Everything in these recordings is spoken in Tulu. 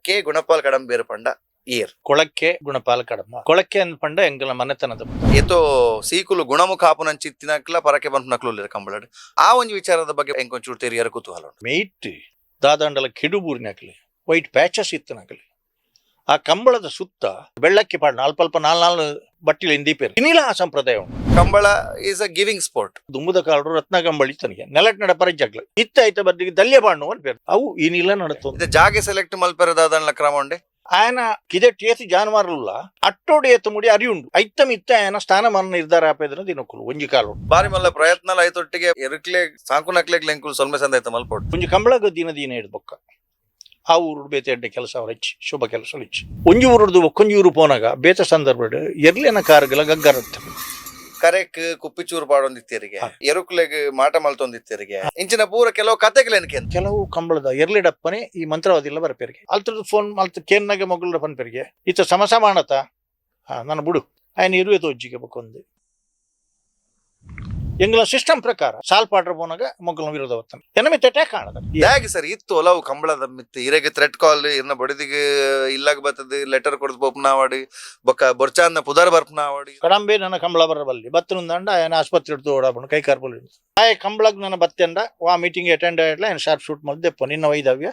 K Gunapal ಕಡಂಬೇರು ಪಂಡ ಏರ್? ಕೊಳಕ್ಕೆ ಗುಣಪಾಲ ಕಡಂಬ. ಕೊಳಕ್ಕೆ ಅಂದ್ ಪಂಡ ಎಂಕಲ್ನ ಮನೆತನದ. ಏತೋ ಸೀಕುಲು ಗುಣಮುಖ ಆಪುನಂಚಿತ್ತಿನಕ್ಲ ಪರಕೆ ಪನ್ಪುನಕ್ಲು ಉಲ್ಲೆರ್ ಕಂಬಳಡ್. ಆ ಒಂಜಿ ವಿಚಾರದ ಬಗ್ಗೆ ಎಂಕೊಂಚೂರು ತೆರಿಯರ ಕುತೂಹಲ ಉಂಡು. ಮೇಯ್ಟ್ ದಾದಾಂಡಲ ಕಿಡುಬೂರಿನಕ್ಲೆ ವೈಟ್ ಪ್ಯಾಚಸ್ ಇತ್ತನಕ್ಲೆ ಆ ಕಂಬಳದ ಸುತ್ತ ಬೆಳ್ಳಕ್ಕಿ ಪಾಡ್ನ ಅಲ್ಪ ಅಲ್ಪ ನಾಲ್ ನಾಲ್ ಬಟ್ಟಿಲು ಇಂದೀಪೇರು. ಇನ್ನಿಲ್ಲ ಆ ಸಂಪ್ರದಾಯ ಉಂಟು. Kambala is a giving sport. ದುಂಬುದ ಕಾಲರು ರತ್ನ ಕಂಬಳಿ ತನಿಗೆ ನೆಲಟ್ ನಡ ಪರಜಗ್ಲ ಇತ್ತ ಐತ ಬದ್ದಿಗೆ ದಲ್ಯ ಬಾಣ್ಣು ಅನ್ಪೇರು ಅವು ಇನಿಲ್ಲ ನಡತು. ಇದು ಜಾಗೆ ಸೆಲೆಕ್ಟ್ ಮಲ್ಪೆರದಾದನ್ಲ ಕ್ರಮ ಉಂಡೆ. ఆయన ಕಿದೆಟ್ ಏತು ಜಾನುವಾರುಲ್ಲ ಅಟ್ಟೋಡು ಏತು ಮುಡಿ ಅರಿಯುಂಡು ಐತಮ್ ಇತ್ತ ఆయన ಸ್ಥಾನಮಾನ ನಿರ್ಧಾರ ಆಪೇದನ ದಿನಕ್ಕುಲು ಒಂಜಿ ಕಾಲು. ಬಾರಿ ಮಲ್ಲ ಪ್ರಯತ್ನ ಐತೊಟ್ಟಿಗೆ ಎರುಕ್ಲೆ ಸಾಂಕುನಕ್ಲೆಗ್ ಲೆಂಕುಲು ಸೊಲ್ಮೆ ಸಂದಾಯ್ತ ಮಲ್ಪೊಡು. ಒಂಜಿ ಕಂಬಳಗ ದಿನ ದಿನ ಹಿಡ್ದು ಬೊಕ್ಕ ಆ ಊರು ಬೇತೆ ಎಡ್ಡೆ ಕೆಲಸ ಅವರ ಹೆಚ್ಚು ಶುಭ ಕೆಲಸ ಹೆಚ್ಚು. ಒಂಜಿ ಊರುಡ್ದು ಒಕ್ಕೊಂಜಿ ಊರು ಪೋನಾಗ ಬೇತೆ ಸಂದರ್ಭಡ್ ಎರ್ಲೆನ ಕಾರುಗಳ ಗಗ್ಗರತ್ತೆ. ಕರೆಕ್ ಕುಪ್ಪಿಚೂರು ಪಾಡೊಂದಿತ್ತೆರಿಗೆ, ಎರುಕ್ಲೆಗ್ ಮಾಟ ಮಲ್ತೊಂದಿತ್ತೆರಿಗೆ, ಇಂಚಿನ ಪೂರ ಕೆಲವು ಕತೆಗಳು. ಕೆಲವು ಕಂಬಳದ ಎರ್ಲಿಡಪ್ಪನೆ ಈ ಮಂತ್ರವಾದಿಲ್ಲ ಬರಪೇರಿಗೆ ಅಲ್ತದ ಫೋನ್ ಮಲ್ತ ಕೇನ್ನಾಗೆ ಮೊಗಲ ಪನ್ಪೆರಿಗೆ ಇತ್ತ ಸಮಸ ಮಾಡತ ಹಾ ನಾನು ಬಿಡು ఆయన ಇರುವೆ ತೋಜ್ಜಿಗೆ ಬಕ್ಕೊಂದು ಎಂಗ್ಲ ಸಿಸ್ಟಮ್ ಪ್ರಕಾರ ಸಾಲ್ ಪಾಡ್ರ ಪೋನಾಗ ಮೊಗ್ಗಲ ವಿರೋಧ ಬರ್ತಾನೆ ಎನಮೆ ಅಟ್ಯಾಕ್ ಕಾಣದ. ಹೇಗೆ ಸರ್ ಇತ್ತು ಒಲವು ಕಂಬಳದ ಮಿತ್ತು ಇರೆಗ್ ಥ್ರೆಟ್ ಕಾಲ್ ಇರ್ನ ಬಡಿದಿಗೆ ಇಲ್ಲಾಗ ಬತ್ತದ ಲೆಟರ್ ಕೊಡ್ದು ಪೋಪ್ನ ಆವಾಡಿ ಬೊಕ್ಕ ಬೊರ್ಚಾನ್ನ ಪುದರ್ ಬರ್ಪನ ಆವಾಡಿ. ಕಡಂಬೆ ನನ್ನ ಕಂಬಳ ಬರಬಲ್ಲಿ ಬತ್ತನುಂದಂಡ ఆయన ಆಸ್ಪತ್ರೆ ಹಿಡ್ದು ಓಡಾಪಣ ಕೈ ಕಾರ್ಪೊಲಿ ಆಯ್ ಕಂಬಳಗ್ ನನ್ನ ಬತ್ತೆಂಡ ವಾ ಮೀಟಿಂಗ್ ಅಟೆಂಡ್ ಆಯ್ಲ ఆయన ಶಾರ್ಪ್ ಶೂಟ್ ಮಲ್ದೆಪ್ಪ ನಿನ್ನ ವೈದವ್ಯ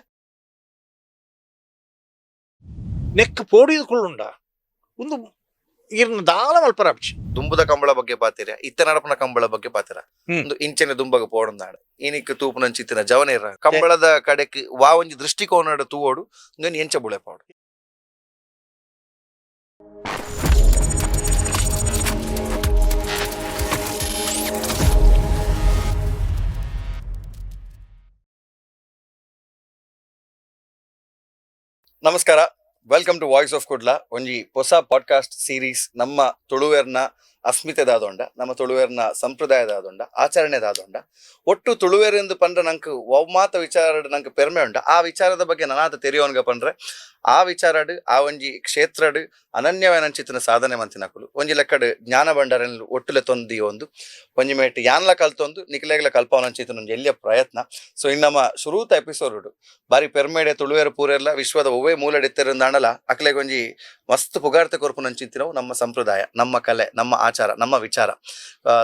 ನೆಕ್ ಪೋಡಿದುಕೊಳ್ಳುಂಡ ಒಂದು ಇರ್ನ ದಾಲ ಮಲ್ಪರಾಪ್ಚಿ. ದುಂಬುದ ಕಂಬಳ ಬಗ್ಗೆ ಪಾತಿರ, ಇತ್ತ ನಡಪನ ಕಂಬಳ ಬಗ್ಗೆ ಪಾತಿರ. ಒಂದು ಇಂಚನೆ ದುಂಬಗ ಪೋಡಂದಾಡ ಇನಿಕ್ ತೂಪುನಂಚಿತ್ತಿನ ಜವನೇರ ಕಂಬಳದ ಕಡೆಕ್ ವಾ ಒಂಜಿ ದೃಷ್ಟಿಕೋನಡ್ ತೂವೋಡು, ಇಂದೆನ್ ಎಂಚ ಬುಳೆಪಾವೊಡು? ನಮಸ್ಕಾರ, welcome to voice of Kudla, ಒಂಜಿ ಹೊಸ ಪಾಡ್ಕಾಸ್ಟ್ ಸೀರೀಸ್. ನಮ್ಮ ತುಳುವೆರ್ನ ಅಸ್ಮಿತೆದಾದೊಂಡ, ನಮ್ಮ ತುಳುವೆರ್ನ ಸಂಪ್ರದಾಯದಾದೊಂಡ, ಆಚರಣೆದಾದೊಂಡ, ಒಟ್ಟು ತುಳುವೆರೆಂದು ಪಂಡ್ರೆ ನಂಕ್ ಒವ್ಮಾತ ವಿಚಾರಡ್ ನಂಕ್ ಪೆರ್ಮೆ ಉಂಡ. ಆ ವಿಚಾರದ ಬಗ್ಗೆ ನನಾತ ತೆರಿಯೋನ್ಗ ಪಂಡ್ರೆ ಆ ವಿಚಾರಡ್ ಆ ಒಂಜಿ ಕ್ಷೇತ್ರಡ್ ಅನನ್ಯವಾಯಿನಂಚಿತ್ತಿನ ಸಾಧನೆ ಮಂತಿನಕುಲು, ಒಂಜಿ ಲೆಕ್ಕಡ್ ಜ್ಞಾನ ಭಂಡಾರನ್ ಒಟ್ಟುಲೆ ತೊಂದಿ ಒಂದು ಒಂಜಿ ಮೇಟ್ ಯಾನ್ಲ ಕಲ್ತೊಂದು ನಿಕ್ಲೆಗ್ಲ ಕಲ್ಪವನಂಚಿತ್ತಿನ ಒಂಜಿ ಎಲ್ಯ ಪ್ರಯತ್ನ. ಸೊ ಇನ್ನು ನಮ್ಮ ಶುರೂತ ಎಪಿಸೋಡ್ ಬಾರಿ ಪೆರ್ಮೆಡೆ ತುಳುವೆರ್ ಪೂರೆರ್ಲ ವಿಶ್ವದ ಒವ್ವೇ ಮೂಲೆಡ್ ಇತ್ತೆರಂದಾಂಡಲ ಅಕ್ಲೆಗ್ ಒಂಜಿ ಮಸ್ತ್ ಪುಗಾರ್ತೆ ಕೊರ್ಪುನಂಚಿತ್ತಿನವು ನಮ್ಮ ಸಂಪ್ರದಾಯ, ನಮ್ಮ ಕಲೆ, ನಮ್ಮ ಆಚಾರ, ನಮ್ಮ ವಿಚಾರ.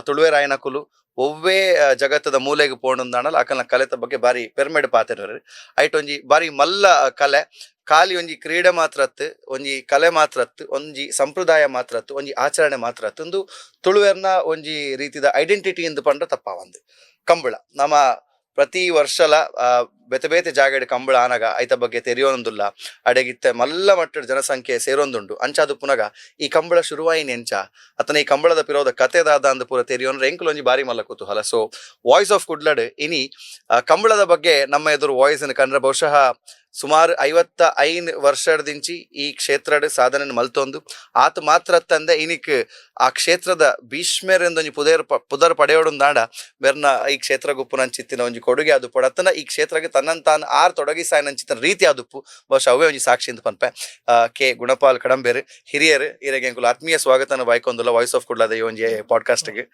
ತುಳುವೆರಾಯನಕುಲು ಒವ್ವೇ ಜಗತ್ತದ ಮೂಲೆಗೆ ಪೋಣಂದಾಂಡಲ ಅಕಲ್ನ ಕಲೆತ ಬಗ್ಗೆ ಬಾರಿ ಪೆರ್ಮೆಡ್ ಪಾತೆರ್ವೆರ್. ಐಟ್ ಒಂಜಿ ಬಾರಿ ಮಲ್ಲ ಕಲೆ, ಖಾಲಿ ಒಂಜಿ ಕ್ರೀಡೆ ಮಾತ್ರ ಅತ್ತು, ಒಂಜಿ ಕಲೆ ಮಾತ್ರ ಅತ್ತು, ಒಂಜಿ ಸಂಪ್ರದಾಯ ಮಾತ್ರ ಅತ್ತು, ಒಂಜಿ ಆಚರಣೆ ಮಾತ್ರ ಅತ್ತು, ಒಂದು ತುಳುವೆರ್ನ ಒಂಜಿ ರೀತಿದ ಐಡೆಂಟಿಟಿ ಎಂದು ಪಂಡ ತಪ್ಪಾವಂದು ಕಂಬಳ. ನಮ್ಮ ಪ್ರತಿ ವರ್ಷಲ ಬೇತೆ ಬೇತೆ ಜಾಗಡ್ ಕಂಬಳ ಆನಗ ಐತ ಬಗ್ಗೆ ತೆರಿಯೋಂದುಲ್ಲ. ಅಡೆಗಿತ್ತೆ ಮಲ್ಲ ಮಟ್ಟದ ಜನಸಂಖ್ಯೆ ಸೇರೊಂದುಂಡು. ಅಂಚಾದು ಪುನಗ ಈ ಕಂಬಳ ಶುರುವಾಯಿನ ಎಂಚ ಅತನ ಈ ಕಂಬಳದ ಪಿರೋದ ಕತೆ ದಾದ ಅಂದ್ ಪೂರ ತೆರಿಯೋನ್ ಎಂಕುಲು ಒಂಜಿ ಬಾರಿ ಮಲ್ಲ ಕುತೂಹಲ. So voice of ಕುಡ್ಲಡ್ ಇನಿ ಕಂಬಳದ ಬಗ್ಗೆ ನಮ್ಮ ಎದುರು ವಾಯ್ಸ್ ಕಂಡ್ರೆ ಬಹುಶಃ ಸುಮಾರು 55 ವರ್ಷದಿಂಚಿ ಈ ಕ್ಷೇತ್ರಡ್ ಸಾಧನೆ ಮಲ್ತೊಂದು ಆತ ಮಾತ್ರ ತಂದೆ ಇನಿಕ್ ಆ ಕ್ಷೇತ್ರದ ಭೀಷ್ಮೇರ್ ಒಂಜಿ ಪುದರ್ ಪುದರ್ ಪಡೆಯೋಡುಂದಾಂಡ ಬೆರ್ನ ಈ ಕ್ಷೇತ್ರ ಗುಪ್ಪುನಂಚಿತ್ತಿನ ಒಂಜಿ ಕೊಡುಗೆ ಅದು ಪಡತನ ಈ ಕ್ಷೇತ್ರಕ್ಕೆ ತನ್ನನ್ ತಾನು ಆರ್ ತೊಡಗಿಸಾಯನಂಚಿತ್ತಿನ ರೀತಿ ಆದುಪ್ಪು. ಬಹುಶಃ ಅವೇ ಒಂಜಿ ಸಾಕ್ಷಿ ಅಂತ ಪನ್ಪೆ. ಕೆ ಗುಣಪಾಲ್ ಕಡಂಬೇರು ಹಿರಿಯರು, ಇರೆಗೆ ಎಂಕುಲು ಆತ್ಮೀಯ ಸ್ವಾಗತನ ಬಾಯ್ಕೊಂದುಲ್ಲ ವಾಯ್ಸ್ ಆಫ್ ಕುಡ್ಲದ ಈ ಒಂಜಿ ಪಾಡ್ಕಾಸ್ಟ್ಗೆ.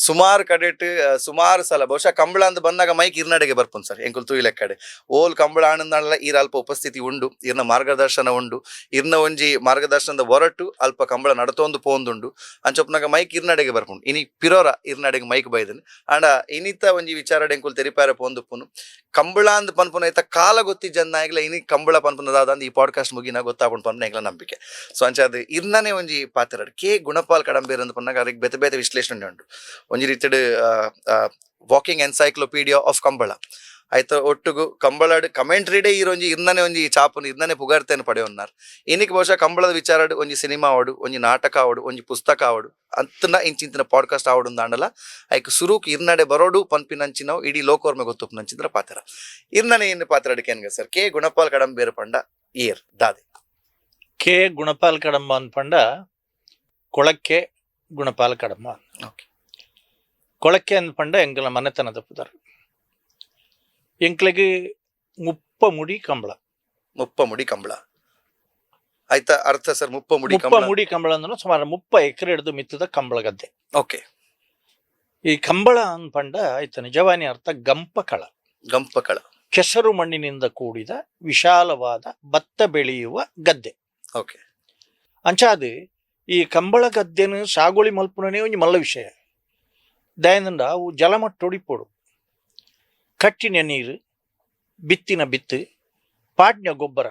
ಸುಮಾರು ಕಡೆಟ್ ಸುಮಾರು ಸಲ ಬಹುಶಃ ಕಂಬಳ ಅಂದ್ ಬಂದಾಗ ಮೈಕ್ ಇರ್ನಡೆಗೆ ಬರ್ಪುನ್ ಸರ್. ಎಂಕುಲು ತೂಯಿ ಲೆಕ್ಕಡೆ ಓಲ್ ಕಂಬಳ ಆನಂದಾಂಡಲ ಈರ ಅಲ್ಪ ಉಪಸ್ಥಿತಿ ಉಂಡು, ಇರ್ನ ಮಾರ್ಗದರ್ಶನ ಉಂಡು. ಇರ್ನ ಒಂಜಿ ಮಾರ್ಗದರ್ಶನದ ಹೊರಟು ಅಲ್ಪ ಕಂಬಳ ನಡತೊಂದು ಪೋಂದುಂಡು. ಅಂಚೊಪ್ನಾಗ ಮೈಕ್ ಇರ್ನಡೆಗೆ ಬರ್ಪುಂಡು. ಇನಿ ಪಿರೋರ ಇರ್ನಡೆಗೆ ಮೈಕ್ ಬೈದನ್ ಆಂಡ ಇನಿತ ಒಂಜಿ ವಿಚಾರ ಎಂಕುಲು ತೆರಿಪಾರೆ ಪೋಂದುಪ್ಪುನು. ಕಂಬಳ ಅಂದ್ ಪನ್ಪುನ ಐತ ಕಾಲ ಗೊತ್ತಿಜ್ಜಂದಾಗ್ಲ ಇನಿ ಕಂಬಳ ಪನ್ಪುನದಾದ ಈ ಪಾಡ್ಕಾಸ್ಟ್ ಮುಗಿನ ಗೊತ್ತಾಪುಂಡು ಪನ್ಪುನ ಎಂಕ್ಲ ನಂಬಿಕೆ. ಸೊ ಅಂಚಾದ್ ಇರ್ನನೆ ಒಂಜಿ ಪಾತೆರಡ್. ಕೆ ಗುಣಪಾಲ್ ಕಡಂಬೇರ್ ಅಂದ್ ಪನ್ನಗ ಅವ್ರಿಗೆ ಬೇತೆ ಬೇತೆ ವಿಶ್ಲೇಷಣೆ ಉಂಡು. ಒಂಜಿ ರೀತಿಡ್ walking encyclopaedia of Kambala ಆಯ್ತು. ಒಟ್ಟುಗು ಕಂಬಳಡ್ ಕಮೆಂಟ್ರಿಡೇ ಈರೊಂಜಿ ಇರ್ನನೆ ಒಂಜಿ ಚಾಪುನು ಇರ್ನನೆ ಪುಗಾರ್ತೆನ್ ಪಡೆಯೊನ್ನಾರ್. ಇನಿಕ್ ಬಹುಶಃ ಕಂಬಳದ ವಿಚಾರಡ್ ಒಂಜಿ ಸಿನಿಮಾ ಆವಡು, ಒಂಜಿ ನಾಟಕ ಆವಡು, ಒಂಜಿ ಪುಸ್ತಕ ಆವಡು, ಅಂತನ ಇಂಚಿಂತಿನ ಪಾಡ್ಕಾಸ್ಟ್ ಆವಡು ಅಂದಾಂಡಲ ಐಕ್ ಸುರುಕ್ ಇರ್ನಡೆ ಬರೋಡು ಪನ್ಪಿನಂಚಿನವು ಇಡೀ ಲೋಕೋರ್ಮೆ ಗೊತ್ತುಪ್ಪುನಂಚಿನ ಪಾತ್ರ. ಇರ್ನನೆ ಏನು ಪಾತ್ರ ಅಡಿಕೆನ್ಗ ಸರ್, ಕೆ ಗುಣಪಾಲ್ ಕಡಂಬೇರು ಪಂಡ ಏರ್ ದಾದೆ? ಕೆ ಗುಣಪಾಲ್ ಕಡಂಬ ಅಂದ್ ಪಂಡ ಕೊಳಕ್ಕೆ ಗುಣಪಾಲ್ ಕಡಂಬ. ಕೊಳಕ್ಕೆ ಅಂದ್ ಪಂಡ ಎಂಕಲ್ನ ಮನೆತನದ ಪುದರ್. ಎಂಕ್ಲೆಗ್ ಮುಪ್ಪ ಮುಡಿ ಕಂಬಳ. ಮುಪ್ಪ ಮುಡಿ ಕಂಬಳ ಆಯ್ತಾ ಅರ್ಥ ಸರ್, ಮುಪ್ಪ ಮುಡಿ ಮುಪ್ಪ ಕಂಬಳ? ಮುಡಿ ಕಂಬಳ ಅಂದ್ರೆ ಸುಮಾರು 30 ಎಕರೆ ಹಿಡಿದು ಮಿತ್ತದ ಕಂಬಳ ಗದ್ದೆ. ಈ ಕಂಬಳ ಅಂದ್ ಪಂಡ ಆಯ್ತ ನಿಜವಾನಿ ಅರ್ಥ ಗಂಪಕಳ. ಗಂಪಕಳ. ಕೆಸರು ಮಣ್ಣಿನಿಂದ ಕೂಡಿದ ವಿಶಾಲವಾದ ಭತ್ತ ಬೆಳೆಯುವ ಗದ್ದೆ. ಅಂಚಾದ್ ಈ ಕಂಬಳ ಗದ್ದೆನು ಸಾಗೋಳಿ ಮಲ್ಪುನನೇ ಒಂಜಿ ಮಲ್ಲ ವಿಷಯ. ದಯನಂದ ಅವು ಜಲಮಟ್ಟೊಡಿಪೋಡು, ಕಟ್ಟಿನ ನೀರು, ಬಿತ್ತಿನ ಬಿತ್ತು, ಪಾಡ್ನ ಗೊಬ್ಬರ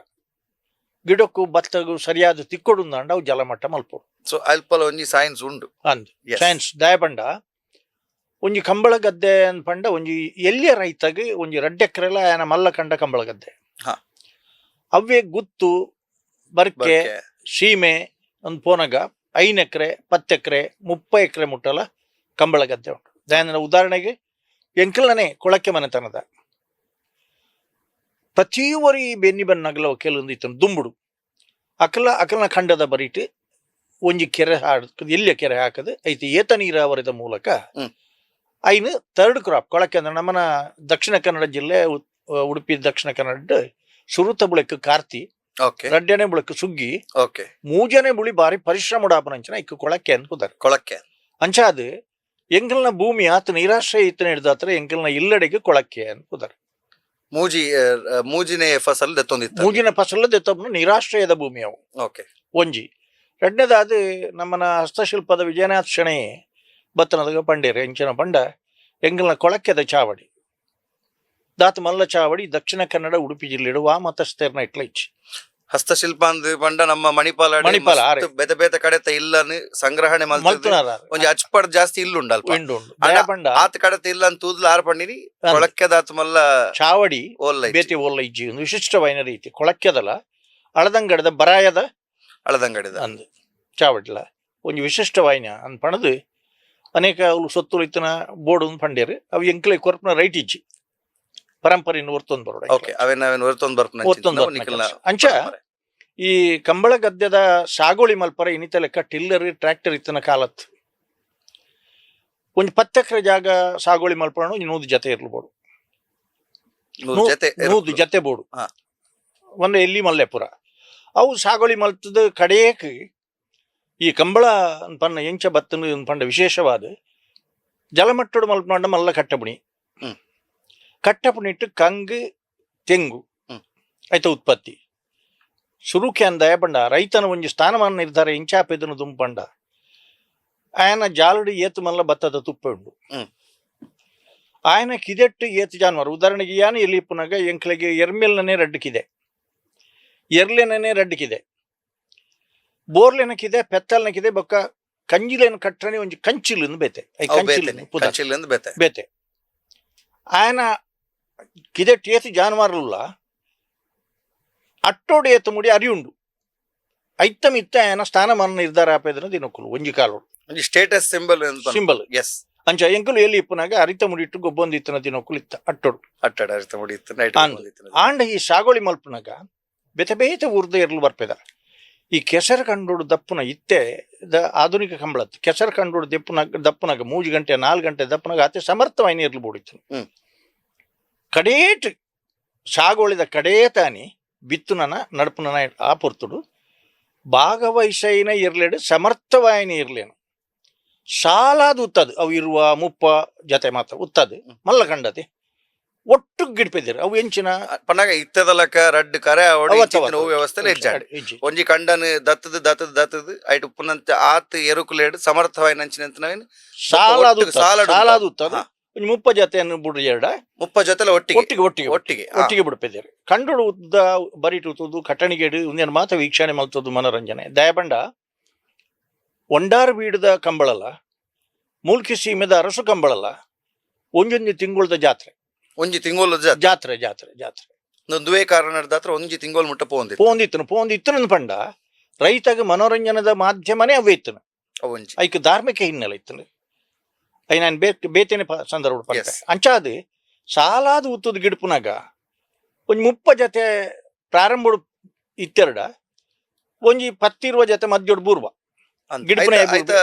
ಗಿಡಕ್ಕೂ ಭತ್ತಗೂ ಸರಿಯಾದ ತಿಕ್ಕೊಡುಂದಾಂಡ ಅವು ಜಲಮಟ್ಟ ಮಲ್ಪೋಡು. ಸೊ ಅಲ್ಪಲ ಒಂಜಿ ಸೈನ್ಸ್ ಉಂಡು. ಅಂದ್. ಸೈನ್ಸ್ ದಾಯ ಪಂಡ ಒಂಜಿ ಕಂಬಳ ಗದ್ದೆ ಅಂದ್ ಪಂಡ ಒಂಜಿ ಎಲ್ಲಿಯ ರೈತಗ್ ಒಂಜಿ ರಡ್ಡ್ ಎಕರೆಲ ಆಯನ ಮಲ್ಲ ಕಂಡ ಕಂಬಳ ಗದ್ದೆ. ಅವ್ವೇ ಗುತ್ತು ಬರ್ಕೆ ಬರ್ಕೆ. ಸೀಮೆ ಅಂದ್ ಪೋನಗ 5 ಎಕರೆ, 10 ಎಕರೆ, 30 ಎಕರೆ ಮುಟ್ಟಲ ಕಂಬಳ ಗದ್ದೆ ಉಂಟು. ದಾಯೆಂದ್ರೆ ಉದಾಹರಣೆಗೆ ಎಂಕಲ್ನನೆ ಕೊಳಕ್ಕೆ ಮನೆತನದ ಪ್ರತಿ ಒರಿ ಬೆನ್ನಿ ಬನ್ನಗಲ ಕೆಲವೊಂದು ಇತ್ತು ದುಂಬುಡು ಅಕಲ ಅಕಲ್ನ ಖಂಡದ ಬರಿಟ್ ಒಂಜಿ ಕೆರೆ ಹಾಡ್ ಎಲ್ಲಿಯ ಕೆರೆ ಹಾಕದು ಐತಿ ಏತ ನೀರಾವರಿದ ಮೂಲಕ ಐನು ಥರ್ಡ್ ಕ್ರಾಪ್ ಕೊಳಕ್ಕೆ. ಅಂದ್ರೆ ನಮ್ಮನ ದಕ್ಷಿಣ ಕನ್ನಡ ಜಿಲ್ಲೆ, ಉಡುಪಿ ದಕ್ಷಿಣ ಕನ್ನಡ ಸುರುತ ಬುಳಕ್ ಕಾರ್ತಿ, ರಡ್ಡನೆ ಬುಳಕ್ ಸುಗ್ಗಿ, ಮೂಜನೆ ಬುಳಿ ಬಾರಿ ಪರಿಶ್ರಮ ಉಡಾಪನಂಚಿನ ಇಕ್ಕು ಕೊಳಕ್ಕೆ ಅನ್ಕುದಾರೆ. ಕೊಳಕ್ಕೆ. ಅಂಚಾದ್ ಎಂಕಲ್ನ ಭೂಮಿ ಆತ ನೀರಾಶ್ರಯ ಇತ್ತನ ಹಿಡ್ದಾತ್ರ ಎಂಕಲ್ನ ಇಲ್ಲಡೆಗೆ ಕೊಳಕ್ಕೆ ಅನ್ಕುದಾರೆ. ಮೂಜಿ ಮೂಜಿನೇ ಫಸಲ್ ದೆತ್ತೊಂದಿತ್ತು. ಮೂಜಿನ ಫಸಲ ದೆತ್ತೊಬ್ನ ನೀರಾಶ್ರಯದ ಭೂಮಿ ಅವು. ಒಂಜಿ ರಡ್ಡನೇದಾದ ನಮ್ಮನ ಹಸ್ತಶಿಲ್ಪದ ವಿಜಯನಾಥ್ ಶೆಣೆ ಬತ್ತನದಾಗ ಪಂಡೇರು ಎಂಚಿನ ಪಂಡ ಎಂಕಲ್ನ ಕೊಳಕ್ಕೆದ ಚಾವಡಿ ದಾತ ಮಲ್ಲ ಚಾವಡಿ ದಕ್ಷಿಣ ಕನ್ನಡ ಉಡುಪಿ ಜಿಲ್ಲೆಡು ವಾ ಮತಸ್ಥೇರ್ನ ಇಟ್ಲ ಇಚ್ಚಿ. ಹಸ್ತಶಿಲ್ಪ ಅಂದ್ ಪಂಡ ನಮ್ಮ ಮಣಿಪಾಲ. ಮಣಿಪಾಲ, ಆರೆ. ಬೇತೆ ಬೇತೆ ಕಡೆತ ಇಲ್ಲನ್ ಸಂಗ್ರಹಣೆ ಮಲ್ತದ್ದು. ಮಲ್ತುನಾರ. ಒಂಜಿ ಅಚ್ಪಡ್ ಜಾಸ್ತಿ ಇಲ್ಲುಂಡು ಅಲ್ಪ. ಉಂಡು ಉಂಡು. ದಯ ಪಂಡ ಆತ ಕಡೆತ ಇಲ್ಲ ಅಂತ ತೂದ್ಲ ಆರ್ ಪಂಡಿನಿ ಕೊಳಕ್ಕೆದಾತ್ ಮಲ್ಲ ಚಾವಡಿ ಓಲ್ಲ ಇಜ್ಜಿ. ಬೇತೆ ಓಲ್ಲ ಇಜ್ಜಿ. ಒಂದು ವಿಶಿಷ್ಟವಾಯಿನ ರೀತಿ ಕೊಳಕ್ಕೆದಲ ಅಳದಂಗಡದ ಬರಾಯದ ಅಳದಂಗಡಿದ. ಅಂದ್ ಚಾವಡ್ಲ ಒಂಜಿ ವಿಶಿಷ್ಟವಾಯಿನ ಅಂದ್ ಪಣದು ಅನೇಕ ಅವುಲು ಸೊತ್ತುಲು ಇತ್ತನ ಬೋರ್ಡ್ ಒಂದು ಪಂಡೇರು. ಅವು ಎಂಕ್ಲೆ ಕೊರ್ಪುನ ರೈಟ್ ಇಜ್ಜಿ, ಪರಂಪರೆಯನ್ನು ಒರ್ತೊಂದು ಬರೋಡ. ಓಕೆ, ಅವೇನ ಅವೇನ್ ಹೊರತೊಂದು ಬರ್ಪುನ. ಒರ್ತೊಂದು ಬರ್ಪುನ ಕೆಲಸ. ಅಂಚ ಈ ಕಂಬಳ ಗದ್ಯದ ಸಾಗೋಳಿ ಮಲ್ಪರ ಇನ್ನಿತ ಲೆಕ್ಕ ಟಿಲ್ಲರ್ ಟ್ರ್ಯಾಕ್ಟರ್ ಇತ್ತನ ಕಾಲತ್ ಒಂಜಿ 10 ಎಕರೆ ಜಾಗ ಸಾಗೋಳಿ ಮಲ್ಪರ ಒಂಜಿ 100 ಜತೆ ಇರ್ಲು ಬೋಡು. 100 ಜತೆ. 100 ಜತೆ ಬೋಡು. ಒಂದು ಎಲ್ಲಿ ಮಲ್ಲೆಪುರ ಅವು ಸಾಗೋಳಿ ಮಲ್ತದ ಕಡೆಯಕ್ ಈ ಕಂಬಳ ಪನ್ನ ಎಂಚ ಬತ್ತನ ಪಂಡ ವಿಶೇಷವಾದ ಜಲಮಟ್ಟಡು ಮಲ್ಪನಾಂಡ ಮಲ್ಲ ಕಟ್ಟಪುಣಿ. ಕಟ್ಟಪುಣಿಟ್ಟು ಕಂಗು ತೆಂಗು ಆಯ್ತ ಉತ್ಪತ್ತಿ ಸುರುಕೆ ಅಂದಾಯ ಪಂಡ ರೈತನ ಒಂಜಿ ಸ್ಥಾನಮಾನ ನಿರ್ಧಾರ ಇಂಚಾಪೆದನು ದುಂಪಂಡ ಆಯನ ಜಾಲುಡು ಏತು ಮಲ್ಲ ಭತ್ತದ ತುಪ್ಪ ಉಂಡು, ಆಯನ ಕಿದೆಟ್ಟು ಏತು ಜಾನುವಾರು. ಉದಾಹರಣೆಗೆ ಯಾನು ಎಲ್ಲಿ ಇಪ್ಪುನಾಗ ಎಂಕ್ಲೆಗೆ ಎರ್ಮೆಲ್ನೇ ರಡ್ಡುಕಿದೆ, ಎರ್ಲೆನೇ ರಡ್ಡುಕಿದೆ, ಬೋರ್ಲೆನಕ್ಕಿದೆ, ಪೆತ್ತಲ್ನಕ್ಕಿದೆ, ಬೊಕ್ಕ ಕಂಜಿಲೇನು ಕಟ್ಟನೆ ಒಂಜಿ ಕಂಚಿಲು ಬೇತೆ I ಅವು ಕಂಚಿಲು ಬೇತೆನೆ. ಪುದರ್. ಕಂಚಿಲ್ ಅಂದ್ ಬೇತೆ. ಬೇತೆ. ఆయన ಕಿದೆಟ್ ಏತು ಜಾನುವಾರುಲ್ಲ, ಅಟ್ಟೋಡು ಏತು ಮುಡಿ ಅರಿಯುಂಡು, ಐತ್ತಮ್ ಇತ್ತ ఆయన ಸ್ಥಾನಮಾನ ನಿರ್ಧಾರ ಆಪೇದನ ದಿನಕ್ಕುಲು ಒಂಜಿ ಕಾಲೋಡು. ಒಂಜಿ status symbol. Symbol. S. ಅಂಚ ಎಂಕುಲು ಎಲ್ಲಿ ಇಪ್ಪುನಾಗ ಅರಿತ ಮುಡಿಟ್ಟು ಗೊಬ್ಬೊಂದು ಇತ್ತನ ದಿನಕ್ಕುಲು ಇತ್ತ ಅಟ್ಟೋಡು. ಅಟ್ಟಡ ಅರಿತ ಮುಡಿ ಇತ್ತು ನೈಟ್. ಅಂದ್. ಆಂಡ ಈ ಸಾಗೋಳಿ ಮಲ್ಪುನಾಗ ಬೇತೆ ಬೇತೆ ಊರ್ದ ಎರ್ಲು ಬರ್ಪೆದ. ಈ ಕೆಸರು ಕಂಡೋಡು ದಪ್ಪುನ ಇತ್ತೆ the ಆಧುನಿಕ ಕಂಬಳತ್ ಕೆಸರು ಕಂಡೋಡು ದಪ್ಪುನಾಗ ದಪ್ಪುನಾಗ 3 ಗಂಟೆ 4 ಗಂಟೆ ದಪ್ಪುನಾಗ ಅತಿ ಸಮರ್ಥವಾಯಿನ ಎರ್ಲು ಬೋಡಿತ್ತು. ಕಡೇಟ್ ಸಾಗೋಳಿದ ಕಡೇ ತಾನಿ ಬಿತ್ತುನನ ನಡುಪುನನ ಆ ಪೊರ್ತುಡು ಭಾಗವಹಿಸೈನ ಇರ್ಲೇಡು ಸಮರ್ಥವಾಯಿನ ಇರ್ಲೇನು ಸಾಲಾದ ಉತ್ತದು. ಅವು ಇರುವ 30 ಜತೆ ಮಾತ್ರ ಉತ್ತದು. ಮಲ್ಲ ಕಂಡತೆ ಒಟ್ಟು ಗಿಡ್ಪೆದಿರು ಅವು ಎಂಚಿನ ಪನ್ನಾಗ ಇತ್ತದಲಕ ರಡ್ಡ್ ಕರೆ ಅವಡು. ಅವತ್ತು ಇಂಚಿತ್ತಿನ ಅವತ್ತು. ವ್ಯವಸ್ಥೆ ಇಜ್ಜಾಂಡ್. ಇಜ್ಜಿ. ಒಂಜಿ ಕಂಡನ್ ದತ್ತದ ದತ್ತದ ದತ್ತದ ಐಟ್ ಉಪ್ಪುನಂತೆ ಆತ್ ಎರುಕುಲೇಡು ಸಮರ್ಥವಾಯಿನಂಚಿನಂತ ನಾವೇನು ಸಾಲಾದ ಒಟ್ಟಿಗೆ ಉತ್ತದು. ಸಾಲಾಡು ಸಾಲಾದ ಉತ್ತದು. ಉತ್ತದು. ಒಂಜಿ 30 ಜತೆಯನ್ನು ಬುಡ್ರು ಎರಡ. 30 ಜೊತೆಲ ಒಟ್ಟಿಗೆ. ಒಟ್ಟಿಗೆ ಒಟ್ಟಿಗೆ. ಒಟ್ಟಿಗೆ. ಒಟ್ಟಿಗೆ ಬಿಡ್ಪೆದಿರು. ಕಂಡೋಡು ಉದ್ದ ಬರಿಟು ಉತ್ತದು ಕಟ್ಟಣಿಗೇಡು ಒಂದೇನು ಮಾತ ವೀಕ್ಷಣೆ ಮಲ್ತದ್ದು ಮನೋರಂಜನೆ. ದಯಬಂಡ ಒಂಡಾರು ಬೀಡದ ಕಂಬಳಲ್ಲ, ಮೂಲ್ಕಿ ಸೀಮೆದ ಅರಸು ಕಂಬಳಲ್ಲ, ಒಂಜೊಂಜಿ ತಿಂಗುಳ್ದ ಜಾತ್ರೆ. ಒಂಜಿ ತಿಂಗೋಲ್ ಜಾತ್ರೆ. ಜಾತ್ರೆ ಜಾತ್ರೆ ಜಾತ್ರೆ. ಒಂದುವೇ ಕಾರಣ ನಡೆದಾತ್ರ ಒಂಜಿ ತಿಂಗೋಲ್ ಮುಟ್ಟ ಪೋಂದಿತ್ತು. ಪೋಂದಿತ್ತನು ಪೋಂದಿತ್ತನು ಪಂಡ ರೈತಗ ಮನೋರಂಜನದ ಮಾಧ್ಯಮನೇ ಅವೇ ಇತ್ತನು. ಅವು ಒಂಜಿ. ಐಕ್ ಧಾರ್ಮಿಕ ಹಿನ್ನೆಲೆ ಇತ್ತನು. I ನಾನು ಬೇತೇನೆ ಸಂದರ್ಭ ಪಂಡ. ಅಂಚಾದ್ ಸಾಲಾದ ಉತ್ತದ ಗಿಡ್ಪುನಾಗ ಒಂಜಿ 30 ಜತೆ ಪ್ರಾರಂಭ ಇತ್ತೆರಡ ಒಂಜಿ 10-20 ಜತೆ ಮಧ್ಯೋಡು ಬೂರ್ವ ಗಿಡ್ಪುನ ಐತ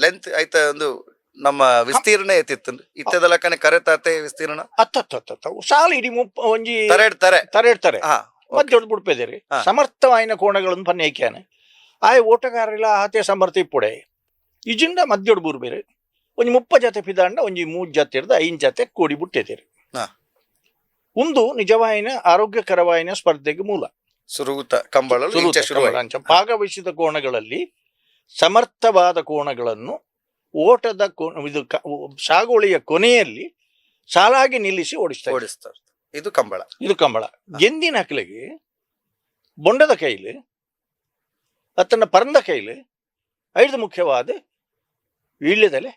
ಲೆಂತ್ ಐತ ಒಂದು ನಮ್ಮ ವಿಸ್ತೀರ್ಣ ಎತ್ತಿತ್ತು ಇತ್ತದ ಲಕ್ಕನೆ ಕರೆತಾತೆ ವಿಸ್ತೀರ್ಣ. ಅತ್ತ ಸಾಲ ಇಡೀ ಮುಪ್ಪ ಒಂಜಿ ತರೆಡ್ ತರೆ. ತರೆಡ್ತಾರೆ. ಮಧ್ಯೋಡು ಬುಡ್ಪೆದೇರಿ. ಸಮರ್ಥವಾಯಿನ ಕೋಣಗಳನ್ನು ಪನ್ನೇಕ್ಯಾನೆ ಆಯ್ ಓಟಗಾರರಿಲ್ಲ ಆತೆ ಸಮರ್ಥ ಇಪ್ಪುಡೆ ಇಜಿಂದ ಮಧ್ಯೋಡು ಬೂರ್ಬೇರು ಒಂಜಿ 30 ಜತೆ ಪಿದಾಂಡ ಒಂಜಿ 3 ಜತೆ ಹಿಡ್ದು 5 ಜತೆ ಕೂಡಿ ಬಿಟ್ಟಿದ್ದೀರಿ. ಒಂದು ನಿಜವಾಯಿನ ಆರೋಗ್ಯಕರವಾಯಿನ ಸ್ಪರ್ಧೆಗೆ ಮೂಲ. ಸುರುತ ಕಂಬಳ. ಸುರೂತ ಶುರು. ಕಂಬಳ ಅಂಚ ಭಾಗವಹಿಸಿದ ಕೋಣಗಳಲ್ಲಿ ಸಮರ್ಥವಾದ ಕೋಣಗಳನ್ನು ಓಟದ ಇದು ಸಾಗುವಳಿಯ ಕೊನೆಯಲ್ಲಿ ಸಾಲಾಗಿ ನಿಲ್ಲಿಸಿ ಓಡಿಸ್ತಾ ಇದ್ರು. ಓಡಿಸ್ತಾರೆ. ಇದು ಕಂಬಳ. ಇದು ಕಂಬಳ. ಗೆಂದಿನ ಹಕ್ಲೆಗೆ ಬೊಂಡದ ಕೈಲಿ ಅತ್ತನ ಪರಂದ ಕೈಲಿ ಐದು ಮುಖ್ಯವಾದ ವೀಳ್ಯದೆಲೆ,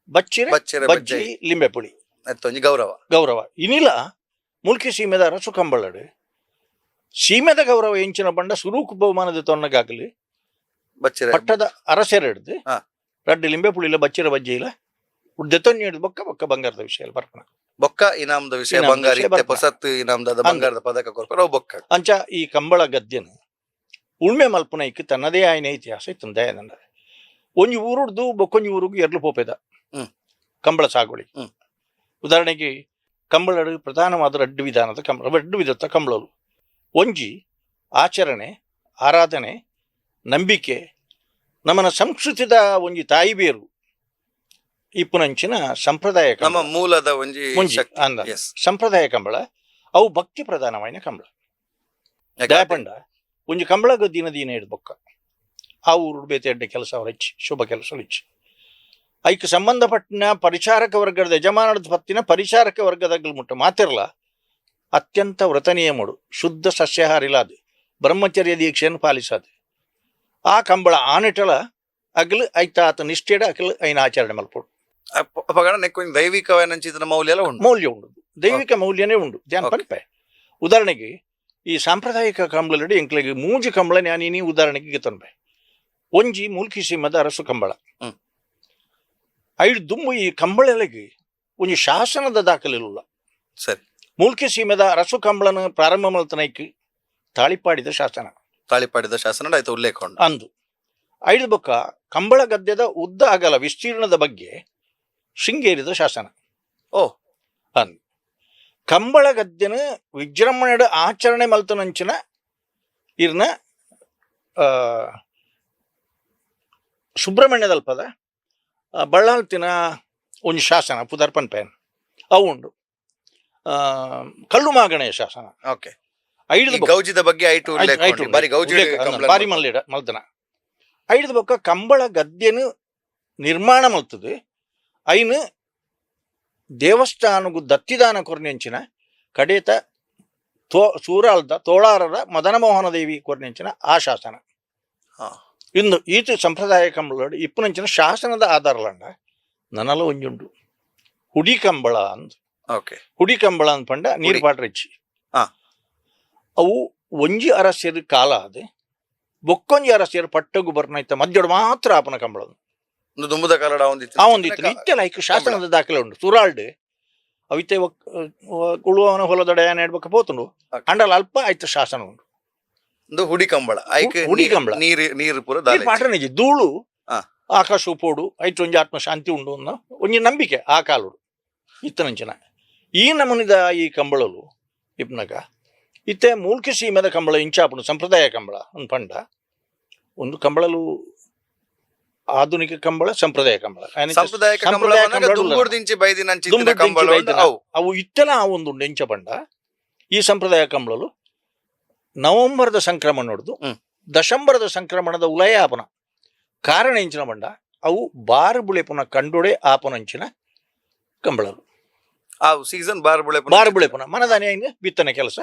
ಬಚ್ಚಿರೆ, ಬಚ್ಚಿರೆ, ಬಜ್ಜಿ, ಬಜ್ಜೈ. ಲಿಂಬೆ ಪುಳಿ. ಅತ್ತೊಂಜಿ ಗೌರವ. ಗೌರವ. ಇನಿಲ ಮುಲ್ಕಿ ಸೀಮೆದ ಅರಸು ಕಂಬಳಡು ಸೀಮೆದ ಗೌರವ ಎಂಚಿನ ಬಂಡ ಸುರೂಕು ಬಹುಮಾನದ ತೊನ್ನಗಾಗಲಿ ಬಚ್ಚಿರೆ. ಪಟ್ಟದ ಅರಸೆರೆಡ್ದು ರಡ್ಡು ಲಿಂಬೆ ಪುಳಿಲ ಬಚ್ಚಿರ ಬಜ್ಜಿ ಇಲ್ಲ ದೆತ್ತೊಂಜಿ ಹಿಡ್ದು ಬೊಕ್ಕ ಬೊಕ್ಕ ಬಂಗಾರದ ವಿಷಯ ಬರ್ಪಣ. ಬೊಕ್ಕ ಇನಾಮದ ವಿಷಯ. ಇನಾಮದ ಬಂಗಾರ ವಿಷಯ ಇತ್ತೆ ಬರ್ಪಣ. ಪೊಸತ್ತು ಇನಾಮದ ಬಂಗಾರದ ಪದಕ ಕೊರ್ಪರ ಅವು ಬೊಕ್ಕ. ಅಂಚ ಈ ಕಂಬಳ ಗದ್ಯನ ಉಳ್ಮೆ ಮಲ್ಪುನೈಕ್ ತನ್ನದೇ ಆಯ್ನ ಇತಿಹಾಸ ಇತ್ತಂದೆ ದಯಾನಂದ. ಒಂಜಿ ಊರುಡ್ದು ಬೊಕ್ಕೊಂಜಿ ಊರುಗು ಎರ್ಲು ಪೋಪೆದ ಕಂಬಳ ಸಾಗುವಳಿ. ಉದಾಹರಣೆಗೆ ಕಂಬಳಡು ಪ್ರಧಾನವಾದ ರಡ್ಡು ವಿಧಾನದ ಕಂಬಳ, ರಡ್ಡು ವಿಧದ ಕಂಬಳಲು. ಒಂಜಿ ಆಚರಣೆ, ಆರಾಧನೆ, ನಂಬಿಕೆ, ನಮ್ಮನ ಸಂಸ್ಕೃತಿದ ಒಂಜಿ ತಾಯಿ ಬೇರು ಇಪ್ಪುನಂಚಿನ ಸಂಪ್ರದಾಯ ಕಂಬಳ. ನಮ್ಮ ಮೂಲದ ಒಂಜಿ ಒಂಜಿ ಶಕ್ತಿ. ಅಂದ ಸಂಪ್ರದಾಯ ಕಂಬಳ. ಅವು ಭಕ್ತಿ ಪ್ರಧಾನವಾಯಿನ ಕಂಬಳ. ದಯಪಂಡ ಒಂಜಿ ಕಂಬಳಗ ದಿನ ದಿನ ಹಿಡ್ದು ಬೊಕ್ಕ ಆ ಊರು ಬೇತೆ ಎಡ್ಡೆ ಕೆಲಸ ಅವರ ಹೆಚ್ಚು ಶುಭ ಕೆಲಸ ಹೆಚ್ಚು. ಐಕ್ ಸಂಬಂಧಪಟ್ಟಿನ ಪರಿಚಾರಕ ವರ್ಗದ ಯಜಮಾನದ ಪತ್ತಿನ ಪರಿಚಾರಕ ವರ್ಗದ ಮುಟ್ಟ ಮಾತಿರಲ ಅತ್ಯಂತ ವ್ರತ ನಿಯಮಡು, ಶುದ್ಧ ಸಸ್ಯಾಹಾರಿಲಾದ ಬ್ರಹ್ಮಚರ್ಯ ದೀಕ್ಷೆಯನ್ನು ಪಾಲಿಸದು ಆ ಕಂಬಳ ಆನಿಟಲ ಅಗಲು ಐತ ಆತ ನಿಷ್ಠೆಡ ಅಗಲು ಐನ ಆಚರಣೆ ಮಲ್ಪೊಡು. ಅಪಗಣ ನೆಕ್ಕೊಂಜಿ ದೈವಿಕವಾಯಿನಂಚಿನ ಮೌಲ್ಯ ಎಲ್ಲ ಉಂಟು. ಮೌಲ್ಯ ಉಂಡು, ದೈವಿಕ ಮೌಲ್ಯನೇ ಉಂಡು ಧ್ಯಾನ ಪನ್ಪೆ. ಉದಾಹರಣೆಗೆ ಈ ಸಾಂಪ್ರದಾಯಿಕ ಕಂಬಳಡಿ ಎಂಕ್ಲೆಗೆ ಮೂಜಿ ಕಂಬಳ ಜ್ಞಾನಿನಿ ಉದಾಹರಣೆಗೆ ಗೆತ್ತೊನ್ಪೆ. ಒಂಜಿ ಮೂಲ್ಕಿ ಸೀಮದ ಅರಸು ಕಂಬಳ. ಐದು ದುಂಬು ಈ ಕಂಬಳಲೆಗೆ ಒಂಜಿ ಶಾಸನದ ದಾಖಲೆಲ್ಲ. ಮೂಲ್ಕಿ ಸೀಮೆದ ಅರಸು ಕಂಬಳನ ಪ್ರಾರಂಭ ಮಲ್ತನೈಕ್ ತಾಳಿಪಾಡಿದ ಶಾಸನ. ತಾಳಿಪಾಡಿದ ಶಾಸನ ಆಯ್ತು ಉಲ್ಲೇಖ ಉಂಟು. ಅಂದು ಐದು ಬೊಕ್ಕ ಕಂಬಳ ಗದ್ಯದ ಉದ್ದ ಅಗಲ ವಿಸ್ತೀರ್ಣದ ಬಗ್ಗೆ ಶೃಂಗೇರಿದ ಶಾಸನ. ಅಂದು ಕಂಬಳ ಗದ್ಯನ ವಿಜೃಂಭಣೆಡ್ ಆಚರಣೆ ಮಲ್ತನಂಚಿನ ಇರ್ನ ಸುಬ್ರಹ್ಮಣ್ಯದಲ್ಪದ ಬಳ್ಳಾಲ್ತಿನ ಒಂಜಿ ಶಾಸನ ಪುದರ್ ಪನ್ಪೇನ್ ಅವು ಉಂಡು. ಕಲ್ಲು ಮಾಗಣೆಯ ಶಾಸನ. ಐದು ಈ ಗೌಜಿದ ಬಗ್ಗೆ ಐಟು ಉಲ್ಲೇಖ ಆಯ್ತು. ಉಂಟು. ಬಾರಿ ಗೌಜಿ ಉಲ್ಲೇಖ, ಕಂಬಳ. ಬಾರಿ ಮಲ್ಲಿಡ ಮಲ್ದನ. ಐದು ಬೊಕ್ಕ ಕಂಬಳ ಗದ್ಯನು ನಿರ್ಮಾಣ ಮಲ್ತದೆ ಐನು ದೇವಸ್ಥಾನಗು ದತ್ತಿದಾನ ಕೊರ್ನೆಂಚಿನ ಕಡೇತ ತೋ ಸೂರಾಲ್ದ ತೋಳಾರರ ಮದನ ಮೋಹನ ದೇವಿ ಕೊರ್ನೆಂಚಿನ ಆ ಶಾಸನ. ಇಂದು ಈತ ಸಂಪ್ರದಾಯ ಕಂಬಳ ಇಪ್ಪುನಂಚಿನ ಶಾಸನದ ಆಧಾರಲಂಡ ನನಲ ಒಂಜುಂಡು ಹುಡಿ ಕಂಬಳ ಅಂದ್. ಹುಡಿ ಕಂಬಳ ಅಂದ್ ಪಂಡ ನೀರು ಹುಡಿ. ಪಾಡ್ರೆಚ್ಚಿ. ಅವು ಒಂಜಿ ಅರಸ್ಯರು ಕಾಲ ಅದೆ ಬೊಕ್ಕೊಂಜಿ ಅರಸ್ಯರು ಪಟ್ಟಗು ಬರ್ನೈತ ಮಧ್ಯಡು ಮಾತ್ರ ಆಪನ ಕಂಬಳ. ಒಂದು ದುಂಬುದ ಕಾಲಡ ಒಂದಿತ್ತು. ಆ ಒಂದಿತ್ತು. ಇತ್ತೆಲ್ಲ ಐಕ್ ಶಾಸನದ ದಾಖಲೆ ಉಂಡು ಸುರಾಲ್ಡ್ ಅವಿತೆ ಉಳುವವನ ಹೊಲದೊಡೆ ಏನ್ ಪೋತುಂಡು. ಅಂಡಲ ಅಲ್ಪ ಆಯ್ತು ಶಾಸನ ಉಂಡು. ಒಂದು ಹುಡಿ ಕಂಬಳ ಐಕ್. ಹುಡಿ ಕಂಬಳ. ನೀರು ನೀರು ಪೂರ ಈ ಪಾಠ ನಿಜ ಧೂಳು ಆಕಾಶ ಪೋಡು ಐಟ್ ಒಂಜಿ ಆತ್ಮ ಶಾಂತಿ ಉಂಡು ಅನ್ನೋ ಒಂಜಿ ನಂಬಿಕೆ ಆ ಕಾಲುಡು ಇತ್ತನಂಚಿನ. ಈ ನಮೂನಿದ ಈ ಕಂಬಳಲು ಇಪ್ನಗ ಇತ್ತೆ ಮೂಲ್ಕಿ ಸೀಮೆದ ಕಂಬಳ ಇಂಚಾಪುಂಡು ಸಂಪ್ರದಾಯ ಕಂಬಳ ಒಂದು ಪಂಡ ಒಂದು ಕಂಬಳಲು ಆಧುನಿಕ ಕಂಬಳ, ಸಂಪ್ರದಾಯ ಕಂಬಳ. ಸಾಂಪ್ರದಾಯಿಕ ಕಂಬಳ. ಸಂಪ್ರದಾಯ ಕಂಬಳ. ದುಂಬುಡ್ದಿಂಚಿ ಬೈದಿನಂಚಿತ್ತಿನ ದುಂಬುಡ್ದಿಂಚಿ ಕಂಬಳ ಉಂಡು. ಬೈದಿನ. ಅವು ಅವು ಇತ್ತೆಲ ಆ ಒಂದು ಎಂಚ ಪಂಡ ಈ ಸಂಪ್ರದಾಯ ಕಂಬಳಲು ನವೆಂಬರ್ದ ಸಂಕ್ರಮಣ ನೋಡುದು ದಶಂಬರದ ಸಂಕ್ರಮಣದ ಉಲಯ ಆಪನ ಕಾರಣ ಎಂಚಿನ ಬಂಡ ಅವು ಬಾರು ಬುಳೆಪುನ ಕಂಡೊಡೆ ಆಪನಂಚಿನ ಕಂಬಳಲು. ಆ ಸೀಸನ್ ಬಾರ್ ಬುಳೆ. ಬಾರು ಬುಳೆಪುನ ಮನದಾನಿ ಐನ್ ಬಿತ್ತನೆ ಕೆಲಸ.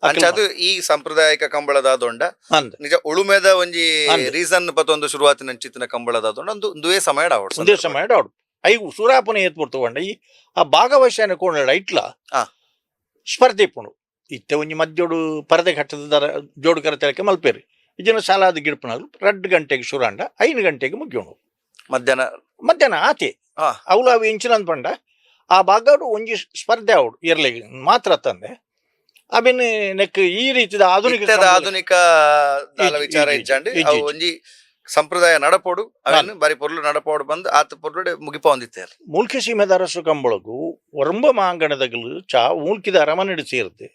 ಅಂಚ ಅದು ಈ ಸಾಂಪ್ರದಾಯಿಕ ಕಂಬಳದ ದೊಂಡ ಅಂದ್. ನಿಜ ಉಳುಮೆದ ಒಂಜಿ ಅಂದ್. ರೀಸನ್ ಪತ್ತೊಂದು ಶುರುವಾತಿನ ಕಂಬಳದ ದೊಂಡ ಒಂದು ಒಂದುವೇ ಸಮಯ ಆವಡ್. ಒಂದೇ ಸಮಯ ಆವಡು. ಐವು ಸೂರಾಪುನ ಏತ್ ಪೊರ್ತುಗೊಂಡ ಈ ಆ ಭಾಗವಹಿಸಾನ ಕೋಣ ಐಟ್ಲ ಸ್ಪರ್ಧೆ ಇಪ್ಪುಂಡು. ಇತ್ತೆ ಒಂಜಿ ಮದ್ಯೋಡು ಪರದೆ ಕಟ್ಟದ ದರ ಜೋಡು ಕರ ತೆರಕೆ ಮಲ್ಪೇರು ಇಜನ ಸಾಲಾದ ಗಿಡ್ಪುನಗಳು 2 ಗಂಟೆಗೆ ಶುರಾಂಡ 5 ಗಂಟೆಗೆ ಮುಗಿಯೋಣ. ಮಧ್ಯಾಹ್ನ. ಮಧ್ಯಾಹ್ನ ಆತೆ. ಅವಳು ಅವು ಇಂಚಿನ ಪಂಡ ಆ ಭಾಗಡು ಒಂಜಿ ಸ್ಪರ್ಧೆ ಅವಡು ಇರ್ಲಿಗೆ ಮಾತ್ರ ತಂದೆ ಅಬಿನ್ ನೆಕ್ ಈ ರೀತಿದ ಆಧುನಿಕ ಇತ್ತೆದ ಕಂಬಳ- ಆಧುನಿಕ ದಾಲ ವಿಚಾರ ಇಜ್ಜಾಂಡಿ ಇಜ್ಜಿ, ಅವು ಇಜ್ಜಿ. ಒಂಜಿ ಸಂಪ್ರದಾಯ ನಡಪೋಡು ಅವೆನ್ ಬಾರಿ ಪೊರ್ಲು ನಡಪೋಡು ಬಂದು ಆತ ಪೊರ್ಲುಡೆ ಮುಗಿಪ ಹೊಂದಿತ್ತೆ. ಮೂಲ್ಕಿ ಸೀಮೆದ ಅರಸು ಕಂಬಳಗು ಒರಂಬ ಮಾಂಗಣದಗಲು ಚಾ ಮೂಲ್ಕಿದ ಅರಮನೆಡು ಸೇರಿದೆ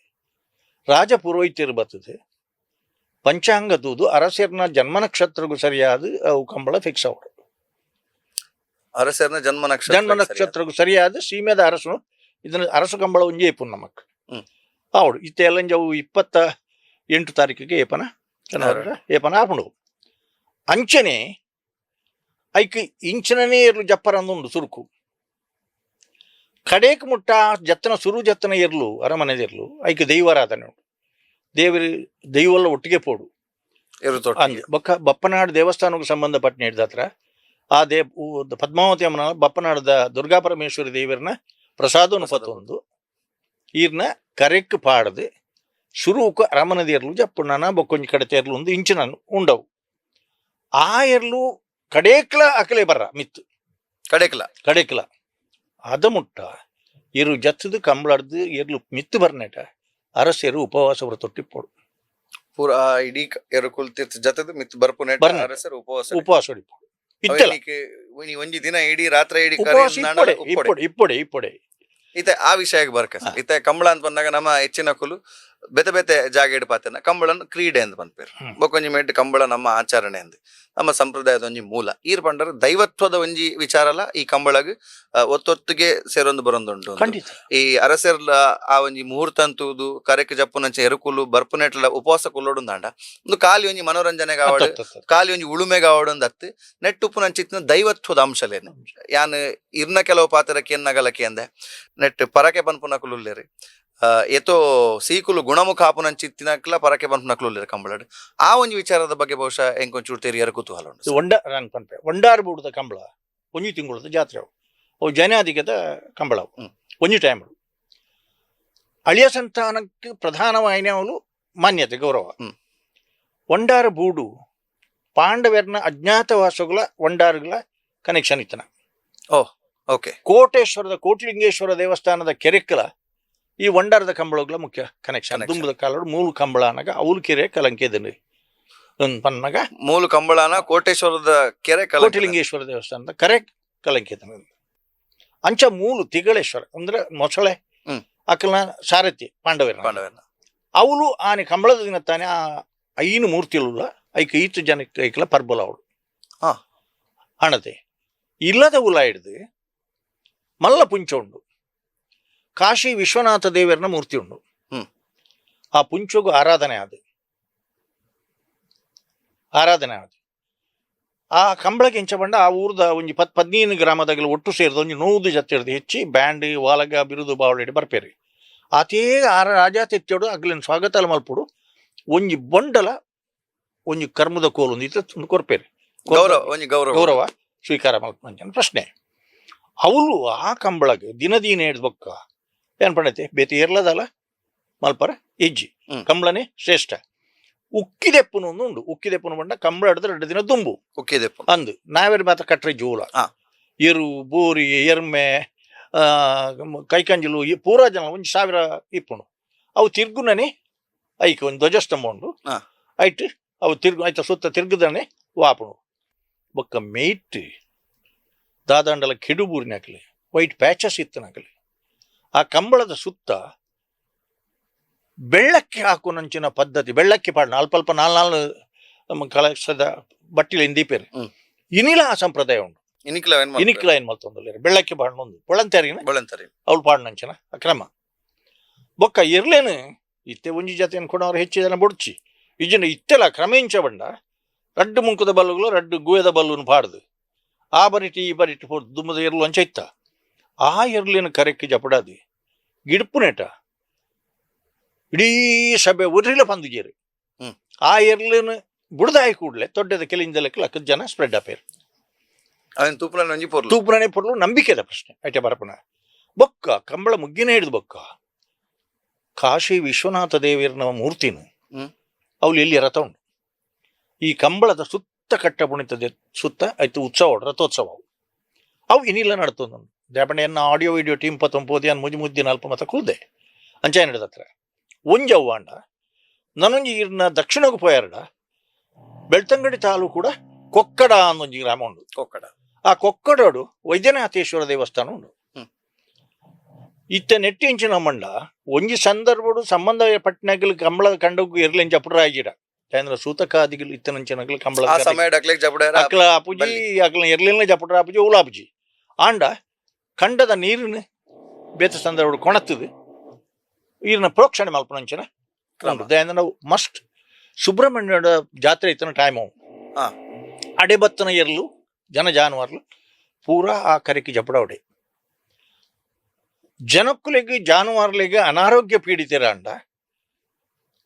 ರಾಜ ಪುರೋಹಿತರು ಬರ್ತದೆ ಪಂಚಾಂಗ ತೂದು ಅರಸರ್ನ ಜನ್ಮ ನಕ್ಷತ್ರಗೂ ಸರಿಯಾದ ಅವು ಕಂಬಳ ಫಿಕ್ಸ್ ಅವಡು. ಅರಸರ್ನ ಜನ್ಮ ನಕ್ಷತ್ರ. ಜನ್ಮ ನಕ್ಷತ್ರಗೂ ಸರಿಯಾದ ಸೀಮೆದ ಅರಸನು ಇದನ್ನ ಅರಸು ಕಂಬಳ ಒಂಜೇ ಇಪ್ಪು ನಮಕ್. ಆವಡು ಇತ್ತೆ ಎಲ್ಲಂಜವು 28 ತಾರೀಕಿಗೆ ಏಪನ ಕನ್ನಡ ಏಪನ ಆಪುಂಡು. ಅಂಚನೆ ಐಕ್ ಇಂಚಿನನೇ ಎರ್ಲು ಜಪ್ಪರಂದುಂಡು ಸುರುಕು ಕಡೇಕ್ ಮುಟ್ಟ ಜತ್ತನ ಸುರು ಜತ್ತನ ಎರ್ಲು ಅರಮನೆದೆರ್ಲು ಐಕ್ ದೈವಾರಾಧನೆ ಉಂಡು. ದೇವರು ದೈವಲ್ಲ ಒಟ್ಟಿಗೆ ಪೋಡು. ಎರು. ಅಂದ್ ಬೊಕ್ಕ ಬಪ್ಪನಾಡು ದೇವಸ್ಥಾನಕ್ಕೆ ಸಂಬಂಧಪಟ್ಟ ಹತ್ರ ಆ they Padmavati ಅಮ್ಮನ ಬಪ್ಪನಾಡದ ದುರ್ಗಾ ಪರಮೇಶ್ವರಿ ದೇವರನ ಪ್ರಸಾದವನ್ನು ಪ್ರಸಾದ. ಪತ್ತೊಂದು ಈರ್ನ ಕರೆಕ್ ಪಾಡದು ಶುರುಕು ಅರಮನದ ಎರ್ಲು ಜಪ್ಪುಣ್ಣನ ಬೊಕ್ಕೊಂಜಿ ಕಡೆ ತೇರ್ಲು ಒಂದು ಇಂಚಿನ ಉಂಡವು. ಆ ಎರ್ಲು ಕಡೇಕ್ಲ ಅಕಲೆ ಬರ್ರ ಮಿತ್ತು. ಕಡೆಕ್ಲ. ಕಡೇಕ್ಲ ಅದ ಮುಟ್ಟ ಇರು ಜತ್ತದು ಕಂಬಳಡ್ದು ಎರ್ಲು ಮಿತ್ತು ಬರ್ನೇಟ ಅರಸೆರು ಉಪವಾಸ ವ್ರತ ತೊಟ್ಟಿಪ್ಪೋಡು. ಪೂರ ಆ ಇಡೀ ಎರುಕುಲ್ ತೀರ್ಥ ಜತದ ಮಿತ್ ಬರ್ಪುನೆ. ಬರ್ನೆ. ಅರಸರು ಉಪವಾಸ. ಉಪವಾಸ ಹೊಡಿಪೋಡು ಇತ್ತಲ್ಲ. ಅವೆನಿಕ್ ಒಂಜಿ ದಿನ ಇಡೀ ರಾತ್ರಿ ಇಡೀ ಉಪವಾಸ. ಕರಿ ಇಪ್ಪೊಡೆ. ಉಪ್ಪೊಡೆ. ಇಪ್ಪೊಡೆ ಇಪ್ಪೊಡೆ ಇಪ್ಪೊಡೆ. ಇತ್ತೆ ಆ ವಿಷಯಕ್ಕೆ ಬರ್ಕ. ಇತ್ತೆ ಕಂಬಳ ಅಂತ ಬಂದಾಗ ನಮ್ಮ ಹೆಚ್ಚಿನ ಕುಲು ಬೇತೆ ಬೇತೆ ಜಾಗ ಇಡ್ಪಾತನ ಕಂಬಳನ್ ಕ್ರೀಡೆ ಅಂತ ಪನ್ಪೇರು. ಬೊಕೊಂಜಿ ಮೇಟ್ ಕಂಬಳ ನಮ್ಮ ಆಚರಣೆ ಅಂದ್, ನಮ್ಮ ಸಂಪ್ರದಾಯದ ಒಂಜಿ ಮೂಲ. ಈರ್ ಪಂಡರ್ ದೈವತ್ವದ ಒಂಜಿ ವಿಚಾರಲ ಈ ಕಂಬಳಗ್ ಒತ್ತೊತ್ತಿಗೆ ಸೇರೊಂದು ಬರೊಂದುಂಟು ಅಂದು. ಈ ಅರಸೆರ್ಲ ಆ ಒಂಜಿ ಮುಹೂರ್ತ ಅಂತೂದು ಕರೆಕ್ ಜಪ್ಪುನಂಚ ಎರುಕುಲು ಬರ್ಪುನೆಟ್ಲ ಉಪವಾಸ ಕುಲ್ಲೋಡುಂದಾಂಡ ಒಂದು ಖಾಲಿ ಒಂಜಿ ಮನೋರಂಜನೆಗೆ ಆವಡ್, ಖಾಲಿ ಒಂಜಿ ಉಳುಮೆಗೆ ಆವಡ್ ಅತ್ತು. ನೆಟ್ಟುಪ್ಪುನಂಚಿತ್ತಿನ ದೈವತ್ವದ ಅಂಶಲೇನು ಯಾನ್ ಇರ್ನ ಕೆಲವು ಪಾತ್ರಕ್ಕೆ ಎನ್ನಗಲಕ್ಕೆ ಅಂದೆ ನೆಟ್ ಪರಕೆ ಪನ್ಪುನಕುಲು ಉಲ್ಲೆರ್. ಏತೋ ಸೀಕುಲು ಗುಣಮುಖ ಆಪುನಂಚಿತ್ತಿನಕ್ಲ ಪರಕೆ ಪನ್ಪುನಕುಲು ಉಲ್ಲೆರ್ ಕಂಬಳಡ್. ಆ ಒಂಜಿ ವಿಚಾರದ ಬಗ್ಗೆ ಬಹುಶಃ ಎಂಕೊಂಚೂರು ತೆರಿಯರ ಕುತೂಹಲ ಉಂಡು. ಒಂಡ ನಾನು ಪನ್ಪೆ, ಒಂಡಾರು ಬೂಡದ ಕಂಬಳ ಒಂಜಿ ತಿಂಗಳದ ಜಾತ್ರೆ ಅವು. ಅವು ಜನಾಧಿಕದ ಕಂಬಳ ಅವು. ಒಂಜಿ ಟೈಮ್ ಅಳಿಯ ಸಂತಾನಕ್ಕೆ ಪ್ರಧಾನವಾಯಿನ ಅವಳು ಮಾನ್ಯತೆ ಗೌರವ. ಒಂಡಾರ ಬೂಡು ಪಾಂಡವೆರ್ನ ಅಜ್ಞಾತವಾಸಗಳ ಒಂಡಾರುಗಳ ಕನೆಕ್ಷನ್ ಇತ್ತನ. ಕೋಟೇಶ್ವರದ ಕೋಟಿಲಿಂಗೇಶ್ವರ ದೇವಸ್ಥಾನದ ಕೆರೆಕ್ಕಲ ಈ ಒಂಡಾರದ ಕಂಬಳಗಳ ಮುಖ್ಯ ಕನೆಕ್ಷನ್. Connection. ದುಂಬದ ಕಾಲಡು ಮೂಲು ಕಂಬಳ ಅನ್ನಾಗ ಅವಳು ಕೆರೆ ಕಲಂಕೆದನು ಪನ್ನಾಗ. ಮೂಲು ಕಂಬಳನ ಕೋಟೇಶ್ವರದ ಕೆರೆ ಕಲಂಕದ. ಕೋಟಿಲಿಂಗೇಶ್ವರ ದೇವಸ್ಥಾನದ ಕರೆ ಕಲಂಕಿತ. ಅಂಚ ಮೂಲು ತಿಗಳೇಶ್ವರ ಅಂದ್ರೆ ಮೊಸಳೆ ಅಕಲ್ನ ಸಾರಥಿ ಪಾಂಡವರ. ಪಾಂಡವರನ್ನ. ಅವಳು ಆನೆ ಕಂಬಳದ ದಿನ ತಾನೆ ಆ ಐನು ಮೂರ್ತಿಲುಲ್ಲ ಐಕ್ ಈತು ಜನಕ್ಕೆ ಐಕ್ಲ ಪರ್ಬಲ ಅವಳು. ಹಣತೆ ಇಲ್ಲದ ಉಲ ಹಿಡ್ದು ಮಲ್ಲ ಪುಂಚ ಉಂಡು. ಕಾಶಿ ವಿಶ್ವನಾಥ ದೇವರನ ಮೂರ್ತಿ ಉಂಡು. ಆ ಪುಂಚಗೂ ಆರಾಧನೆ ಅದು ಆರಾಧನೆ ಅದು. ಆ ಕಂಬಳಕ್ಕೆ ಎಂಚ ಬಂಡ ಆ ಊರ್ದ ಒಂಜಿ 10 15 ಗ್ರಾಮದಾಗಲ ಒಟ್ಟು ಸೇರಿದ ಒಂಜಿ 100 ಜತ್ತೆ ಹಿಡ್ದು ಹೆಚ್ಚಿ ಬ್ಯಾಂಡ್ ವಾಲಗ ಬಿರುದು ಬಾವಳಿ ಬರ್ಪೇರಿ. ಆತೇ ಆರ ರಾಜಾತಿಥ್ಯೋಡು ಅಗ್ಲಿನ ಸ್ವಾಗತ ಮಲ್ಪುಡು ಒಂಜಿ ಬೊಂಡಲ ಒಂಜಿ ಕರ್ಮದ ಕೋಲು ಒಂದು ಇತ್ತ ಕೊರ್ಪೇರಿ. ಗೌರವ, ಒಂಜಿ ಗೌರವ. ಗೌರವ ಸ್ವೀಕಾರ ಮಲ್ಪುನಂಚಿನ ಪ್ರಶ್ನೆ. ಅವಳು ಆ ಕಂಬಳಗ್ ದಿನ ದಿನ ಹಿಡ್ದು ಬೊಕ್ಕ ಏನ್ ಪಂಡೈತೆ ಬೇತೆ ಏರ್ಲದಲ್ಲ ಮಲ್ಪರ ಇಜ್ಜಿ. ಕಂಬಳನೆ ಶ್ರೇಷ್ಠ. ಉಕ್ಕಿದೆಪ್ಪುನು ಒಂದು ಉಂಡು. ಉಕ್ಕಿದೆಪ್ಪುನು ಬಂಡ ಕಂಬಳ ಹಿಡಿದು 2 ದಿನ ದುಂಬು. ಉಕ್ಕಿದೆಪ್ಪು. ಅಂದು ನಾವೇರು ಮಾತ್ರ ಕಟ್ರೆ ಜೂಲ ಎರು ಬೋರಿ ಎರ್ಮೆ ಕೈಕಂಜಲು ಈ ಪೂರಾ ಜನ ಒಂಜಿ 1000 ಇಪ್ಪುಂಡು. ಅವು ತಿರ್ಗುನನೆ ಐಕ್ ಒಂದು ಧ್ವಜಸ್ತಂಭ ಉಂಡು. ಐಟ್ ಅವು ತಿರ್ಗು ಐತ ಸುತ್ತ ತಿರ್ಗುದನೆ ವಾಪುಂಡು. ಬೊಕ್ಕ ಮೇಯ್ಟ್ ದಾದಾಂಡಲ ಕೆಡುಬೂರಿನಕಲೆ ವೈಟ್ ಪ್ಯಾಚಸ್ ಇತ್ತನಕಲೆ ಆ ಕಂಬಳದ ಸುತ್ತ ಬೆಳ್ಳಕ್ಕೆ ಹಾಕುನಂಚಿನ ಪದ್ಧತಿ. ಬೆಳ್ಳಕ್ಕೆ ಪಾಡನ ಅಲ್ಪ ಅಲ್ಪ ನಾಲ್ ನಾಲ್ ನಮ್ಮ ಕಲಸದ ಬಟ್ಟಿಲೆ ಇಂದೀಪೇರು. ಇನಿಲ ಆ ಸಂಪ್ರದಾಯ ಉಂಟು. ಇನಿಕ್ಲ ಏನ್ ಮಲ್ಪೆರ್? ಇನಿಕ್ಲ ಏನ್ ಮಲ್ತೊಂದುಲ್ಲೆರ್ ಬೆಳ್ಳಕ್ಕೆ ಪಾಡನ ಒಂದು ಪೊಳಂತೇರಿನ. ಬೊಳಂತರಿ. ಅವಳು ಪಾಡನಂಚಿನ ಆ ಕ್ರಮ. ಬೊಕ್ಕ ಇರ್ಲೇನು ಇತ್ತೆ ಒಂಜಿ ಜಾತಿ ಅನ್ಕೊಂಡವ್ರು ಹೆಚ್ಚು ಜನ ಬೊಡ್ಚಿ ಇಜ್ಜಿಂಡ ಇತ್ತೆಲ ಕ್ರಮ ಇಂಚ ಬಂಡ ರಡ್ಡು ಮುಂಕದ ಬಲ್ಲುಗಳು ರಡ್ಡು ಗುಯದ ಬಲ್ಲುನು ಪಾಡ್ದು ಆ ಬರಿಟಿ ಈ ಬರಿಟಿ ಪೋದು ದುಮ್ಮದ ಎರ್ಲು ಅಂಚ ಇತ್ತ. ಆ ಎರ್ಲಿನ ಕರೆಕ್ಟ್ ಜಪಡಾದಿ ಗಿಡ್ಪುನೇಟ ಇಡೀ ಸಭೆ ಉರಿಲ ಪಂದುಜೇರು. ಆ ಎರ್ಲಿನ ಬುಡ್ದಾಯಿ ಕೂಡಲೇ ದೊಡ್ಡದ ಕೆಲಿಂದಲಕ್ಕೆ ಲಕ್ಕದ ಜನ ಸ್ಪ್ರೆಡ್ ಆಪೇರು. ಅವನ್ ತೂಪುನ ಒಂಜಿ ಪೊರ್ಲು. ತೂಪುನನೆ ಪೊರ್ಲು, ನಂಬಿಕೆದ ಪ್ರಶ್ನೆ ಐಟೆ ಬರಪುನ. ಬೊಕ್ಕ ಕಂಬಳ ಮುಗ್ಗಿನ ಹಿಡಿದು ಬೊಕ್ಕ ಕಾಶಿ ವಿಶ್ವನಾಥ ದೇವಿಯರ್ನ ಮೂರ್ತಿನ ಅವಳು ಎಲ್ಲಿ ರಥ ಉಂಟು. ಈ ಕಂಬಳದ ಸುತ್ತ ಕಟ್ಟ ಪುಣಿತದೆ ಸುತ್ತ ಆಯ್ತು ಉತ್ಸವ ಉಂಟು, ರಥೋತ್ಸವ ಅವು ಅವು ಇನ್ನಿಲ್ಲ ನಡ್ತೊಂದು ದ್ಯಾಪಂಡೆ ಎನ್ನ audio video team ಪತ್ತೊಂಪೋದಿ ಅನ್ ಮುಜಿ ಮುದ್ದಿನ ಅಲ್ಪ ಮತ ಕುಲ್ದೆ ಅಂಚ ನಡೆದ ಹತ್ರ ಒಂಜಿ ಅವ್ವಾಂಡ ನನೊಂಜಿ ಇರ್ನ ದಕ್ಷಿಣಕ್ಕೆ ಪೋಯಾರಡ ಬೆಳ್ತಂಗಡಿ ತಾಲೂಕು ಕೂಡ ಕೊಕ್ಕಡ ಅನ್ನೊಂಜಿ ಗ್ರಾಮ ಉಂಟು. ಕೊಕ್ಕಡ. ಆ ಕೊಕ್ಕಡೋಡು ವೈದ್ಯನಾಥೇಶ್ವರ ದೇವಸ್ಥಾನ ಉಂಡು. ಇತ್ತೆ ನೆಟ್ಟಿ ಇಂಚಿನ ಮಂಡ ಒಂಜಿ ಸಂದರ್ಭಡು ಸಂಬಂಧ ಪಟ್ನಗಲ್ ಕಂಬಳದ ಕಂಡಗು ಇರ್ಲಿಂಚ ಅಪುರಾಯಿಜಿಡ ಚಂದ್ರ ಸೂತಕಾದಿಗಳು ಇತ್ತನಂಚಿನಗಲ್ ಕಂಬಳ ಆ ಸಮಯ ಡಕ್ಲೆಗ್ ಜಪುಡ. ಅಕ್ಲ ಅಪುಜಿ. ಬಲ್ಲಿ. ಅಕ್ಲ ಎರ್ಲಿನ ಜಪುಡ್ರ ಅಪುಜಿ ಉಲಾಪುಜಿ. ಆಂಡ ಕಂಡದ ನೀರಿನ ಬೇತ ಸಂದರ್ಭಡು ಕೊಣತ್ತದು. ಈರ್ನ ಪ್ರೋಕ್ಷಣೆ ಮಲ್ಪುನಂಚಿನ ಕ್ರಮ. ಉಂಡು. ದಯೆಂದ್ ನಾವು ಮಸ್ಟ್ ಸುಬ್ರಹ್ಮಣ್ಯದ ಜಾತ್ರೆ ಇತ್ತಿನ ಟೈಮ್ ಅವು. ಅಡೆ ಬತ್ತನ ಎರ್ಲು ಜನ ಜಾನುವಾರ್ಲು ಪೂರಾ ಆ ಕರೆಕ್ ಜಪಡವಡೆ. ಜನಕ್ಕುಲೆಗ್ ಜಾನುವಾರುಲೆಗ್ ಅನಾರೋಗ್ಯ ಪೀಡಿತೆರಾಂಡ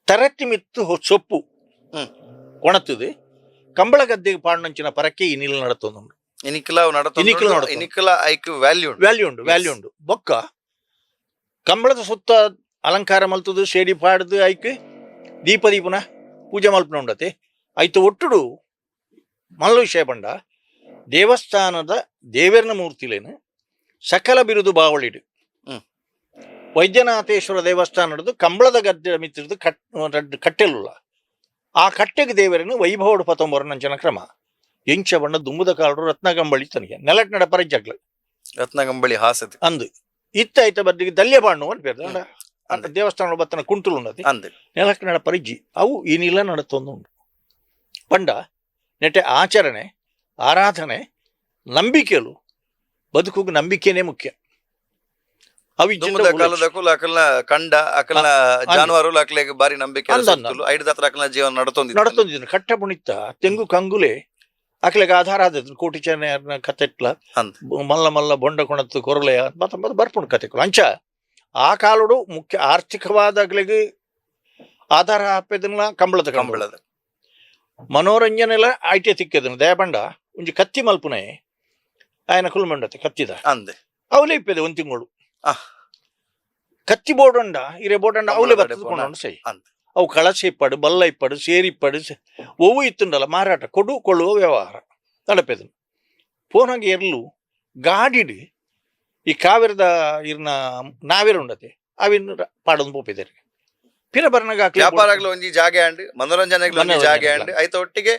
ತರತಿ ಮಿತ್ತು ಸೊಪ್ಪು ಕೊಣತದೆ ಕಂಬಳ ಗದ್ದೆಗೆ ಪಾಡ್ನಂಚಿನ ಪರಕ್ಕೆ ಈ ನೀಲು ನಡತೊಂದುಂಡು. ಇನಿಕ್ಲ ನಡತೊಂದುಂಡು. ಇನಿಕ್ಲ ನಡತೊಂದು. ಇನಿಕ್ಲ ಐಕ್ ವ್ಯಾಲ್ಯೂ ಉಂಡು. ವ್ಯಾಲ್ಯೂ ಉಂಡು, ವ್ಯಾಲ್ಯೂ ಉಂಡು. ಬೊಕ್ಕ ಕಂಬಳದ ಸುತ್ತ ಅಲಂಕಾರ ಮಲ್ತದು ಸೇಡಿ ಪಾಡ್ದು ಐಕ್ ದೀಪ ದೀಪನ ಪೂಜೆ ಮಲ್ಪನ ಉಂಡತೆ. ಐತ ಒಟ್ಟುಡು ಮಲ್ಲ ವಿಷಯ ಪಂಡ ದೇವಸ್ಥಾನದ ದೇವೆರ್ನ ಮೂರ್ತಿಲೇನು ಸಕಲ ಬಿರುದು ಬಾವಳಿಡು. ವೈದ್ಯನಾಥೇಶ್ವರ ದೇವಸ್ಥಾನದ ಕಂಬಳದ ಗದ್ದೆ ಮಿತ್ತಿರ್ದು ಕಟ್ ರಡ್ಡ್ ಕಟ್ಟೆಲುಲ್ಲ. ಆ ಕಟ್ಟೆಗೆ ದೇವರನ್ನು ವೈಭವಡು ಪತ್ತೊಂಬರನಂಚಿನ ಕ್ರಮ. ಎಂಚ ಬಣ್ಣ ದುಂಬುದ ಕಾಲರು ರತ್ನ ಕಂಬಳಿ ತನಿಗೆ ನೆಲಟ್ ನಡ ಪರಿಜಗ್ಲ ರತ್ನಗಂಬಳಿ ಹಾಸತಿ. ಅಂದು ಇತ್ತ ಐತ ಬದ್ದಿಗೆ ದಲ್ಯ ಬಾಣ್ಣು ಅಂತ ಪೇರ್ದ. ಅಂದ್. ದೇವಸ್ಥಾನ ಬತ್ತನ ಕುಂಟುಲು ಉನ್ನತಿ. ಅಂದ್. ನೆಲಕ್ ನಡ ಪರಿಜ್ಜಿ ಅವು ಈ ನೀಲ ನಡತೊಂದುಂಡು. ಪಂಡ ನೆಟೆ ಆಚರಣೆ, ಆರಾಧನೆ, ನಂಬಿಕೆಲು, ಬದುಕುಗ್ ನಂಬಿಕೆನೇ ಮುಖ್ಯ. ಅವು ಇಜ್ಜಿಂಡ ದುಂಬುದ ಉಲಜ್. ಕಾಲದಕುಲು ಅಕಲ್ನ ಕಂಡ ಅಕಲ್ನ ಜಾನುವಾರುಲು ಅಕ್ಲೆಗ್ ಬಾರಿ ನಂಬಿಕೆ. ಅಂದ್ ಅಂದ್. ಐಡ್ ದಾತ್ರ ಅಕಲ್ನ ಜೀವನ ನಡತೊಂದಿತ್ತು. ನಡತೊಂದಿದ್ದು. ಕಟ್ಟ ಪುಣಿತ ತೆಂಗು ಕಂಗುಲೆ ಅಕ್ಲೆಗ್ ಆಧಾರ ಆದದ್ದು. ಕೋಟಿ ಚೆನ್ನಯರ್ನ ಕತೆಟ್ಲ ಅಂದ್. ಮಲ್ಲ ಮಲ್ಲ ಬೊಂಡ ಕೊಣತ್ತು ಕೊರಲೆಯ ಮತ್ತ ಮತ್ತೆ ಬರ್ಪುಂಡು ಕತೆಕುಲು. ಅಂಚ ಆ ಕಾಲಡು ಮುಖ್ಯ ಆರ್ಥಿಕವಾದ ಅಕ್ಲೆಗ್ ಆಧಾರ ಆಪೆದನ್ನ ಕಂಬಳದ ಕಂಬಳ. ಕಂಬಳದ. ಮನೋರಂಜನೆಲ ಐಟೆ ತಿಕ್ಕದನು. ದಯಪಂಡ ಒಂಜಿ ಕತ್ತಿ ಮಲ್ಪುನೆ ಆಯನ ಕುಲ್ಮಂಡತೆ ಕತ್ತಿದ. ಅಂದ್. ಅವಲೇ ಇಪ್ಪದೆ ಒಂದ್ ತಿಂಗಳು. ಕತ್ತಿ ಬೋಡಂಡ ಇರೆ ಬೋಡಂಡ ಅವಲೇ ಕಂಬಳದ ಬರ್ತದೆ ಪೋನ. ಕೊಂಡು ಸೈ. ಅಂದ್. ಅವು ಕಳಸೆ ಇಪ್ಪಡು, ಬಲ್ಲ ಇಪ್ಪಡು, ಸೇರಿಪ್ಪಡು, ಒವು ಇತ್ತುಂಡಲ್ಲ ಮಾರಾಟ ಕೊಡು ಕೊಳ್ಳುವ ವ್ಯವಹಾರ ನಡಪೆದನು. ಪೋನಾಗ ಎರ್ಲು ಗಾಡಿಡ್ ಈ ಕಾವೇರದ ಇರ್ನ ನಾವೇರು ಉಂಡತೆ ಅವಿನ ಪಾಡೊಂದು ಪೋಪಿದ್ದಾರೆ ಪಿರ ಬರ್ನಾಗ ಅಕ್ಲೆ ವ್ಯಾಪಾರಗಳು ಒಂಜಿ ಜಾಗೆ ಅಂಡ್ ಮನೋರಂಜನೆಗಳು ಒಂಜಿ ಜಾಗೆ ಅಂಡ್ ಐತ ಒಟ್ಟಿಗೆ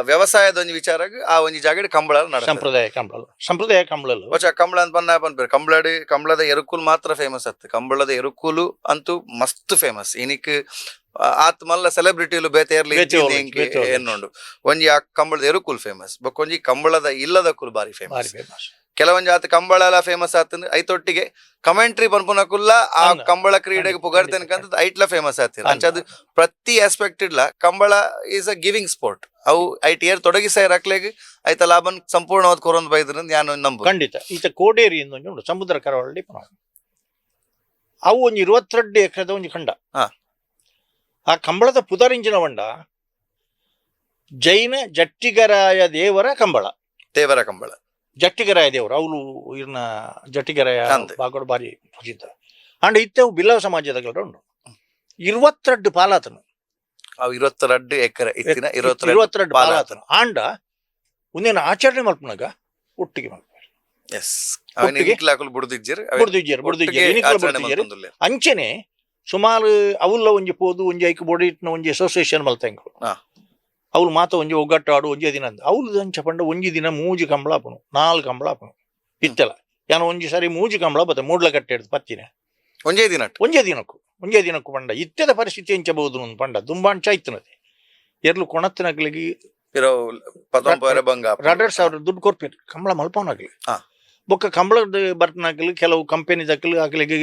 ವ್ಯವಸಾಯದ ಒಂಜಿ ವಿಚಾರಗ್ ಆ ಒಂಜಿ ಜಾಗೆಡ್ ಕಂಬಳ ನಡ ಸಂಪ್ರದಾಯ ಕಂಬಳ, ಸಂಪ್ರದಾಯ ಕಂಬಳಲು. ಬೊಚ ಕಂಬಳ ಅಂತ ಪನ್ನ ಪನ್ಪೇರು. ಕಂಬಳಡ್ ಕಂಬಳದ ಎರುಕುಲು ಮಾತ್ರ ಫೇಮಸ್ ಅತ್ತು. ಕಂಬಳದ ಎರುಕುಲು ಅಂತೂ ಮಸ್ತ್ ಫೇಮಸ್. ಇನಿಕ್ ಆತ್ ಮಲ್ಲ ಸೆಲೆಬ್ರಿಟಿಲು ಬೇತೆ ಏರ್ಲಿ ಬೇತೆ ಓಲು, ಬೇತೆ ಓಲು. ಎನ್ನುಂಡು. ಒಂಜಿ ಆ ಕಂಬಳದ ಎರುಕುಲು ಫೇಮಸ್, ಬೊಕ್ಕೊಂಜಿ ಕಂಬಳದ ಇಲ್ಲದಕುಲು ಬಾರಿ ಬಾರಿ ಫೇಮಸ್. ಫೇಮಸ್. ಕೆಲವೊಂಜಿ ಆತ ಕಂಬಳ ಫೇಮಸ್ ಆತಂದ್ರೆ ಐತೊಟ್ಟಿಗೆ ಕಮೆಂಟ್ರಿ ಪನ್ಪುನಕುಲ್ಲ ಆ ಅಂದ. ಕಂಬಳ ಕ್ರೀಡೆಗೆ ಪುಗರ್ತೇನೆ ಕಂತ ಐಟ್ಲ ಫೇಮಸ್ ಆತಿರ. ಅಂಚ ಅದು ಪ್ರತಿ aspect idli Kambala is a giving sport. ಅವು ಐಟ್ ಏರ್ ತೊಡಗಿಸಾಯರ್ ಅಕ್ಲೆಗ್ ಐತ ಲಾಭನ್ ಸಂಪೂರ್ಣವಾದ ಕೊರೊಂದು ಬೈದ್ರ ನಾನು ನಂಬು. ಖಂಡಿತ. ಈತ ಕೋಡೇರಿ ಎಂದು ಒಂಜಿ ಉಂಡು ಸಮುದ್ರ ಕರಾವಳಿ ಪುನಃ. ಅವು ಒಂಜಿ 22 ಎಕರೆದ ಒಂಜಿ ಖಂಡ. ಆ ಕಂಬಳದ ಪುದರಿಂಜಿನ ವಂಡ ಜೈನ ಜಟ್ಟಿಗರಾಯ ದೇವರ ಕಂಬಳ. ದೇವರ ಕಂಬಳ. ಜಟ್ಟಿಗರಾಯ ದೇವರು ಅವಳು ಇರ್ನ ಜಟ್ಟಿಗರಾಯ ಅಂದ್. ಬಾಗೋಡು ಬಾರಿ ಪ್ರಸಿದ್ಧ. ಅಂಡ್ ಇತ್ತೆ ಅವು ಬಿಲ್ಲವ ಸಮಾಜದ ಉಂಡು. 22 ಪಾಲಾತನು. ಅವು 22 ಎಕರೆ ಇತ್ತಿನ 22 22 ಪಾಲಾತನು. ಪಾಲಾತನು. ಆಂಡ ಒಂದೇನು ಆಚರಣೆ ಮಲ್ಪುನಾಗ ಒಟ್ಟಿಗೆ ಮಲ್ಪುವೆರ್. ಎಸ್. ಒಟ್ಟಿಗೆ? ಬುಡ್ದಿಜ್ಜೆರ್. ಬುಡ್ದಿಜ್ಜೆರ್, ಬುಡ್ದಿಜ್ಜೆರ್, ಇನಿಕ್ಲ ಬುಡ್ದಿಜ್ಜೆರ್. ಅಂಚನೆ ಸುಮಾರು ಅವುಲ್ಲ ಒಂಜಿ ಪೋದು ಒಂಜಿ ಐಕ್ ಬೋಡಿಟ್ನ ಒಂಜಿ ಅಸೋಸಿಯೇಷನ್ ಮಲ್ತ ಎಂಕುಲು. ಅವ್ಲು ಮಾತ ಒಂಜಿ ಒಗ್ಗಟ್ಟಾಡು ಒಂಜೇ ದಿನ ಅಂದ್. ಅವ್ಲು ಅಂಚ ಪಂಡ ಒಂಜಿ ದಿನ ಮೂಜಿ ಕಂಬಳ ಆಪುನು, ನಾಲ್ ಕಂಬಳ ಆಪುನು ಇತ್ತೆಲ. ಯಾನ್ ಒಂಜಿ ಸಾರಿ ಮೂಜಿ ಕಂಬಳ ಬತ್ತ ಮೂಡ್ಲ ಕಟ್ಟೆ ಹಿಡ್ದು ಪತ್ತಿನ. ಒಂಜೇ ದಿನ. ಒಂಜೇ ದಿನಕ್ಕು, ಒಂಜೇ ದಿನಕ್ಕು ಪಂಡ ಇತ್ತೆದ ಪರಿಸ್ಥಿತಿ ಎಂಚ ಬಹುದು ಅಂದ್ ಪಂಡ ದುಂಬಾಂಚ ಇತ್ತನದೆ ಎರ್ಲು ಕೊಣತ್ತಿನಕ್ಲೆಗ್ ಬಂಗ 2,500 ದುಡ್ಡು ಕೊರ್ಪೇರು ಕಂಬಳ ಮಲ್ಪವನಾಗ್ಲಿ. ಬೊಕ್ಕ ಕಂಬಳದ ಬರ್ಪನಾಗಲಿ ಕೆಲವು ಕಂಪೆನಿದಕ್ಲು ಅಕ್ಲೆಗ್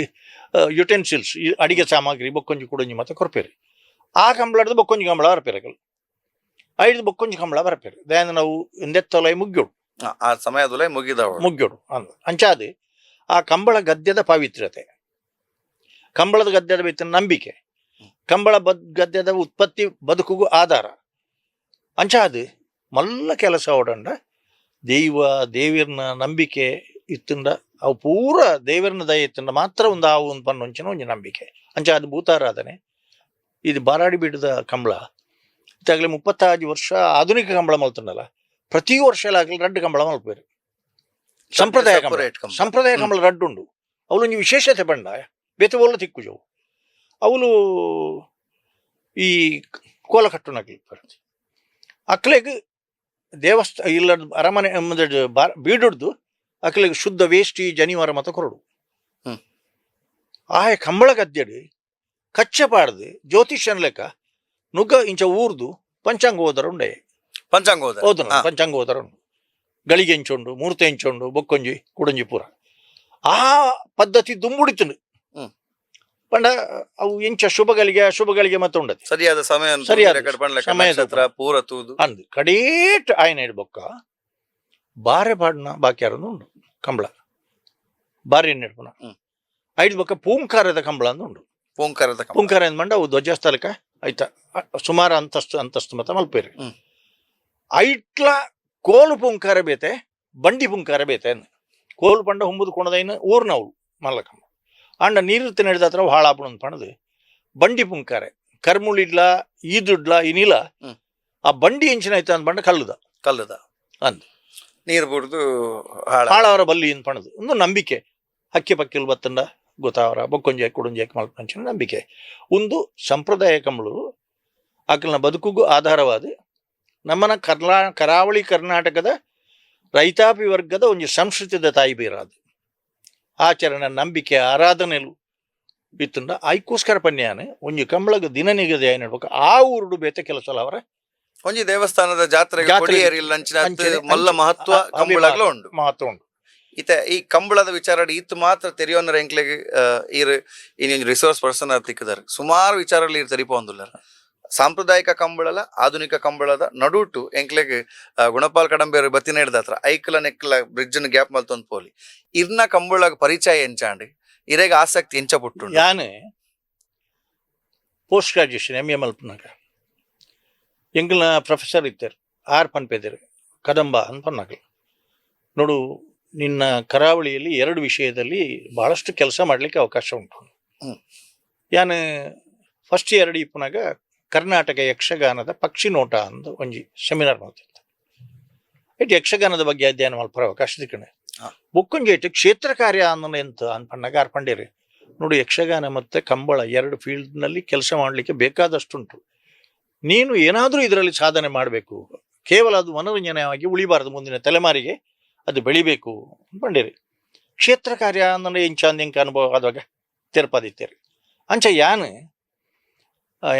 ಯುಟೆನ್ಸಿಲ್ಸ್ ಅಡಿಗೆ ಸಾಮಗ್ರಿ ಬೊಕ್ಕೊಂಜಿ ಕುಡೊಂಜಿ ಮತ್ತೆ ಕೊರ್ಪೇರು. ಆ ಕಂಬಳದ ಬೊಕ್ಕೊಂಜಿ ಕಂಬಳ ಬರ್ಪೇರು ಅಕಲ್ ಐದು ಬೊಕ್ಕೊಂಜಿ ಕಂಬಳ ಬರ್ಪೇರು. ದಯಂದ ನಾವು ಇಂದೆತ್ತೊಲೈ ಮುಗ್ಯೋಡು. ಆ ಸಮಯದಲ್ಲೇ ಮುಗಿದವ. ಮುಗ್ಯೋಡು ಅಂದ್. ಅಂಚಾದ ಆ ಕಂಬಳ ಗದ್ಯದ ಪಾವಿತ್ರ್ಯತೆ, ಕಂಬಳದ ಗದ್ಯದ ಬೇತಿನ ನಂಬಿಕೆ, ಕಂಬಳ ಗದ್ಯದ ಉತ್ಪತ್ತಿ ಬದುಕುಗೂ ಆಧಾರ. ಅಂಚಾದ ಮಲ್ಲ ಕೆಲಸ ಓಡಂಡ ದೈವ ದೇವಿರ್ನ ನಂಬಿಕೆ ಇತ್ತಂಡ ಅವು ಪೂರ ದೇವರನ ದಯ ಇತ್ತಂಡ ಮಾತ್ರ ಒಂದು ಆವು ಒಂದು ಪನ್ನೊಂಚಿನ ಒಂಜಿ ನಂಬಿಕೆ. ಅಂಚ ಅದು ಭೂತಾರಾಧನೆ. ಇದು ಬಾರಾಡಿ ಬೀಡದ ಕಂಬಳ ಇತ್ತಾಗಲೇ 35 ವರ್ಷ ಆಧುನಿಕ ಕಂಬಳ ಮಲ್ತಂಡಲ್ಲ. ಪ್ರತಿ ವರ್ಷ ಆಗಲಿ ರಡ್ಡು ಕಂಬಳ ಮಲ್ಪೇರು. ಸಂಪ್ರದಾಯ ಕಂಬಳ. ಸಪರೇಟ್ ಕಂಬಳ. ಸಂಪ್ರದಾಯ ಕಂಬಳ ರಡ್ಡುಂಡು. ಅವಳೊಂಜಿ ವಿಶೇಷತೆ ಪಂಡ ಬೇತೆ ಓಲ ತಿಕ್ಕುಜವು. ಅವಳು ಈ ಕೋಲ ಕಟ್ಟುನಕ್ಲಿ ಬರ್ತದೆ. ಅಕ್ಲೆಗ್ ದೇವಸ್ಥಾನ ಇಲ್ಲ ಅರಮನೆ ಬೀಡುಡ್ದು ಅಕ್ಲೆಗ್ ಶುದ್ಧ ವೇಷ್ಟಿ ಜನಿವಾರ ಮತ ಕೊರಡು. ಆಯ ಕಂಬಳ ಗದ್ದೆಡು ಕಚ್ಚೆ ಪಾಡ್ದು ಜ್ಯೋತಿಷ್ಯನ ಲೆಕ್ಕ ನುಗ್ಗ ಇಂಚ ಊರ್ದು ಪಂಚಾಂಗ ಹೋದರ ಉಂಡೆ. ಪಂಚಾಂಗ ಹೋದ. ಹೋದನು. ಪಂಚಾಂಗ ಹೋದರ ಉಂಡು, ಗಳಿಗೆ ಎಂಚುಂಡು, ಮೂರ್ತಿ ಎಂಚುಂಡು, ಬೊಕ್ಕೊಂಜಿ ಕುಡಂಜಿ ಪೂರ ಆ ಪದ್ಧತಿ ದುಂಬುಡಿತುಂಡು. ಪಂಡ ಅವು ಎಂಚ ಶುಭಗಳಿಗೆ ಅಶುಭಗಳಿಗೆ ಮತ್ತೆ ಉಂಡತಿ. ಸರಿಯಾದ ಸಮಯ. ಸರಿಯಾದ ಪಂಡ್ಲಕ ಸಮಯದ ನಕ್ಷತ್ರ ಪೂರ ತೂದು. ಅಂದ್ ಕಡೇಟ್ ಆಯ್ನ ಇಡ್ಬೊಕ್ಕ ಬಾರೆ ಪಾಡ್ನ ಬಾಕಿ ಯಾರೊಂದು ಉಂಡು ಕಂಬಳ ಬಾರಿ ನೆಡ್ಪುನ. ಐದು ಬೊಕ್ಕ ಪೂಂಕಾರದ ಕಂಬಳ ಅಂದ್ ಉಂಡು. ಪೂಂಕಾರದ ಕಂಬಳ. ಪೂಂಕಾರ ಅಂದ್ ಅವು ಧ್ವಜಸ್ಥಳಕ ಐತ ಸುಮಾರು ಅಂತಸ್ತು ಅಂತಸ್ತು ಮತ್ತ ಮಲ್ಪೇರು. ಐಟ್ಲ ಕೋಲು ಪೂಂಕಾರ ಬೇತೆ, ಬಂಡಿ ಪೂಂಕಾರ ಬೇತೆ ಅಂದ್. ಕೋಲು ಪಂಡ ಹುಂಬುದು ಕೊಣದೈನ ಊರ್ನವು ಮಲ್ಲ ಕಂಬ ಅಂಡ ನೀರು ನಡೆದ ಹತ್ರ ಹಾಳಾಪುಣ ಪಣದು ಬಂಡಿ ಪುಂಕಾರೆ ಕರ್ಮುಳಿಡ್ಲ ಈದುಡ್ಲ ಇನಿಲ. ಆ ಬಂಡಿ ಎಂಚಿನ ಐತ ಅಂದ್ ಪಂಡ ಕಲ್ಲುದ. ಕಲ್ಲುದ. ಅಂದ್. ನೀರು ಬುಡ್ದು ಹಾಳ ಹಾಳವರ ಬಲ್ಲಿ ಅಂದ್ ಪಣದು ಒಂದು ನಂಬಿಕೆ. ಹಕ್ಕಿ ಪಕ್ಕಿಲ್ ಬತ್ತಂಡ ಗೊತ್ತಾವರ ಬೊಕ್ಕೊಂಜೆ ಕುಡೊಂಜೆ ಮಲ್ಪಂಚಿನ ನಂಬಿಕೆ. ಒಂದು ಸಂಪ್ರದಾಯ ಕಂಬಳು ಆಕಲ್ನ ಬದುಕುಗೂ ಆಧಾರವಾದ ನಮ್ಮನ ಕರಾವಳಿ ಕರ್ನಾಟಕದ ರೈತಾಪಿ ವರ್ಗದ ಒಂದು ಸಂಸ್ಕೃತಿದ ತಾಯಿ ಬೀರಾದು ಆಚರಣೆ, ನಂಬಿಕೆ, ಆರಾಧನೆಲು ಇತ್ತುಂಡ. ಐಕೋಸ್ಕರ ಪನ್ಯಾನ ಒಂಜಿ ಕಂಬಳಗ ದಿನ ನಿಗದಿ ಆಯ್ನಡ್ಬೇಕು ಆ ಊರುಡು ಬೇತೆ ಕೆಲಸ ಅವರ. ಒಂಜಿ ದೇವಸ್ಥಾನದ ಜಾತ್ರೆಗೆ ಜಾತ್ರೆಗೆ ಕೊಡಿಯೇರಿಲ್ಲ ಅಂಚಿನ ಅಂಚನೆ ಮಲ್ಲ ಮಹತ್ವ ಕಂಬಳಗ್ಲ ಉಂಡು. ಮಹತ್ವ ಉಂಡು. ಇತ್ತೆ ಈ ಕಂಬಳದ ವಿಚಾರ ಇತ್ತು ಮಾತ್ರ ತೆರಿಯೋನರ ಎಂಕ್ಲೆಗ್ ಈರ್ ಇನ್ನೊಂದು ರಿಸೋರ್ಸ್ ಪರ್ಸನ್ ತಿಕ್ಕದಾರ. ಸುಮಾರು ವಿಚಾರಗಳು ಈರ್ ತೆರಿಪೊಂದುಲ್ಲಾರ. ಸಾಂಪ್ರದಾಯಿಕ ಕಂಬಳಲ ಆಧುನಿಕ ಕಂಬಳದ ನಡುಟು ಎಂಕ್ಲೆಗ್ ಗುಣಪಾಲ್ ಕಡಂಬೇರು ಬತ್ತಿನ ಹಿಡ್ದತ್ರ ಐಕ್ಲ ನೆಕ್ಲ ಬ್ರಿಡ್ಜ್ ಗ್ಯಾಪ್ ಮಲ್ತೊಂದು ಪೋಲಿ. ಇರ್ನ ಕಂಬಳಗ ಪರಿಚಯ ಎಂಚಾಂಡ್? ಇರೆಗ್ ಆಸಕ್ತಿ ಎಂಚ ಪುಟ್ಟು? ಯಾನ್ post graduation M A ಮಲ್ಪುನಾಗ ಎಂಕಲ್ನ professor ಇತ್ತೆರ್. ಆರ್ ಪನ್ಪೆದೆರ್, ಕದಂಬ ಅಂತ ಪನ್ನಾಗಲು, ನೋಡು, ನಿನ್ನ ಕರಾವಳಿಯಲ್ಲಿ ಎರಡು ವಿಷಯದಲ್ಲಿ ಬಹಳಷ್ಟು ಕೆಲಸ ಮಾಡಲಿಕ್ಕೆ ಅವಕಾಶ ಉಂಟು. ಯಾನ್ ಫಸ್ಟ್ ಎರಡು ಇಪ್ಪುನಾಗ ಕರ್ನಾಟಕ ಯಕ್ಷಗಾನದ ಪಕ್ಷಿ ನೋಟ ಅಂದ್ ಒಂಜಿ ಸೆಮಿನಾರ್ ಮಲ್ತಿತ್ತು. ಇಟ್ಟು ಯಕ್ಷಗಾನದ ಬಗ್ಗೆ ಅಧ್ಯಯನ ಮಲ್ಪರ ಅವಕಾಶ ತಿಕ್ಕಣೆ. ಬೊಕ್ಕೊಂಜಿ ಇಟ್ಟು ಕ್ಷೇತ್ರ ಕಾರ್ಯ ಅನ್ನೋ ಎಂತ ಅನ್ ಪಣ್ಣಾಗ ಆರ್ ಪಂಡೇರಿ, ನೋಡು, ಯಕ್ಷಗಾನ ಮತ್ತೆ ಕಂಬಳ ಎರಡು ಫೀಲ್ಡ್ನಲ್ಲಿ ಕೆಲಸ ಮಾಡಲಿಕ್ಕೆ ಬೇಕಾದಷ್ಟುಂಟು. ನೀನು ಏನಾದರೂ ಇದರಲ್ಲಿ ಸಾಧನೆ ಮಾಡಬೇಕು. ಕೇವಲ ಅದು ಮನೋರಂಜನೆಯಾಗಿ ಉಳಿಬಾರದು, ಮುಂದಿನ ತಲೆಮಾರಿಗೆ ಅದು ಬೆಳಿಬೇಕು ಪಂಡೇರಿ. ಕ್ಷೇತ್ರ ಕಾರ್ಯ ಅಂದ್ರೆ ಎಂಚ ಅಂದ್ ಎಂಕ ಅನುಭವ ಆದಾಗ ತೆರಪಾದಿತ್ತೇರಿ. ಅಂಚ ಯಾನ್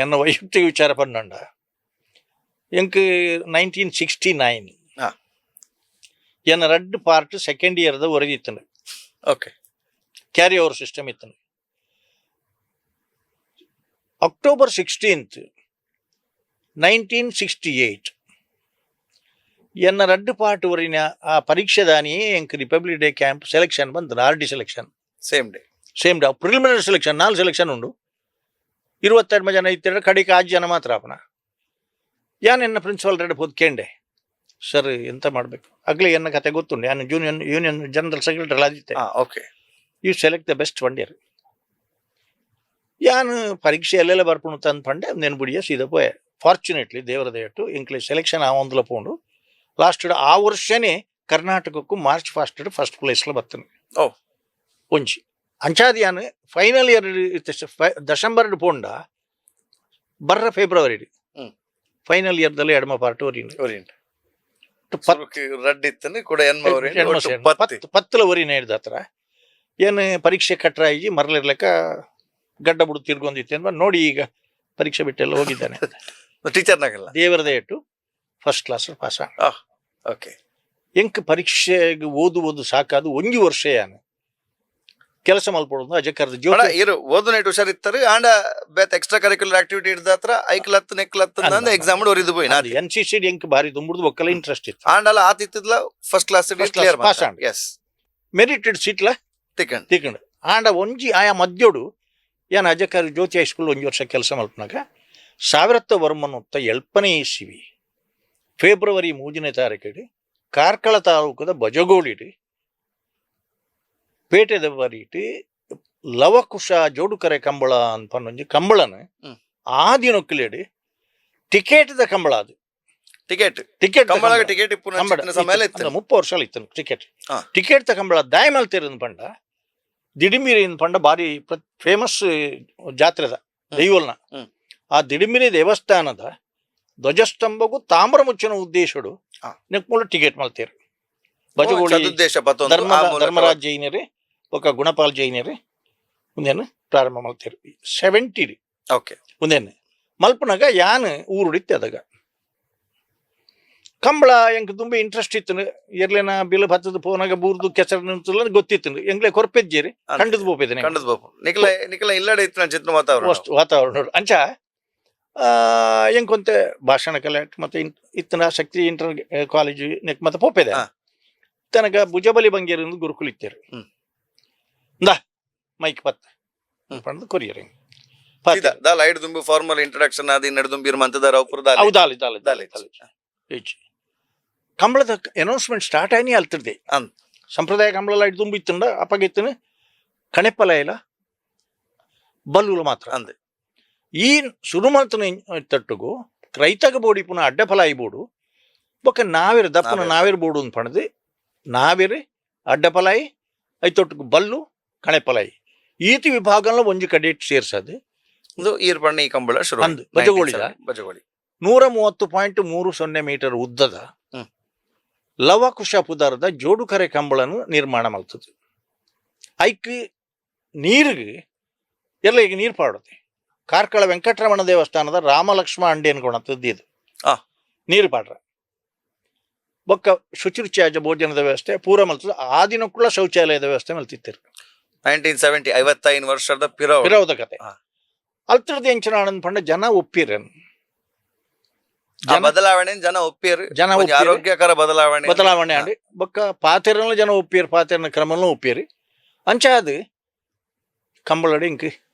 ಎನ್ನ ವೈಯಕ್ತಿಕ ವಿಚಾರ ಪನ್ನಂಡ ಎಂಕ್ 1969 ಎನ್ನ ರಡ್ಡ್ ಪಾರ್ಟ್ ಸೆಕೆಂಡ್ ಇಯರ್ದ ಒರಗಿತ್ತಂಡು. Carry over system ಇತ್ತು. October 16, 1968 ಎನ್ನ ರಡ್ಡ್ ಪಾರ್ಟ್ ವರಿನ ಆ ಪರೀಕ್ಷೆ ದಾನಿಯೇ ಎಂಕ್ republic day camp selection ಬಂತು, R D selection. Same day? Same day. Preliminary selection, ನಾಲ್ ಸೆಲೆಕ್ಷನ್ ಉಂಡು. 22 ಜನ ಇತ್ತೆರಡು ಕಡೆಗೆ ಆರು ಜನ ಮಾತ್ರ ಅಪನ. ಯಾನ್ ಎನ್ನ ಪ್ರಿನ್ಸಿಪಾಲ್ ರೆಡ್ ಪೋದು ಕೇಂಡೆ, ಸರ್, ಎಂತ ಮಾಡಬೇಕು? ಅಗ್ಲೇ ಎನ್ನ ಕತೆ ಗೊತ್ತುಂಟು, ಯಾನ್ union union general secretary ಆದಿತ್ತೆ. You select the best one year. ಯಾನ್ ಪರೀಕ್ಷೆ ಎಲ್ಲೆಲ್ಲ ಬರ್ಪುಂಡು ತಂದು ಪಂಡೆ ನೆನ್ ಬುಡಿಯ ಸೀದಾ ಪೋಯೆ. ಫಾರ್ಚುನೇಟ್ಲಿ ದೇವರ ದಯಟ್ಟು ಎಂಕ್ಲೆ ಸೆಲೆಕ್ಷನ್ ಆವೊಂದುಲ ಪೋಂಡು. ಲಾಸ್ಟ್ ಆ ವರ್ಷನೇ ಕರ್ನಾಟಕಕ್ಕೂ March first first ಪ್ಲೇಸ್ಲ ಬರ್ತೇನೆ. ಒಂಜಿ ಅಂಚಾದ್ ಯಾನ್ ಫೈನಲ್ ಇಯರ್ ದಶಂಬರ್ ಪೋಂಡ ಬರ್ರ ಫೆಬ್ರವರಿ ಫೈನಲ್ ಇಯರ್ದಲ್ಲಿ ಎಡಮ ಪಾರ್ಟ್ ಒರಿನ. ರಡ್ಡ್ ಇತ್ತಂದ್ರೆ ಕೂಡ ಎನ್ಮ ಒರಿನ್, ಒಟ್ಟು ಪತ್ತು. ಪತ್ತು ಪತ್ತಲ ಒರಿನ ಹಿಡ್ದ ಹತ್ರ ಏನು ಪರೀಕ್ಷೆ ಕಟ್ರಾಯಿಜಿ ಮರಲಿರ್ಲೆಕ್ಕ ಗಡ್ಡ ಬುಡು ತಿರ್ಗೊಂದಿತ್ತು ಅನ್ಬ ನೋಡಿ ಈಗ ಪರೀಕ್ಷೆ ಬಿಟ್ಟೆಲ್ಲ ಹೋಗಿದ್ದಾನೆ. ಟೀಚರ್ನಾಗಲ್ಲ. ದೇವರ ದಯಟ್ಟು first class pass. ಎಂಕ್ ಪರೀಕ್ಷೆಗೆ ಓದುವುದು ಸಾಕಾದು ಒಂಜಿ ವರ್ಷ ಯಾನ್ ಕೆಲಸ ಮಲ್ಪೊಡು ಅಜಕರ್ದ ಅಣ್ಣ, ಜ್ಯೋತಿ. ಇರು ಓದು ನೈಟ್ ಹುಷಾರಿತ್ತಾರೆ. ಆಂಡ ಬೇತ್ extra curricular activity ಹಿಡ್ದ ಹತ್ರ ಐಕ್ಲತ್ತು ನೆಕ್ಲತ್ತು ಅಂದ. ಎಕ್ಸಾಮ್ ಒರಿದು ಪೋಯಿನ. N C C ಎಂಕ್ ಬಾರಿ ದುಂಬುಡ್ದು ಒಕ್ಕಲ ಇಂಟ್ರೆಸ್ಟ್ ಇತ್ತು. ಆಂಡಲ ಆತಿತ್ತದ್ಲ first class First class clear pass and. S merited ಸೀಟ್ಲ ತಿಕ್ಕಂಡ್. ತಿಕ್ಕಂಡು. ಆಂಡ ಒಂಜಿ ಆಯಾ ಮದ್ಯೋಡು ಯಾನ್ ಅಜಕರ್ ಜ್ಯೋತಿ ಹೈಸ್ಕೂಲ್ ಒಂಜಿ ವರ್ಷ ಕೆಲಸ ಮಲ್ಪನಾಗ ಸಾವಿರತ್ತ ವರ್ಮನೊತ್ತ ಎಳ್ಪನೇ ಇಸಿವಿ ಫೆಬ್ರವರಿ 3ನೇ ತಾರೀಕಿಡು ಕಾರ್ಕಳ ತಾಲೂಕದ ಬಜಗೋಳಿಡು ಪೇಟೆದ ಬರೀಟ್ ಲವಕುಶ ಜೋಡುಕರೆ ಕಂಬಳ ಅಂತ ಒಂಜಿ ಕಂಬಳನ ಆ ದಿನೊಕ್ಕಲೇಡು ಟಿಕೆಟ್ದ ಕಂಬಳ ಅದು. ಟಿಕೆಟ್? ಟಿಕೆಟ್. ಕಂಬಳಗ ಟಿಕೆಟ್ ಇಪ್ಪು ಸಮಯ ಇತ್ತು. 30 ವರ್ಷ ಇತ್ತು ಟಿಕೆಟ್. ಟಿಕೆಟ್ ತ ಕಂಬಳ ದಾಯಮಲ್ತೇರಿನ ಪಂಡ ದಿಡಿಮಿರಿ ಪಂಡ ಬಾರಿ ಫೇಮಸ್ ಜಾತ್ರೆದ ದೈವಲ್ನ. ಆ ದಿಡಿಮಿರಿ ದೇವಸ್ಥಾನದ ಧ್ವಜಸ್ತಂಭಗೂ ತಾಮ್ರ ಮುಚ್ಚಿನ ಉದ್ದೇಶಡು ನೆಕ್ಮೂಲ ಟಿಕೆಟ್ ಮಲ್ತೇರು ಬಜಗೋಳಿ. ಸದುದ್ದೇಶ ಪತ್ತೊಂದು, ಆ ಧರ್ಮ ಮೂಲಕ ಧರ್ಮರಾಜ್ ಜೈನರೇ ఒక ಗುಣಪಾಲ್ ಜೈನರೇ ಉಂದೆನ್ ಪ್ರಾರಂಭ ಮಲ್ತೇರು 70 ಉಂದೆನ್ ಮಲ್ಪನಾಗ ಯಾನ್ ಊರುಡಿತ್ತೆ. ಅದಾಗ Kambala ಎಂಕ್ ತುಂಬ ಇಂಟ್ರೆಸ್ಟ್ ಇತ್ತು. ಎರ್ಲೆನ ಬಿಲ್ ಬತ್ತದ ಪೋನಾಗ ಬೂರ್ದು ಕೆಸರು ನಿಂತಲ್ಲ ಗೊತ್ತಿತ್ತು. ಎಂಕ್ಲೆ ಕೊರ್ಪೆಜ್ಜೇರಿ ಕಂಡದ್ ಪೋಪೆದನೆ. ಕಂಡದ್ ಬಾಪು ನಿಕ್ಲ ನಿಕ್ಲ ಇಲ್ಲಡೆ ಇತ್ತು ನನ್ನ ಚಿತ್ರ ವಾತಾವರಣ. ವಸ್ತು ವಾತಾವರಣ ಅಂಚ ಎಂಕೊಂತೆ ಭಾಷಣ ಕಲೆ ಮತ್ತೆ ಇತ್ತನ ಶಕ್ತಿ ಇಂಟರ್ ಕಾಲೇಜ್ ನೆಕ್ ಮತ್ತೆ ಪೋಪೆದೆ. ತನಕ ಭುಜಬಲಿ ಬಂಗೇರಿ ಗುರುಕುಲ್ ಇತ್ತೇರು. ಇಂದಾ ಮೈಕ್ ಪತ್ತ ಪಂಡ್ದು ಕೊರಿಯರ್. ದಾಲ ಐಡ್ ದುಂಬು ಫಾರ್ಮಲ್ ಇಂಟ್ರೊಡಕ್ಷನ್ ಆದಿ ನಡು ದುಂಬಿ ಮಂತದ ರೌಪುರ. ಅವು ದಾಲಿ ದಾಲಿ ದಾಲಿ. ಹೆಚ್ಚು ಕಂಬಳದ ಅನೌನ್ಸ್ಮೆಂಟ್ ಸ್ಟಾರ್ಟ್ ಆಯ್ನಿ ಅಲ್ತಿರ್ದೆ. ಸಂಪ್ರದಾಯ ಕಂಬಳ ಲೈಟ್ ದುಂಬು ಇತ್ತಂಡ ಅಪ್ಪಗಿತ್ತನ ಕಣೆಪ್ಪಲ ಇಲ್ಲ, ಬಲ್ಲುಲ ಮಾತ್ರ. ಅಂದ್. ಈ ಶುರು ಮಲ್ತನ ತಟ್ಟುಗು ರೈತಗ ಬೋಡಿ ಪುನಃ ಅಡ್ಡ ಫಲ ಬೋಡು ಬೊಕ್ಕ ನಾವಿರ ದಪ್ಪನ ನಾವೇರು. ನಾವಿರ ಬೋಡು ಅಂತ ಪಣದು ನಾವಿರು ಅಡ್ಡ ಫಲಾಯಿ ಐತೊಟ್ಟುಗು ಬಲ್ಲು ಕಣೆಪಲಾಯಿ ಈತಿ ವಿಭಾಗಂలో ಒಂಜಿ ಕಡೆಟ್ ಸೇರ್ಸದು. ಇದು ಈರ್ ಬಣ್ಣ ಈ ಕಂಬಳ ಶುರು. ಅಂದ್, ಬಜಗೋಳಿದ? ಬಜಗೋಳಿ. 130.30 ಮೀಟರ್ ಉದ್ದದ ಲವಕುಶ ಪುದರದ ಜೋಡುಕರೆ ಕಂಬಳನ್ನು ನಿರ್ಮಾಣ ಮಲ್ತದೆ. ಐಕ್ ನೀರಿಗೆ ಎಲ್ಲ ಈಗ ನೀರು ಪಾಡುತ್ತೆ. ಕಾರ್ಕಳ ವೆಂಕಟರಮಣ ದೇವಸ್ಥಾನದ ರಾಮಲಕ್ಷ್ಮ ಅಂಡಿ ಅನ್ಕೊಳಂತದ್ದು ಇದು. ನೀರು ಪಾಡ್ರ ಬೊಕ್ಕ ಶುಚಿರುಚಿಯಾಜ ಭೋಜನದ ವ್ಯವಸ್ಥೆ ಪೂರ ಮಲ್ತದೆ. ಆ ದಿನ ಕೂಡ ಶೌಚಾಲಯದ ವ್ಯವಸ್ಥೆ ಮಲ್ತಿತ್ತಾರೆ. 1970, 55 ವರ್ಷದ ಪಿರವು. ಪಿರವದ ಕತೆ. ಅಲ್ತರದ ಎಂಚಿನ ಆನಂದ್ ಪಂಡ ಜನ ಒಪ್ಪಿರನ್. ಆ ಬದಲಾವಣೆ ಜನ ಒಪ್ಪಿಯರು. ಜನ ಒಂಜಿ ಒಪ್ಪಿಯರು. ಆರೋಗ್ಯಕರ ಬದಲಾವಣೆ. ಬದಲಾವಣೆ ಆಂಡ್ ಬೊಕ್ಕ ಪಾತೆರನ ಜನ ಒಪ್ಪಿಯರು, ಪಾತೆರನ ಕ್ರಮನು ಒಪ್ಪಿಯರು. ಅಂಚ ಅದು ಕಂಬಳಡಿ ಇಂಕ್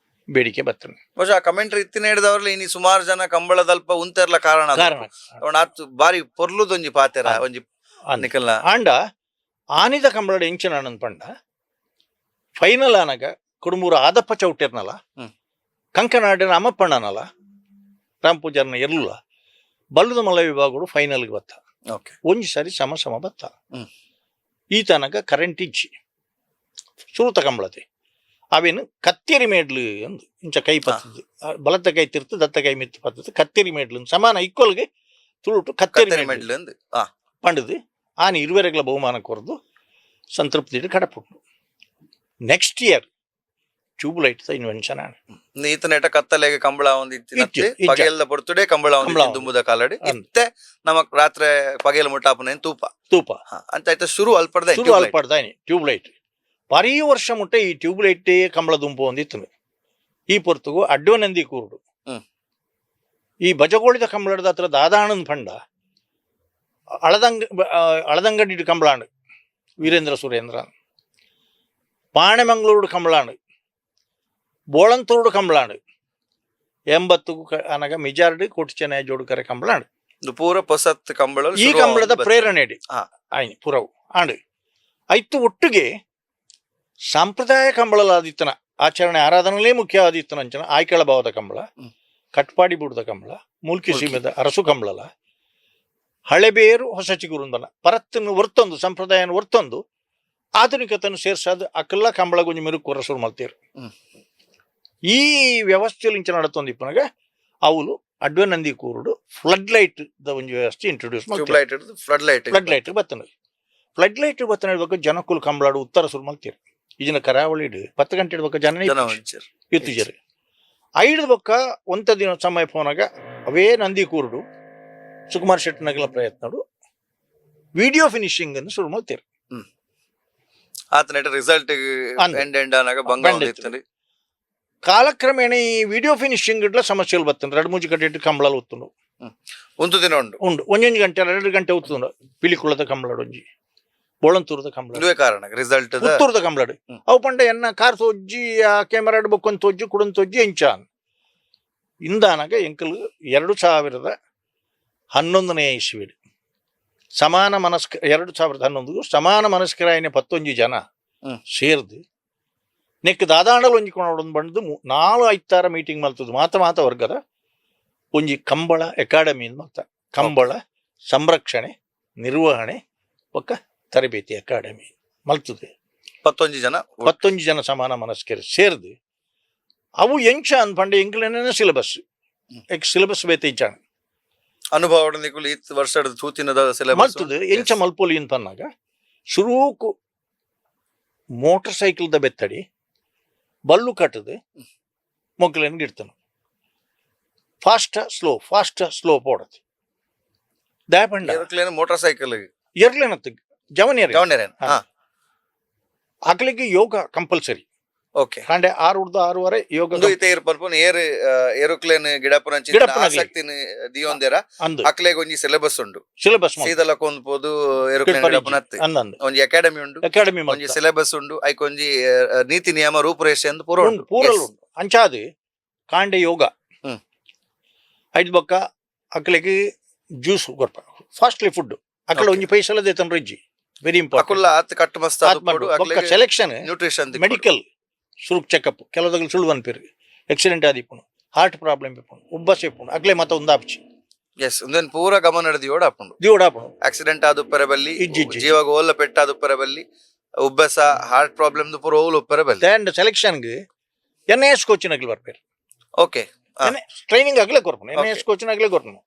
ಬೇಡಿಕೆ ಬರ್ತದೆ. ಬಹುಶಃ ಕಮೆಂಟ್ರಿ ಇತ್ತಿನ ಹಿಡಿದವ್ರಲ್ಲಿ ಇನಿ ಸುಮಾರು ಜನ ಕಂಬಳದಲ್ಪ ಉಂತೆರ್ಲ ಕಾರಣ ಅದು. ಕಾರಣ. ಅವ್ನ ಆತ್ ಬಾರಿ ಪೊರ್ಲುದೊಂಜಿ ಪಾತೆರ ಒಂಜಿ ನಿಕಲ್ನ. ಆಂಡ ಆನಿದ ಕಂಬಳಡಿ ಎಂಚಿನ ಆನಂದ್ ಪಂಡ ಫೈನಲ್ ಆನಗ ಕುಡುಮೂರು ಆದಪ್ಪ ಚೌಟೆರ್ನಲ, ಕಂಕನಾಡಿನ ಅಮ್ಮಪ್ಪಣ್ಣನಲ, ರಾಮ್ ಪೂಜಾರ್ನ ಎರ್ಲುಲ ಬಲ್ಲದ ಮಲ್ಲ ವಿಭಾಗಗಳು ಫೈನಲ್ಗೆ ಬತ್ತ. ಒಂಜಿ ಸಾರಿ ಸಮ ಸಮ ಬತ್ತ. ಈ ತನಕ ಕರೆಂಟ್ ಇಜ್ಜಿ. ಸುರುತ ಕಂಬಳತೆ ಅವೇನು ಕತ್ತೇರಿ ಮೇಡ್ಲು ಅಂದು ಇಂಚ ಕೈ ಪತ್ತದ್ದು, ಬಲತ್ತ ಕೈ ತಿರ್ತು ದತ್ತ ಕೈ ಮಿತ್ತು ಪತ್ತದ್ದು ಕತ್ತೇರಿ ಮೇಡ್ಲು ಅಂದ್ ಸಮಾನ ಈಕ್ವಲ್ಗೆ ತುಳುಟು ಕತ್ತೇರಿ ಕತ್ತರಿ ಮೇಡ್ಲು ಮೆಡ್ಲು ಅಂದ್. ಪಂಡದು ಆನೆ ಇರುವೆರೆಗಳ ಬಹುಮಾನ ಕೊರದು ಸಂತೃಪ್ತಿ ಕಡಪುಂಡು. Next year tube light invention ಆಣ. ಈತನೇಟ ಕತ್ತಲೆಗೆ ಕಂಬಳ ಒಂದು ಇಜ್ಜಿ, ಇತ್ತಿನತ್ತೆ. ಇಜ್ಜ. ಪಗೆಲ್ದ ಪೊರ್ತುಡೆ ಕಂಬಳ ಒಂದು ಕಂಬಳ ಒಂದು. ದುಂಬುದ ಕಾಲಡಿ. ಅಂದ್. ಇತ್ತೆ ನಮಕ್ ರಾತ್ರೆ ಪಗೆಲ್ ಮುಟ್ಟಾಪುನ ತೂಪ. ತೂಪ. ಅಂತ ಆಯ್ತ ಶುರು ಅಲ್ಪಡ್ದ. ಶುರು ಅಲ್ಪಡ್ದಾಯ್ನಿ ಟ್ಯೂಬ್ ಲೈಟ್. ಭಾರೀ ವರ್ಷ ಮುಟ್ಟ ಈ ಟ್ಯೂಬ್ ಲೈಟ್ ಕಂಬಳ ದುಂಪು ಒಂದಿತ್ತು. ಈ ಪೊರ್ತುಗು ಅಡ್ಡವನಂದಿ ಕೂರುಡು. ಈ ಬಜಗೋಳಿದ ಕಂಬಳದ ಹತ್ರ ದಾದಾಣನ್ ಪಂಡ ಅಳದಂಗ ಅಳದಂಗಡಿ ಕಂಬಳಾಂಡ್ ವೀರೇಂದ್ರ ಸುರೇಂದ್ರ, ಪಾಣೆಮಂಗಳೂರು ಕಂಬಳಾಂಡ್, ಬೋಳಂತೂರು ಕಂಬಳಾಂಡ್, 80 ಅನಗ ಮಿಜಾರ್ಡ್ ಕೋಟಿಚೆನ ಜೋಡುಕರೆ ಕಂಬಳಾಂಡ್. ಇದು ಪೂರ ಪೊಸತ್ ಕಂಬಳ. ಈ ಕಂಬಳದ ಪ್ರೇರಣೆ ಆಯ್ನಿ ಪುರವು ಆಂಡ್ ಐತು. ಒಟ್ಟಿಗೆ ಸಾಂಪ್ರದಾಯ ಕಂಬಳಲಾದಿತ್ತನ ಆಚರಣೆ ಆರಾಧನೆಲೇ ಮುಖ್ಯ ಆದಿತ್ತನ ಅಂಚನ ಆಯ್ಕಳ ಭಾವದ ಕಂಬಳ, ಕಟ್ಪಾಡಿ ಬುಡದ ಕಂಬಳ, ಮೂಲ್ಕಿ ಮೂಲ್ಕಿ. ಸೀಮೆದ ಅರಸು ಕಂಬಳಲ, ಹಳೆಬೇರು ಹೊಸ ಚಿಗುರುಂದನ ಪರತ್ತನ್ನು ಹೊರ್ತೊಂದು ಸಂಪ್ರದಾಯನ ಹೊರ್ತೊಂದು ಆಧುನಿಕತನ್ನು ಸೇರ್ಸಾದ ಅಕಲ್ಲ ಕಂಬಳ ಗುಂಜಿ ಮಿರುಕು ಕೊರ ಶುರು ಮಲ್ತೇರು. ಈ ವ್ಯವಸ್ಥೆಯಲ್ಲಿ ಇಂಚ ನಡತೊಂದು ಇಪ್ಪನಾಗ ಅವಳು ಅಡ್ವನಂದಿ ಕೂರುಡು ಫ್ಲಡ್ ಲೈಟ್ the ಒಂಜಿ ವ್ಯವಸ್ಥೆ ಇಂಟ್ರೊಡ್ಯೂಸ್ ಟ್ಯೂಬ್ ಮಲ್ತೇರು. Light flood light. Flood light ಬತ್ತನ. Flood light ಬತ್ತನ ಹೇಳ್ಬೇಕು ಜನಕ್ಕುಲ್ ಕಂಬಳಾಡು ಉತ್ತರ ಶುರು ಮಲ್ತೀರು. ಈಜಿನ ಕರಾವಳಿ 10 ಗಂಟೆ ಇಡ್ಬೇಕು ಜನ ಜನ ಒಂಚೂರು. ಇತ್ತೀಚೆಗೆ ಐದು ಬೊಕ್ಕ ಒಂತ ದಿನ ಸಮಯ ಫೋನಾಗ ಅವೇ ನಂದಿ ಕೂರುಡು ಸುಕುಮಾರ್ ಶೆಟ್ಟನಗಲ ಪ್ರಯತ್ನಡು ವಿಡಿಯೋ ಫಿನಿಶಿಂಗ್ ಅನ್ನು ಶುರು ಮಲ್ತೀರು. ಆತನೇಟ ರಿಸಲ್ಟ್ ಅಂದ್. ಎಂಡ್ ಎಂಡ್ ಆನಾಗ ಬಂಗ ಬಂಡ ಒಂದು ಇತ್ತು. ಇತ್ತು. ಕಾಲಕ್ರಮೇಣ ಈ ವಿಡಿಯೋ ಫಿನಿಶಿಂಗ್ ಇಡ್ಲ ಸಮಸ್ಯೆಗಳು ಬತ್ತಂದ್ರೆ ಎರಡು ಮೂಜಿ ಗಂಟೆ ಇಟ್ಟು ಕಂಬಳಲ್ಲಿ ಒತ್ತುಂಡು. ಒಂದು ದಿನ ಉಂಟು. ಉಂಡು ಒಂಜೊಂದು ಗಂಟೆ 2 ಗಂಟೆ ಒತ್ತುಂಡು. ಪಿಲಿಕುಳದ ಕಂಬಳಡು ಒಂಜಿ, ಬೋಳಂತೂರದ ಕಂಬಳ, ಇದುವೇ ಕಾರಣ ರಿಸಲ್ಟ್. ಪುತ್ತೂರದ ಕಂಬಳಡು. ಅವು ಪಂಡ ಎನ್ನ ಕಾರ್ ತೋಜ್ಜಿ ಆ ಕ್ಯಾಮರಾ ಬೊಕ್ಕೊಂದು ತೋಜ್ಜಿ ಕುಡೊಂದು ತೋಜ್ಜಿ ಎಂಚ ಇಂದಾನಾಗ ಎಂಕಲ್ 2011ನೇ ಇಸ್ವಿಡ್ ಸಮಾನ ಮನಸ್ಕ 2011 ಸಮಾನ ಮನಸ್ಕರಾಯನ ಪತ್ತೊಂಜಿ ಜನ ಸೇರ್ದು ನೆಕ್ ದಾದಾಂಡಲ್ ಒಂಜಿ ಕೊನೊಡೊಂದು ಬಂದು ನಾಲು ಐತಾರ ಮೀಟಿಂಗ್ ಮಲ್ತದ್ದು ಮಾತ ಮಾತ ವರ್ಗದ ಒಂಜಿ ಕಂಬಳ ಅಕಾಡೆಮಿ ಮಲ್ತ ಕಂಬಳ ಸಂರಕ್ಷಣೆ ನಿರ್ವಹಣೆ ಬೊಕ್ಕ ತರಬೇತಿ ಅಕಾಡೆಮಿ ಮಲ್ತದೆ. ಪತ್ತೊಂಜಿ ಜನ. ಪತ್ತೊಂಜಿ ಜನ ಸಮಾನ ಮನಸ್ಕರು ಸೇರ್ದು ಅವು ಎಂಚ ಅನ್ಪಂಡ ಎಂಕ್ಲೆನ ಸಿಲೆಬಸ್ ಸಿಲೆಬಸ್ ಬೇತೆ ಇಜ್ಜಾಣ. ಅನುಭವ ನಿಕುಲು ಇತ್ ವರ್ಷದ ತೂತಿನದ ಸಿಲೆಬಸ್. ಮಲ್ತದು ಎಂಚ ಮಲ್ಪೊಲಿ ಅಂತ ಪನ್ನಾಗ ಶುರುಕು ಮೋಟರ್ ಸೈಕಲ್ದ ಬೆತ್ತಡಿ ಬಲ್ಲು ಕಟ್ಟದು ಮೊಗ್ಲೇನು ಗಿಡ್ತಾನ fast slow fast slow ಪೋಡದು. ದಾಯಪಂಡ ಎರುಕ್ಲೇನ ಮೋಟಾರ್ ಸೈಕಲ್ ಎರ್ಲೇನತ್ತು ಜವನಿಯರ್ ಜವನೇರೇನ್. ಹಾ. ಅಕ್ಲೆಗ್ ಯೋಗ ಕಂಪಲ್ಸರಿ. ಕಾಂಡೆ 6 ಹುಡ್ದು 6:30 ಯೋಗ. ಉಂದು ಇತ್ತೆ ಇರ್ ಪನ್ಪುನ ಏರ್ ಏರುಕ್ಲೇನ್ ಗಿಡಪುನಂಚಿನ ಗಿಡಪುನಗ್ಲೆ. ಆಸಕ್ತಿನ ದಿಯೊಂದೆರ ಅಂದು ಅಕ್ಲೆಗ್ ಒಂಜಿ ಸಿಲೆಬಸ್ ಉಂಡು. ಸಿಲೆಬಸ್. ಸೀದಲ ಕೊಂದು ಪೋದು ಏರುಕ್ಲೇನ್ ಗಿಡಪುನತ್ತು. ಅಂದಂದು. ಒಂಜಿ ಅಕಾಡೆಮಿ ಉಂಡು. ಅಕಾಡೆಮಿ. ಒಂಜಿ ಸಿಲೆಬಸ್ ಉಂಡು, ಐಕ್ ಒಂಜಿ ನೀತಿ ನಿಯಮ ರೂಪುರೇಷೆ ಅಂದ್ ಪೂರ ಉಂಡು. ಪೂರಲ್ ಉಂಡು. ಅಂಚಾದ್ ಕಾಂಡೆ ಯೋಗ. ಐದ್ ಬೊಕ್ಕ ಅಕ್ಲೆಗ್ ಜ್ಯೂಸ್ ಕೊರ್ಪ, ಫಾಸ್ಟ್ಲಿ ಫುಡ್ ಅಕ್ಲೆ. ಒಂಜಿ ಪೈಸಲ ದೇತನ್ರ ಇಜ್ಜಿ, ವೆರಿ ಇಂಪಾರ್ಟೆಂಟ್. ಅಕುಲ್ಲ ಆತ್ ಕಟ್ಟು ಮಸ್ತ್ ಬೊಕ್ಕ selection nutrition. Medical ಸುರುಕ್ ಚೆಕಪ್. ಕೆಲವದಗಳು ಸುಳ್ಳು ಅನ್ಪಿರು, ಆಕ್ಸಿಡೆಂಟ್ ಆದಿಪ್ಪುನು, ಹಾರ್ಟ್ ಪ್ರಾಬ್ಲಮ್ ಇಪ್ಪುನು, ಉಬ್ಬಸ ಇಪ್ಪುನು, ಅಕ್ಲೆ ಮತ್ತ ಒಂದಾಪ್ಚಿ. ಎಸ್, ಉಂದೆನ್ ಪೂರ ಗಮನ ಹಿಡಿದು ಆಪುಂಡು. ದಿವಡಾಪುನು. ಆಕ್ಸಿಡೆಂಟ್ ಆದುಪ್ಪರೆ ಬಲ್ಲಿ. ಇಜ್ಜಿ, ಇಜ್ಜಿ. ಜೀವಗ ಓಲ್ಲ ಪೆಟ್ಟಾದುಪ್ಪರೆ ಬಲ್ಲಿ, ಉಬ್ಬಸ ಹಾರ್ಟ್ ಪ್ರಾಬ್ಲಮ್ ಪೂರ ಓಲ್ ಉಪ್ಪರೆ ಬಲ್ಲಿ. ಅಂಡ್ ಸೆಲೆಕ್ಷನ್ಗೆ N S coaching ಅಗ್ಲಿ ಬರ್ಪೇರು. ಟ್ರೈನಿಂಗ್ ಅಗ್ಲೇ ಕೊರ್ಪುನು, N S coaching ಅಗ್ಲೇ ಕೊರ್ಪುನು.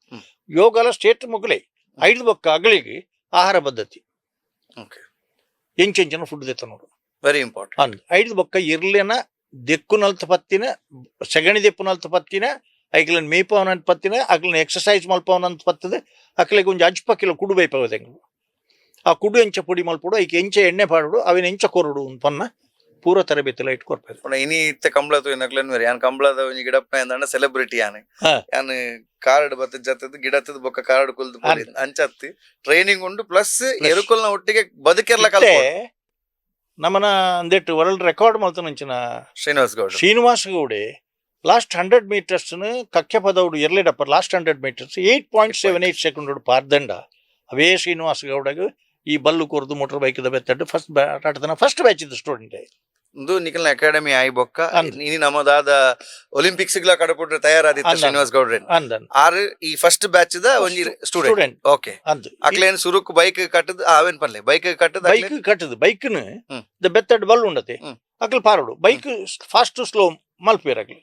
ಯೋಗಲ ಸ್ಟೇಟ್ ಮುಗ್ಲೆ. ಐದು ಬೊಕ್ಕ ಅಗಲಿಗೆ ಆಹಾರ ಪದ್ಧತಿ. ಎಂಚೆಂಚಿನ ಫುಡ್ ದೆತ್ತ ನೋಡು. Very important. ಅಂದ್ ಐದು ಬೊಕ್ಕ ಇರ್ಲೆನ ದೆಕ್ಕು ನಲ್ತ ಪತ್ತಿನ, ಸೆಗಣಿ ದೆಪ್ಪು ನಲ್ತ ಪತ್ತಿನ, ಐಕ್ಲನ್ ಮೇಪವನಂತ ಪತ್ತಿನ, ಅಕ್ಲನ್ ಎಕ್ಸಸೈಸ್ ಮಲ್ಪವನಂತ ಪತ್ತದ. ಅಕ್ಲೆಗ್ ಒಂಜಿ ಅಜ್ಪ ಕಿಲೋ ಕುಡು ಬೈಪವದ. ಆ ಕುಡು ಎಂಚ ಪೊಡಿ ಮಲ್ಪೊಡು, ಐಕ್ ಎಂಚ ಎಣ್ಣೆ ಪಾಡೋಡು, ಅವಿನ ಎಂಚ ಕೊರಡು ಪನ್ನ ಪೂರ ತರಬೇತಿ ಲೈಟ್ ಕೊರ್ಪೇರು. ಪಂಡ ಇನಿ ಇತ್ತೆ ಕಂಬಳ ತೂಯಿನಕ್ಲೆನ್ ಬೇರೆ. ಯಾನ್ ಕಂಬಳದ ಒಂಜಿ ಗಿಡಪ್ಪ ಎಂದಾಂಡ ಸೆಲೆಬ್ರಿಟಿ ಯಾನ್. ಯಾನ್ ಕಾರ್ಡ್ ಬತ್ತ ಜತ್ತದ ಗಿಡತ್ತದ ಬೊಕ್ಕ ಕಾರ್ಡ್ ಕುಲ್ದು ಪೋಲಿ. ಅಂಚತ್ತಿ ಟ್ರೈನಿಂಗ್ ಉಂಡು ಪ್ಲಸ್ ಎರುಕುಲ್ನ ಒಟ್ಟಿಗೆ ಬದುಕೆರ್ಲ ಕಲ್ಪ. ನಮನ ಅಂದೆಟ್ ವರ್ಲ್ಡ್ ರೆಕಾರ್ಡ್ ಮಲ್ತನಂಚಿನ ಶ್ರೀನಿವಾಸ್ ಗೌಡ. ಶ್ರೀನಿವಾಸ ಗೌಡೆ ಲಾಸ್ಟ್ 100 ಮೀಟರ್ಸ್ ಕಕ್ಕೆ ಪದవుಡು ಎರ್ಲೆಡಪ್ಪ ಲಾಸ್ಟ್ 100 ಮೀಟರ್ಸ್ 8.78 ಸೆಕೆಂಡ್ ಪಾರ್ದಂಡ. ಅವೇ ಶ್ರೀನಿವಾಸ ಗೌಡಗ್ ಈ ಬಲ್ಲು ಕೊರ್ದು ಮೋಟರ್ ಬೈಕ್ the ಬೆತ್ತಡ್ first ಆಟದನ first batch ಇದ್ದ ಸ್ಟೂಡೆಂಟ್. ಇಂದು ನಿಖಲ್ನ ಅಕಾಡೆಮಿ ಆಯಿ ಬೊಕ್ಕ ಅಂದ್. ಇನಿ ನಮ್ಮದಾದ ಒಲಿಂಪಿಕ್ಸ್ ಗ್ಲಾ ಕಡಪುಟ್ರೆ ತಯಾರಾದಿತ್ತ. ಅಂದ್. ಶ್ರೀನಿವಾಸ್ ಗೌಡ್ರೆ ಅಂದನ್. ಆರ್ ಈ ಫಸ್ಟ್ ಬ್ಯಾಚ್ the ಒಂಜಿ student. Student. ಅಂದ್. ಅಕ್ಲೇನ್ ಸುರುಕ್ ಬೈಕ್ ಕಟ್ಟದ್ ಅವೇನ್ ಪನ್ಲೆ ಬೈಕ್ ಕಟ್ಟದ್. ಬೈಕ್ ಕಟ್ಟದು ಬೈಕ್ನು ದ ಬೆತ್ತಡ್ Ballu ಉಂಡತೆ. ಅಕ್ಲು ಪಾರಡು bike fast slow ಮಲ್ಪೇರ್ ಅಕ್ಲು.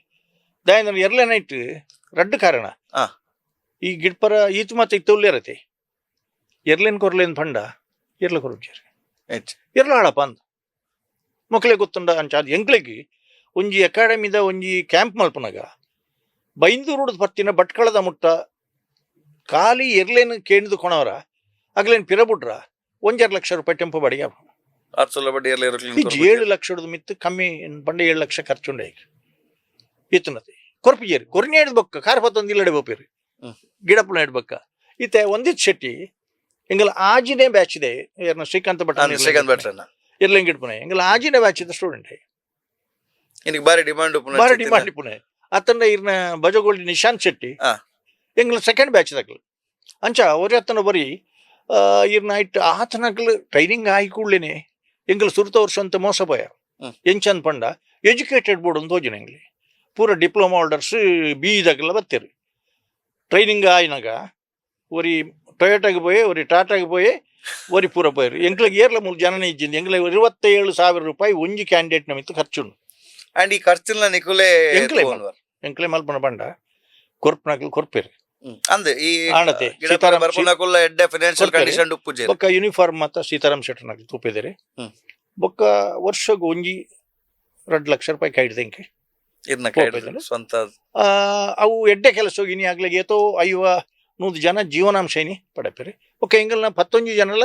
ದಾಯಂದ್ರೆ Earle night ರಡ್ಡು ಕಾರಣ. ಈ ಗಿಡ್ಪರ ಈತ್ ಮತ್ತೆ ಇತ್ತ ಉಲ್ಲೇರತೆ ಎರ್ಲೇನ್ ಕೊರ್ಲೇನ್ ಪಂಡ ಎರ್ಲ ಕೊರ್ಜೇರು. ಎರ್ಲ ಹಾಳಪ್ಪ ಅಂದ್ ಮಕ್ಳಿಗೆ ಗೊತ್ತುಂಡ. ಅಂಚ ಅದು ಎಂಕ್ಲೆಗ್ ಒಂಜಿ ಅಕಾಡೆಮಿದ ಒಂಜಿ ಕ್ಯಾಂಪ್ ಮಲ್ಪನಗ ಬೈಂದೂರುಡ್ ಪತ್ತಿನ ಭಟ್ಕಳದ ಮುಟ್ಟ ಖಾಲಿ ಎರ್ಲೇನ್ ಕೇಂದ್ರ ಕೊಣವರ ಅಗ್ಲೇನ್ ಪಿರಬುಡ್ರ 1.5 ಲಕ್ಷ ರೂಪಾಯಿ ಟೆಂಪೋ ಬಾಡಿಗೆ ಆಪುಂಡು. ಆತ್ ಸುಲಭ ಬಡ್ಡಿ ಎರ್ಲೆ ಎರುಕ್ಲೆನ್ ಇಜ್ಜಿ, 7 ಲಕ್ಷದ ಮಿತ್ತು ಕಮ್ಮಿ ಪಂಡ 7 ಲಕ್ಷ ಖರ್ಚುಂಡೆ ಈಗ ಇತ್ತುನತೆ ಕೊರ್ಪಿಜೇರು ಕೊರ್ನಿ ಹಿಡ್ದು ಬೊಕ್ಕ ಕಾರ್ ಪತ್ತೊಂದು ಇಲ್ಲಡೆ ಬೋಪೇರು. ಗಿಡಪ್ಪನ ಹಿಡ್ಬಕ್ಕ ಇತ್ತೆ ಒಂದಿತ್ ಶೆಟ್ಟಿ ಎಂಗಲ ಆಜಿನೇ ಬ್ಯಾಚ್ ಇದೆ ಯಾರನ್ನ ಶ್ರೀಕಾಂತ್ ಭಟ್. ಅಂದ್ ಶ್ರೀಕಾಂತ್ ಭಟ್ರನ್ನ. ಇರ್ಲಿಂಗ್ ಇಡ್ಪುನೆ ಎಂಗಲ ಆಜಿನೇ ಬ್ಯಾಚ್ ಇದ್ದ ಸ್ಟೂಡೆಂಟ್. ಇನಿಕ್ ಬಾರಿ ಡಿಮಾಂಡ್. ಬಾರಿ ಡಿಮಾಂಡ್ ಇಪ್ಪುನೆ. ಅತ್ತಂಡ ಇರ್ನ ಬಜಗೋಳಿ ನಿಶಾಂತ್ ಶೆಟ್ಟಿ ಎಂಗ್ಲ ಸೆಕೆಂಡ್ ಬ್ಯಾಚ್ ದಕ್ಲು. ಅಂಚ ಒರಿ ಅತ್ತನ ಬರಿ ಇರ್ನ ಐಟ್ ಆತನಕ್ಲು ಟ್ರೈನಿಂಗ್ ಆಯಿ ಕೂಡ್ಲೇನೆ ಎಂಗ್ಲ ಸುರುತ ವರ್ಷ ಅಂತ ಮೋಸ ಪೋಯ. ಎಂಚಂದ್ ಪಂಡ ಎಜುಕೇಟೆಡ್ ಬೋರ್ಡ್ ಅಂತ ತೋಜಿನ ಎಂಗ್ಲಿ ಪೂರ diploma holders B ದಕ್ಲ ಬತ್ತೆರ್. ಟ್ರೈನಿಂಗ್ ಆಯಿನಾಗ ಒರಿ ಟೊಯೋಟಾಗೆ ಪೋಯೆ, ಒರಿ ಟಾಟಾಗೆ ಪೋಯೆ, ಒರಿ ಪೂರ ಪೋಯರು. ಎಂಕ್ಲೆಗ್ ಏರ್ಲ ಮೂಲು ಜನನೇ ಇಜ್ಜಿಂದು. ಎಂಕ್ಲೆಗ್ 27,000 ರೂಪಾಯಿ ಒಂಜಿ ಕ್ಯಾಂಡಿಡೇಟ್ ನಮಿತ್ತು ಖರ್ಚುಂಡು. ಅಂಡ್ ಈ ಖರ್ಚುಲ್ನ ನಿಕುಲೆ ಎಂಕ್ಲೆ ತೂವೊನ್ವರ್. ಎಂಕ್ಲೆ ಮಲ್ಪನ ಪಂಡ ಕೊರ್ಪುನಕ್ಲು ಕೊರ್ಪೆರ್. ಅಂದ್ ಈ ಆಣತೆ ಗಿಡ ಸೀತಾರಾಮ್ ಬರ್ಪುನಕುಲ್ಲ ಎಡ್ಡೆ ಫೈನಾನ್ಷಿಯಲ್ ಕೊರ್ಪೆರ್. ಕಂಡೀಷನ್ ಉಪ್ಪುಜೆರ್. ಬೊಕ್ಕ ಯೂನಿಫಾರ್ಮ್ ಮಾತ ಸೀತಾರಾಮ್ ಶೆಟ್ಟರ್ನಕ್ಲು ತೂಪೆದೆರ್. ಬೊಕ್ಕ ವರ್ಷಗ್ ಒಂಜಿ 2 ಲಕ್ಷ ರೂಪಾಯಿ ಕೈಡ್ದ ಎಂಕೆ. ಇರ್ನ ಪೋಪೆದೆರ್. ಸ್ವಂತ. ಅವು ಎಡ್ಡೆ ಕೆಲಸ ಇನಿ ಆಗ್ಲಿಗೆ ಏತೋ 50 100 ಜನ ಜೀವನಾಂಶ ಇನಿ ಪಡೆಪೆರ್. ಬೊಕ್ಕ ಎಂಗಲ್ನ ಪತ್ತೊಂಜಿ ಜನಲ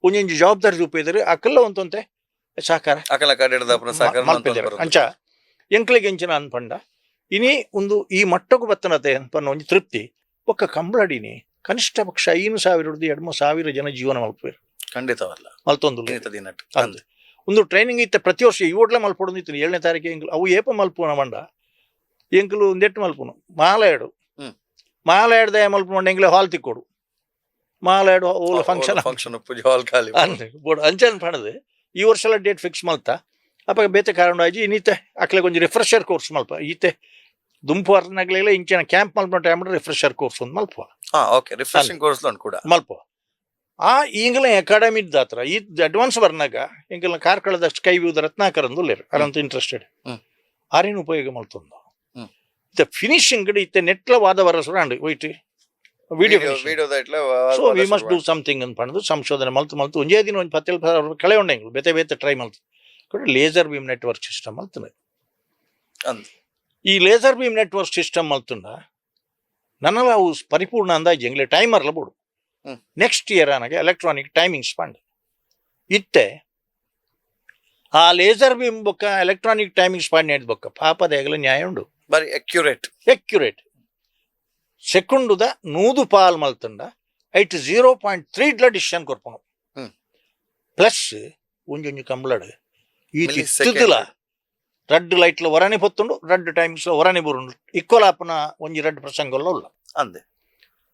ಒಂಜೊಂಜಿ ಜವಾಬ್ದಾರಿ ತೂಪೆದೆರ್. ಅಕಲ್ಲ ಒಂತೊಂತೆ ಸಹಕಾರ ಅಕಲ ಕಡೆಡ್ದ ಸಹಕಾರ. ಮಲ್ಪೆದೆರ್. ಅಂಚ ಎಂಕ್ಲೆಗ್ ಎಂಚಿನ ಅನ್ಪಂಡ ಇನಿ ಒಂದು ಈ ಮಟ್ಟಕ್ಕೂ ಬತ್ತನತೆ ಅನ್ಪನ್ನ ಒಂಜಿ ತೃಪ್ತಿ. ಬೊಕ್ಕ ಕಂಬಳಡಿನಿ ಕನಿಷ್ಠ ಪಕ್ಷ 5,000ರ್ದು 2,000 ಜನ ಜೀವನ ಮಲ್ಪುವೆರ್. ಖಂಡಿತವಲ್ಲ. ಮಲ್ತೊಂದುಲ್ಲೆರ್. ಇನ್ನಿತ ದಿನಟ್. ಅಂದ್ ಒಂದು ಟ್ರೈನಿಂಗ್ ಇತ್ತೆ ಪ್ರತಿ ವರ್ಷ ಈ ಓಡ್ಲೆ ಮಲ್ಪೊಡೊಂದು ಇತ್ತು 7ನೇ ತಾರೀಕು. ಎಂಕ್ಲು ಅವು ಏಪ ಮಲ್ಪುನ ಪಂಡ ಎಂಕ್ಲು ಒಂದೆಟ್ಟು ಮಲ್ಪುನು ಮಾಲಯಾಡು. ಮಾಲಯಾಡ್ದ ಮಲ್ಪುನ ಎಂಕ್ಲೆ ಹಾಲ್ ತಿಕ್ಕೊಡು ಮಾಲಯಾಡು ಓಲ ಫಂಕ್ಷನ್. ಫಂಕ್ಷನ್ ಉಪ್ಪುಜಿ, ಹಾಲ್ ಖಾಲಿ. ಅಂದ್ ಬೋಡು. ಅಂಚನ್ ಪಂಡದು ಈ ವರ್ಷಲ ಡೇಟ್ ಫಿಕ್ಸ್ ಮಲ್ತ. ಅಪಗ ಬೇತೆ ಕಾರಣ ಆಜಿ. ಇನ್ನಿತ್ತೆ ಅಕ್ಲೆಗ್ ಒಂಜಿ ರಿಫ್ರೆಷರ್ ಕೋರ್ಸ್ ಮಲ್ಪ. ಈತೆ ದುಂಪು ಅರ್ನಗ್ಲೆಲ್ಲ ಇಂಚಿನ ಕ್ಯಾಂಪ್ ಮಲ್ಪುನ time refresher course ಒಂದು ಮಲ್ಪುವ. ಹಾ okay, refreshing course ಉಂಟು ಕೂಡ. ಮಲ್ಪ. ಆ ಈಗಲ ಅಕಾಡೆಮಿ ದಾತ್ರ ಈ ಅಡ್ವಾನ್ಸ್ ಬರ್ನಾಗ ಎಂಕಲ್ನ ಕಾರ್ಕಳದ ಸ್ಕೈ ವ್ಯೂ ರತ್ನಾಕರ್ ಅಂದುಲ್ಲೆರ್ ಅರಂತ ಇಂಟ್ರೆಸ್ಟೆಡ್. ಆರೇನು ಉಪಯೋಗ ಮಲ್ತೊಂದು. ಇತ್ತೆ ಫಿನಿಶಿಂಗ್ ಇತ್ತೆ ನೆಟ್ಲ ವಾದ ವರಸುರ and white video. Video. So we must do something ಅಂತ ಪಂಡದು ಸಂಶೋಧನೆ ಮಲ್ತು ಮಲ್ತು ಒಂಜೇ ದಿನ ಒಂಜಿ 17,000 ರೂಪಾಯಿ ಕಳೆ ಉಂಡೆ. ಎಂಕುಲು ಬೇತೆ ಬೇತೆ ಟ್ರೈ ಮಲ್ತು laser beam network system ಮಲ್ತುಂಡು. ಅಂದ್. ಈ laser beam network system ಮಲ್ತುಂಡ ನನಲ ಅವು ಪರಿಪೂರ್ಣ ಅಂದಾಜು ಎಂಗ್ಲೆ ಟೈಮರ್ಲ ಬೋಡು. Next year ಆನಗ electronic timings ಪಂಡ್ ಇತ್ತೆ. ಆ ಲೇಸರ್ ಬೀಮ್ ಬೊಕ್ಕ ಎಲೆಕ್ಟ್ರಾನಿಕ್ ಟೈಮಿಂಗ್ಸ್ ಪಂಡ್ ಬೊಕ್ಕ ಪಾಪದ ನ್ಯಾಯ ಉಂಡು. ಬಾರಿ ಅಕ್ಯುರೇಟ್. ಅಕ್ಯುರೇಟ್. ಸೆಕೆಂಡುದ 100 ಪಾಲ್ ಮಲ್ತಂಡ ಐಟ್ 0.3 ಡ್ಲ ಡಿಸಿಷನ್ ಕೊರ್ಪುನು. ಪ್ಲಸ್ ಒಂಜೊಂಜಿ ಕಂಬ್ಳಡ್ ಈ Millisecond. ತಿತ್ತುದುಲ ರಡ್ಡ್ ಲೈಟ್ಲ ಒರನೆ ಪೊತ್ತುಂಡು, ರಡ್ಡ್ ಟೈಮ್ಸ್ ಒರನೆ ಬರುಂಡು. ಇಕ್ವಲ್ ಆಪುನ ಒಂಜಿ ರಡ್ಡ್ ಪ್ರಸಂಗಲ್ಲ ಉಲ್ಲ. ಅಂದೆ.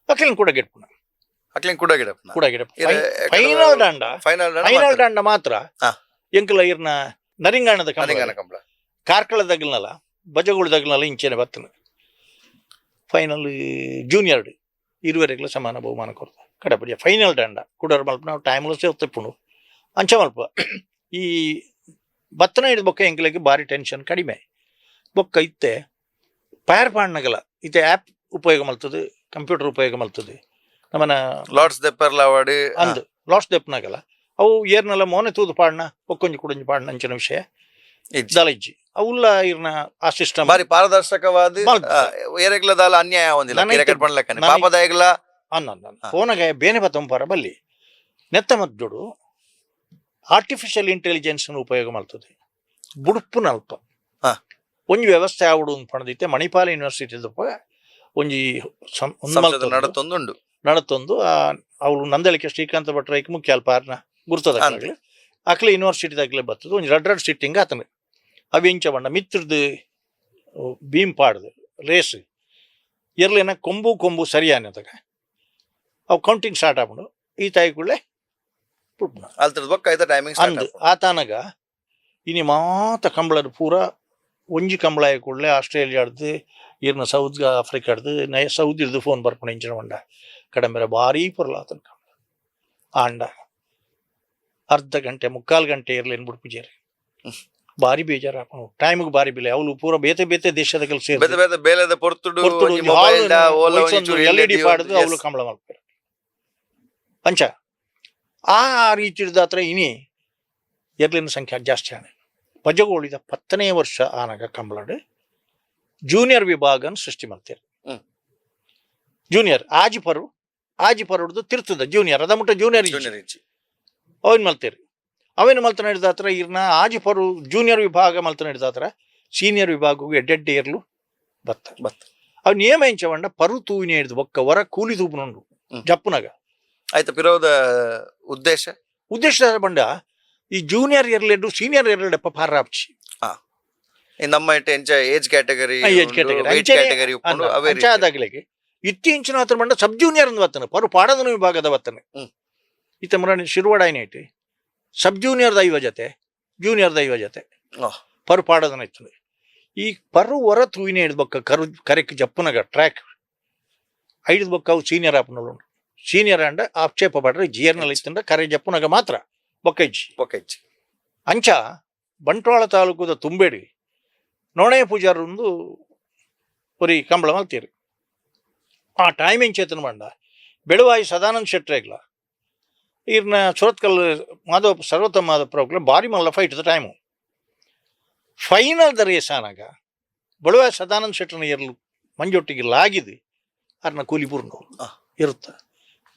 ಅಕ್ಲೆನ್ ಕೂಡ ಗೆಟ್ಪುನ. ಅಕ್ಲೆನ್ ಕೂಡ ಗಿಡಪ್ನ. ಕೂಡ ಗೆಡಪ್ ಫೈನಲ್ ದಾಂಡ. ಫೈನಲ್. ಫೈನಲ್ ದಾಂಡ ಮಾತ್ರ. ಎಂಕುಲ ಇರ್ನ ನರಿಂಗಾಣದ ಕಂಬಳ, ಕಂಬಳ. ಕಾರ್ಕಳ ದಗ್ಲನಲ, ಬಜಗೋಳು ದಗ್ಲನಲ ಇಂಚೆನೆ ಬತ್ತನ. ಫೈನಲ್ ಜೂನಿಯರ್ ಇರುವರೆಗ್ಲ ಸಮಾನ ಬಹುಮಾನ ಕೊರ್ತ ಕಡಪಡಿಯ. ಫೈನಲ್ ದಂಡ ಕುಡರ್ ಮಲ್ಪ ನಾವು ಟೈಮ್ಲ ಸೇರ್ತಪ್ಪುಂಡು. ಅಂಚ ಮಲ್ಪ ಈ ಬತ್ತನ ಹಿಡಿದು ಬೊಕ್ಕ ಎಂಕ್ಲೆಗ್ ಬಾರಿ ಟೆನ್ಷನ್ ಕಡಿಮೆ. ಬೊಕ್ಕ ಇತ್ತೆ ಪಯರ್ ಪಾಡ್ನಗಲ ಇತ್ತೆ ಆ್ಯಪ್ ಉಪಯೋಗ ಮಲ್ತದೆ, ಕಂಪ್ಯೂಟರ್ ಉಪಯೋಗ ಮಲ್ತದೆ ನಮ್ಮನ. ಲಾರ್ಡ್ಸ್ ದೆಪ್ಪರ್ಲ ಅವಾರ್ಡ್. ಅಂದ್, ಲಾಸ್ಟ್ ದೆಪ್ಪನಾಗಲ ಅವು ಏರ್ನಲ ಮೋನೆ ತೂದು ಪಾಡ್ನ, ಒಕ್ಕೊಂಜಿ ಕುಡೊಂಜಿ ಪಾಡ್ನ ಅಂಚಿನ ವಿಷಯ ದಾಲ ಇಜ್ಜಿ. ಅವುಲ್ಲ ಇರ್ನ ಆ ಸಿಸ್ಟಮ್ ಬಾರಿ ಪಾರದರ್ಶಕವಾದ. ಏರೆಗ್ಲ ದಾಲ ಅನ್ಯಾಯ ಒಂದಿಲ್ಲ. ಕ್ರಿಕೆಟ್ ಪಣ್ಲಕ್ಕನೆ ಪಾಪದಾಯಗ್ಲ. ಅನ್ನ ಫೋನಗ ಬೇನೆ ಬತ್ತಂಪಾರ ಬಲ್ಲಿ. ನೆತ್ತ ಮದ್ದೊಡು ಆರ್ಟಿಫಿಷಿಯಲ್ ಇಂಟೆಲಿಜೆನ್ಸ್ ಉಪಯೋಗ ಮಲ್ತದೆ ಬುಡುಪುನಲ್ಪ ಒಂಜಿ ವ್ಯವಸ್ಥೆ ಆವಡು ಪಣದಿತ್ತೆ. ಮಣಿಪಾಲ ಯೂನಿವರ್ಸಿಟಿ ಒಂಜಿ ಸಂಸದ ನಡತೊಂದುಂಡು. ನಡತೊಂದು. ಅವಳು ನಂದಳಿಕೆ ಶ್ರೀಕಾಂತ ಭಟ್ರೈಕ್ ಮುಖ್ಯ ಅಲ್ಪ ಆರ್ನ ಗುರ್ತದ. ಅಕ್ಲೆ ಯೂನಿವರ್ಸಿಟಿ ದಾಗಲೇ ಬರ್ತದೆ. ಒಂಜಿ ರಡ್ ರಡ್ ಸಿಟ್ಟಿಂಗ್ ಆತನ. ಅವು ಎಂಚ ಬಣ್ಣ ಮಿತ್ರದು ಬೀಮ್ ಪಾಡ್ದು ರೇಸ್ ಎರ್ಲೇನ ಕೊಂಬು ಕೊಂಬು ಸರಿಯಾನದಾಗ ಅವು ಕೌಂಟಿಂಗ್ ಸ್ಟಾರ್ಟ್ ಆಪುಂಡು. ಈ ತಾಯಿ ಕೂಡಲೇ ಪುಟ್ಪುನ. ಅಲ್ತದ ಬೊಕ್ಕ ಐತ ಟೈಮಿಂಗ್. ಅಂದ್, ಆತಾನಗ ಇನಿ ಮಾತ ಕಂಬಳದ ಪೂರ ಒಂಜಿ ಕಂಬಳ ಕೂಡಲೇ ಆಸ್ಟ್ರೇಲಿಯಾಡ್ದು, ಇರ್ನ ಸೌತ್ ಆಫ್ರಿಕಾಡ್ದು, ನಯ ಸೌದಿರ್ದು ಫೋನ್ ಬರ್ಪುಂಡು. ಇಂಚಿನ ಬಂಡ ಕಡಂಬೆರ ಭಾರೀ ಪೊರ್ಲಾತನ ಕಂಬಳ. ಆಂಡ ಅರ್ಧ ಗಂಟೆ ಮುಕ್ಕಾಲು ಗಂಟೆ ಇರ್ಲೇನು ಬುಡ್ಪುಜೇರಿ. ಭಾರಿ ಬೇಜಾರು. ಟೈಮ್ಗೆ ಭಾರಿ ಬೆಲೆ. ಅವಳು ಪೂರ ಬೇತೆ ಬೇತೆ ದೇಶದ ಕೆಲಸ. ಬೇತೆ ಬೇತೆ ಬೇಲೆದ ಪೊರ್ತುಡು L E D ಪಾಡ್ದು ಅವಳು ಕಂಬಳ ಮಲ್ಪೆರ್. ಅಂಚ ಆ ರೀತಿ ಹತ್ರ ಇನಿ ಎರ್ಲಿನ ಸಂಖ್ಯೆ ಜಾಸ್ತಿ ಆನೆ. ಪಜಗೋಳಿದ 10ನೇ ವರ್ಷ ಆನಗ ಕಂಬಳಡ್ ಜೂನಿಯರ್ ವಿಭಾಗ ಸೃಷ್ಟಿ ಮಾಡ್ತಾರೆ. ಜೂನಿಯರ್ ಆಜಿ ಪರು, ಆಜಿ ಪರುಡ್ದು ತಿರ್ತದ ಜೂನಿಯರ್ ಅದ ಮುಟ್ಟ ಜೂನಿಯರ್. ಜೂನಿಯರ್ ಇಜ್ಜಿ. ಅವೇನು ಮಲ್ತೇರಿ, ಅವೇನು ಮಲ್ತನ ಹಿಡ್ದಾತ್ರ ಇರ್ನ ಆಜಿ ಪರು ಜೂನಿಯರ್ ವಿಭಾಗ ಮಲ್ತನ ಹಿಡ್ದಾತ್ರ ಸೀನಿಯರ್ ವಿಭಾಗಕ್ಕೆ ಎಡ್ಡೆಡ್ಡೆ ಇರ್ಲು ಬತ್ತ. ಬತ್ತ. ಅವು ನಿಯಮ ಎಂಚವಂಡ ಪರು ತೂವಿನ ಹಿಡ್ದು ಬೊಕ್ಕ ಹೊರ ಕೂಲಿ ತೂಪುನುಂಡು. ಜಪ್ಪುನಗ. ಆಯ್ತು, ಪಿರೋದ ಉದ್ದೇಶ. ಉದ್ದೇಶ ಬಂಡ ಈ ಜೂನಿಯರ್ ಎರ್ಲೆಡ್ಡು ಸೀನಿಯರ್ ಎರ್ಲೆಡಪ್ಪ ಪಾರಾಪ್ಚಿ. ಈ ನಮ್ಮ ಇಟ್ಟ ಎಂಚ age category. Age category. ಅಂಚನೆ ಕ್ಯಾಟಗರಿ ಉಪ್ಪುಂಡು ಅವೇ ರೀತಿ. ಅಂಚಾದಾಗಲಿಗೆ ಇತ್ತೀಚಿನ ಆತರ ಬಂಡ ಸಬ್ ಜೂನಿಯರ್ ಅಂದ್ ಬತ್ತನ, ಪರು ಪಾಡದನ ವಿಭಾಗದ ಬತ್ತನ. ಇತ್ತ ಮುರಾಣಿ ಶಿರ್ವಾಡ ಐನೈಟ್ ಸಬ್ ಜೂನಿಯರ್ ದೈವ ಜೊತೆ ಜೂನಿಯರ್ ದೈವ ಜೊತೆ ಪರು ಪಾಡದನ ಇತ್ತು. ಈ ಪರು ಹೊರ ತೂವಿನ ಹಿಡ್ದು ಬೊಕ್ಕ ಕರು ಕರೆಕ್ ಜಪ್ಪುನಗ ಟ್ರ್ಯಾಕ್ ಐದು ಬೊಕ್ಕ ಅವು ಸೀನಿಯರ್ ಆಪನೋಳು. ಸೀನಿಯರ್ ಅಂಡ ಆಕ್ಷೇಪ ಪಡ್ರೆ ಜಿಯರ್ನಲ್ಲಿ ಇತ್ತಂಡ ಕರೆ ಜಪ್ಪುನಗ ಮಾತ್ರ, ಬೊಕ್ಕ ಇಜ್ಜಿ. ಬೊಕ್ಕ ಇಜ್ಜಿ. ಅಂಚ ಬಂಟ್ವಾಳ ತಾಲೂಕುದ ತುಂಬೇಡಿ ನೋಣೆ ಪೂಜಾರೊಂದು ಒರಿ ಕಂಬಳ ಮಲ್ತೀರಿ. ಆ ಟೈಮ್ ಎಂಚೇತನ ಬಂಡ ಬೆಳುವಾಯಿ ಸದಾನಂದ ಶೆಟ್ರೇಗ್ಲ ಈರ್ನ ಸುರತ್ಕಲ್ ಮಾಧವ ಸರ್ವೋತ್ತಮ ಮಾಧವ ಭಾರಿ ಮಲ್ಲ fight the time. Final the race ಆನಾಗ ಬಳುವಾಯಿ Sadananda ಶೆಟ್ಟರ್ನ ಎರ್ಲು ಮಂಜೊಟ್ಟಿಗೆ ಲಾಗಿದೆ ಅರ್ನ ಕೂಲಿ ಪೂರ್ಣ ಇರುತ್ತ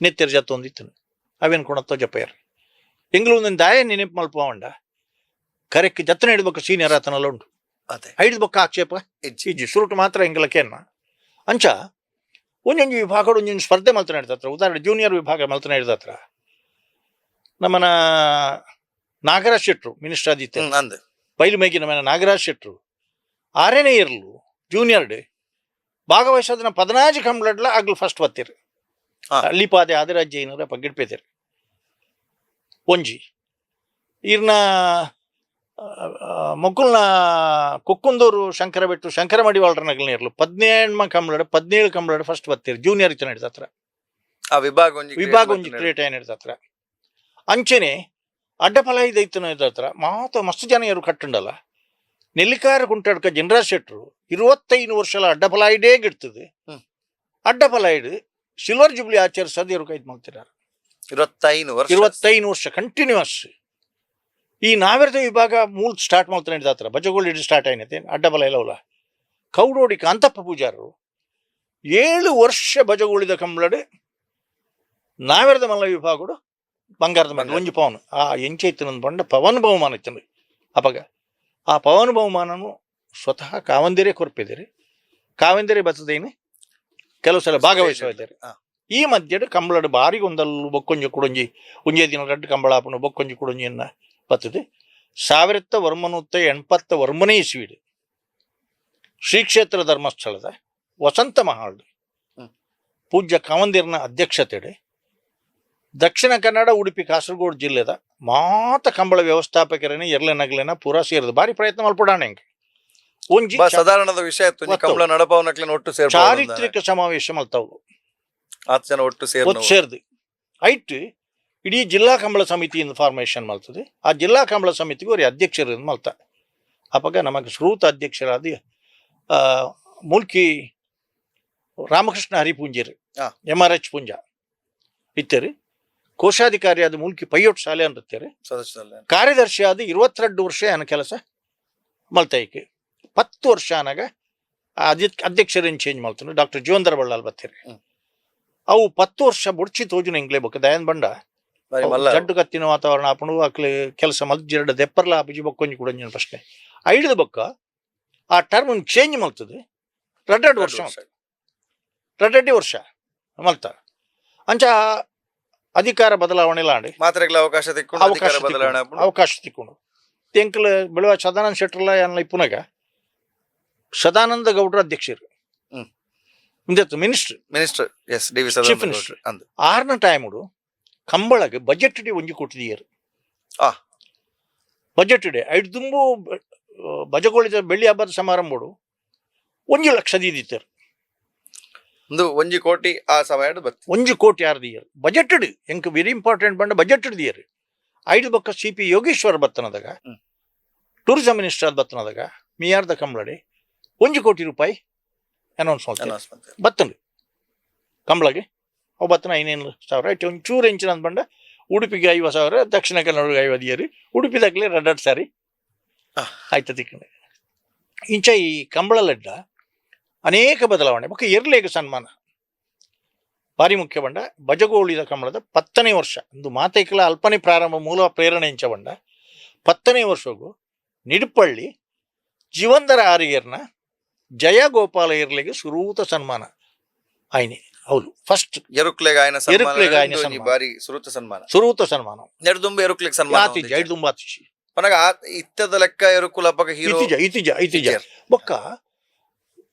ನೆತ್ತೆರ್ ಜತ್ತ ಒಂದಿತ್ತು. ಅವೇನು ಕೊಣತ್ತೋ ಜಪ್ಪಯ್ಯರ್ ಎಂಗ್ಲು ಒಂದೊಂದು ದಾಯ ನೆನಪು ಮಲ್ಪವಂಡ ಕರೆಕ್ಟ್ ಜತ್ತನ ಹಿಡ್ಬೇಕು ಸೀನಿಯರ್ ಆತನಲ್ಲ ಉಂಟು. ಅದೇ. ಐದು ಬೊಕ್ಕ ಆಕ್ಷೇಪ ಇಜ್ಜಿ. ಇಜ್ಜಿ. ಸುರುಟು ಮಾತ್ರ ಎಂಗ್ಲಕ್ಕೇನ. ಅಂಚ ಒಂಜೊಂಜಿ ವಿಭಾಗ ಒಂಜೊಂಜಿ ಸ್ಪರ್ಧೆ ಮಲ್ತನ ಹಿಡ್ದತ್ರ. ಉದಾಹರಣೆ ಜೂನಿಯರ್ ವಿಭಾಗ ಮಲ್ತನ ಹಿಡ್ದತ್ರ ನಮ್ಮನ ನಾಗರಾಜ್ ಶೆಟ್ರು ಮಿನಿಸ್ಟರ್ ಆದಿತ್ತೆ. ಅಂದ್. ಬೈಲು ಮೇಗಿ ನಮ್ಮನ ನಾಗರಾಜ್ ಶೆಟ್ರು ಆರನೇ ಇರ್ಲು ಜೂನಿಯರ್ ಡೇ ಭಾಗವಹಿಸೋದನ್ನ 14 ಕಂಬ್ಲಡ್ಲ ಆಗ್ಲು ಫಸ್ಟ್ ಬತ್ತೀರಿ. ಅಲ್ಲಿಪಾದೆ ಆದಿರಾಜ್ಯ ಏನಾರ ಪಗ್ಗಿಡ್ಪೇತೀರಿ. ಒಂಜಿ ಈರ್ನ ಮೊಕ್ಕುಲ್ನ ಕೊಕ್ಕುಂದೂರು ಶಂಕರ ಬೆಟ್ಟು ಶಂಕರ ಮಡಿವಾಳರ ನಗಲ್ನ ಇರ್ಲು 17 ಕಂಬ್ಲಡ್ 17 ಕಂಬ್ಲಡ್ ಫಸ್ಟ್ ಬತ್ತೀರಿ ಜೂನಿಯರ್ ಇತ್ತು ನಡೀತ. ಆ ವಿಭಾಗ ಒಂಜಿ create ವಿಭಾಗ ಒಂಜಿ ಮಲ್ತನ. ಕ್ರಿಯೇಟ್ ಆಯ್ನ ಹತ್ರ. ಅಂಚೆನೆ ಅಡ್ಡಫಲ ಇದೈತನ ಹತ್ರ ಮಾತ ಮಸ್ತ್ ಜನ ಯಾರು ಕಟ್ಟುಂಡಲ್ಲ. ನೆಲ್ಲಿಕಾರ ಕುಂಟಾಡ್ಕ ಜನರಾಜ್ ಶೆಟ್ರು 25 ವರ್ಷಲ ಅಡ್ಡಫಲಾಯಿಡೇ ಗಿಡ್ತದೆ. ಅಡ್ಡಫಲಾಯಿಡ್ ಸಿಲ್ವರ್ ಜುಬ್ಲಿ ಆಚರಿಸೋದು ಇವರು ಕೈದ್ ಮಾಡ್ತಿದ್ದಾರೆ. 25 ವರ್ಷ. 25 ವರ್ಷ ಕಂಟಿನ್ಯೂಸ್. ಈ ನಾವೆರದ ವಿಭಾಗ ಮೂಲ ಸ್ಟಾರ್ಟ್ ಮಾಡ್ತಾನೆ ಹತ್ರ ಬಜಗೋಳಿ ಹಿಡಿದು ಸ್ಟಾರ್ಟ್ ಆಯ್ನತೆ ಅಡ್ಡಬಲ ಇಲ್ಲವಲ್ಲ. ಕೌಡೋಡಿ ಕಾಂತಪ್ಪ ಪೂಜಾರರು 7 ವರ್ಷ ಬಜಗೋಳಿದ ಕಂಬ್ಳಡ್. ನಾವೆರದ ಮಲ್ಲ ವಿಭಾಗಡು ಬಂಗಾರದ ಮೆಡಲ್. ಬಂಗಾರ. ಒಂಜಿ ಪವನ್ ಆ ಎಂಚ ಇತ್ತಿನ ಪಂಡ ಪವನ್ ಬಹುಮಾನ ಇತ್ತಂಡು. ಅಪಗ ಆ ಪವನ್ ಬಹುಮಾನನು ಸ್ವತಃ ಕಾವಂದಿರೇ ಕೊರ್ಪಿದ್ದೀರಿ. ಕಾವಂದಿರೇ ಬತ್ತದೇನು ಕೆಲವು ಸಲ ಭಾಗವಹಿಸುವ ಇದ್ದಾರೆ. ಈ ಮಧ್ಯೆ ಕಂಬಳಡು ಬಾರಿ ಒಂದಲ್ಲು ಬೊಕ್ಕೊಂಜಿ ಕುಡೊಂಜಿ, ಒಂಜೇ ದಿನ ರಡ್ಡು ಕಂಬಳ ಆಪುಂಡು. ಬೊಕ್ಕೊಂಜಿ ಕುಡೊಂಜಿಯನ್ನ ಬತ್ತದು. 1989ನೇ ಇಸ್ವಿಡು ಶ್ರೀ ಕ್ಷೇತ್ರ ಧರ್ಮಸ್ಥಳದ ವಸಂತ ಮಹಾಲ್ ಪೂಜ್ಯ ಕಾವಂದಿರ್ನ ಅಧ್ಯಕ್ಷತೆಡೆ ದಕ್ಷಿಣ ಕನ್ನಡ, ಉಡುಪಿ, ಕಾಸರಗೋಡು ಜಿಲ್ಲೆದ ಮಾತ ಕಂಬಳ ವ್ಯವಸ್ಥಾಪಕರನ್ನ ಎರ್ಲೆ ನಗಲೆನ ಪೂರಾ ಸೇರಿದ ಬಾರಿ ಪ್ರಯತ್ನ ಮಲ್ಪಡಾಣ ಎಂಕ್ ಒಂಜಿ ಸಾಧಾರಣದ ವಿಷಯ ಇತ್ತು. ಒತ್ತು. ಕಂಬಳ ನಡಪವನಕ್ಲೆನ ಒಟ್ಟು ಸೇರ್ ಚಾರಿತ್ರಿಕ ಸಮಾವೇಶ ಮಲ್ತಾವು. ಆತ್ ಜನ ಒಟ್ಟು ಸೇರ್ ಒತ್ತು ಸೇರ್ದು ಐಟ್ ಇಡೀ ಜಿಲ್ಲಾ ಕಂಬಳ ಸಮಿತಿಯಿಂದ ಫಾರ್ಮೇಷನ್ ಮಲ್ತದೆ. ಆ ಜಿಲ್ಲಾ ಕಂಬಳ ಸಮಿತಿಗೆ ಅವ್ರ ಅಧ್ಯಕ್ಷರು ಮಲ್ತ. ಅಪಗ ನಮಗೆ ಶ್ರೂತ ಅಧ್ಯಕ್ಷರಾದ ಮೂಲ್ಕಿ ರಾಮಕೃಷ್ಣ ಹರಿಪೂಂಜರು, ಎಂ.ಆರ್.ಎಚ್ ಪೂಂಜ ಇತ್ತರು. ಕೋಶಾಧಿಕಾರಿಯಾದ ಮೂಲ್ಕಿ ಪೈಯೋಟ್ ಶಾಲೆ ಅಂದಿರ್ತಾರೆ. ಸದಸ್ಯರಲ್ಲಿ. ಕಾರ್ಯದರ್ಶಿ ಆದ 22 ವರ್ಷ ಆನ ಕೆಲಸ ಮಲ್ತೈಕೆ. 10 ವರ್ಷ ಆನಾಗ ಅಧ್ಯಕ್ಷರನ್ನು ಚೇಂಜ್ ಮಾಡ್ತಾನೆ, ಡಾಕ್ಟರ್ ಜೀವಂಧರ ಬಳ್ಳಾಲ್ ಬರ್ತಾರೆ. ಅವು 10 ವರ್ಷ ಬುಡ್ಚಿ ತೋಜುನ ಇಂಗ್ಲೆ ಬೊಕ್ಕ ದಯನ್ ಬಂಡ ಬಾರಿ ಮಲ್ಲ. ಜಡ್ಡು ಕತ್ತಿನ ವಾತಾವರಣ ಆಪುಂಡು. ಅಕ್ಲೆ ಕೆಲಸ ಮಲ್ಜಿರಡ ದೆಪ್ಪರ್ಲ ಆಪುಜಿ. ಬೊಕ್ಕೊಂಜಿ ಕುಡೊಂಜಿನ ಪ್ರಶ್ನೆ. ಐಡ್ದ ಬೊಕ್ಕ ಆ ಟರ್ಮ್ ಚೇಂಜ್ ಮಲ್ತದೆ. ರಡ್ಡೆರಡು ವರ್ಷ, ರಡ್ಡೆಡ್ಡಿ ವರ್ಷ ಮಲ್ತ. ಅಂಚ ಅಧಿಕಾರ ಬದಲಾವಣೆ ಲಾಂಡಿ ಮಾತ್ರೆಗಳ ಅವಕಾಶ ತಿಕ್ಕೊಂಡು ಅವಕಾಶ ಅಧಿಕಾರ ಬದಲಾವಣೆ ತಿಕ್ಕೊಂಡು, ಆಪುಂಡು. ಅವಕಾಶ ತಿಕ್ಕೊಂಡು ತೆಂಕಲ್ ಬೆಳುವ ಸದಾನಂದ ಶೆಟ್ಟರ್ಲ ಏನ ಇಪ್ಪುನಾಗ ಸದಾನಂದ ಗೌಡ್ರ ಅಧ್ಯಕ್ಷರು. ಇಂದತ್ತು minister. Minister, S, D V chief Sadananda minister. ಗೌಡ್ರು ಅಂದು. ಆರ್ನ ಟೈಮುಡು ಕಂಬಳಗ್ ಬಜೆಟ್ ಡಿ 1 ಕೋಟಿ ದಿಯರು. ಬಜೆಟ್ ಡೇ ಐದು ದುಂಬು ಬಜಗೋಳಿದ ಬೆಳ್ಳಿ ಹಬ್ಬದ ಸಮಾರಂಭಡು 1 ಲಕ್ಷ ದೀದಿತ್ತರು. ಒಂದು 1 ಕೋಟಿ ಆ ಸಮಯ ಬತ್ತು. 1 ಕೋಟಿ ಯಾರು ದಿಯರು ಬಜೆಟ್ ಎಂಕ್ ವೆರಿ ಇಂಪಾರ್ಟೆಂಟ್ ಬಂಡ ಬಜೆಟ್ ದಿಯರು. ಐದು ಬೊಕ್ಕ ಸಿ ಪಿ ಯೋಗೇಶ್ವರ ಬತ್ತನದಾಗ, ಟೂರಿಸಂ ಮಿನಿಸ್ಟರ್ ಆದ ಬತ್ತನದಾಗ ಮಿಯಾರ್ದ ಕಂಬಳಡಿ 1 ಕೋಟಿ ರೂಪಾಯಿ ಅನೌನ್ಸ್ ಮಾಡ್ತಾರೆ. ಅನೌನ್ಸ್ ಮಾಡ್ತಾರೆ. ಬತ್ತಂಡು ಕಂಬಳಗೆ. ಅವು ಬತ್ತನ 5,000 ಇಟ್ಟು ಒಂಚೂರು ಹೆಂಚಿನ ಅಂದ್ ಬಂಡ ಉಡುಪಿಗೆ 50,000, ದಕ್ಷಿಣ ಕನ್ನಡಗೆ 50 ಇಯರು, ಉಡುಪಿದಾಗಲೇ ರಡ್ಡಡ್ ಸಾರಿ ಆಯ್ತು ತಿಕ್ಕಂಡೆ. ಇಂಚ ಈ ಕಂಬಳ ಲಡ್ಡ ಅನೇಕ ಬದಲಾವಣೆ. ಬೊಕ್ಕ ಎರ್ಲೇಗ ಸನ್ಮಾನ ಭಾರಿ ಮುಖ್ಯ ಬಂಡ ಬಜಗೋಳಿದ ಕಂಬಳದ 10ನೇ ವರ್ಷ ಒಂದು ಮಾತೈಕಲ ಅಲ್ಪನೆ ಪ್ರಾರಂಭ ಮೂಲ ಪ್ರೇರಣೆ ಇಂಚ ಬಂಡ 10ನೇ ವರ್ಷಗೂ ನಿಡುಪಳ್ಳಿ ಜೀವಂಧರ ಆರಿಯರ್ನ ಜಯ ಗೋಪಾಲ ಎರ್ಲೆಗೆ ಸುರೂತ ಸನ್ಮಾನ ಆಯ್ನೆ. ಹೌದು, ಫಸ್ಟ್. ಎರುಕ್ಲೆಗ್ ಆಯ್ನ ಸನ್ಮಾನ. ಎರುಕ್ಲೆಗ್ ಆಯ್ನ ಒಂದು ಒಂಜಿ ಸನ್ಮಾನ. ಬಾರಿ ಸುರುತ ಸನ್ಮಾನ. ಸುರೂತ ಸನ್ಮಾನ. ನೆಡ್ದುಂಬ ಎರುಕ್ಲೆಗ್ ಸನ್ಮಾನ. ಆತಿಜ, ಐದು ತುಂಬ ಆತಿಜಿ. ಪನಗ ಇತ್ತದ ಲೆಕ್ಕ ಎರುಕುಲ ಅಪಗ ಹೀರೋ. ಇತಿಜ, ಇತಿಜ, ಇತಿಜ. ಬೊಕ್ಕ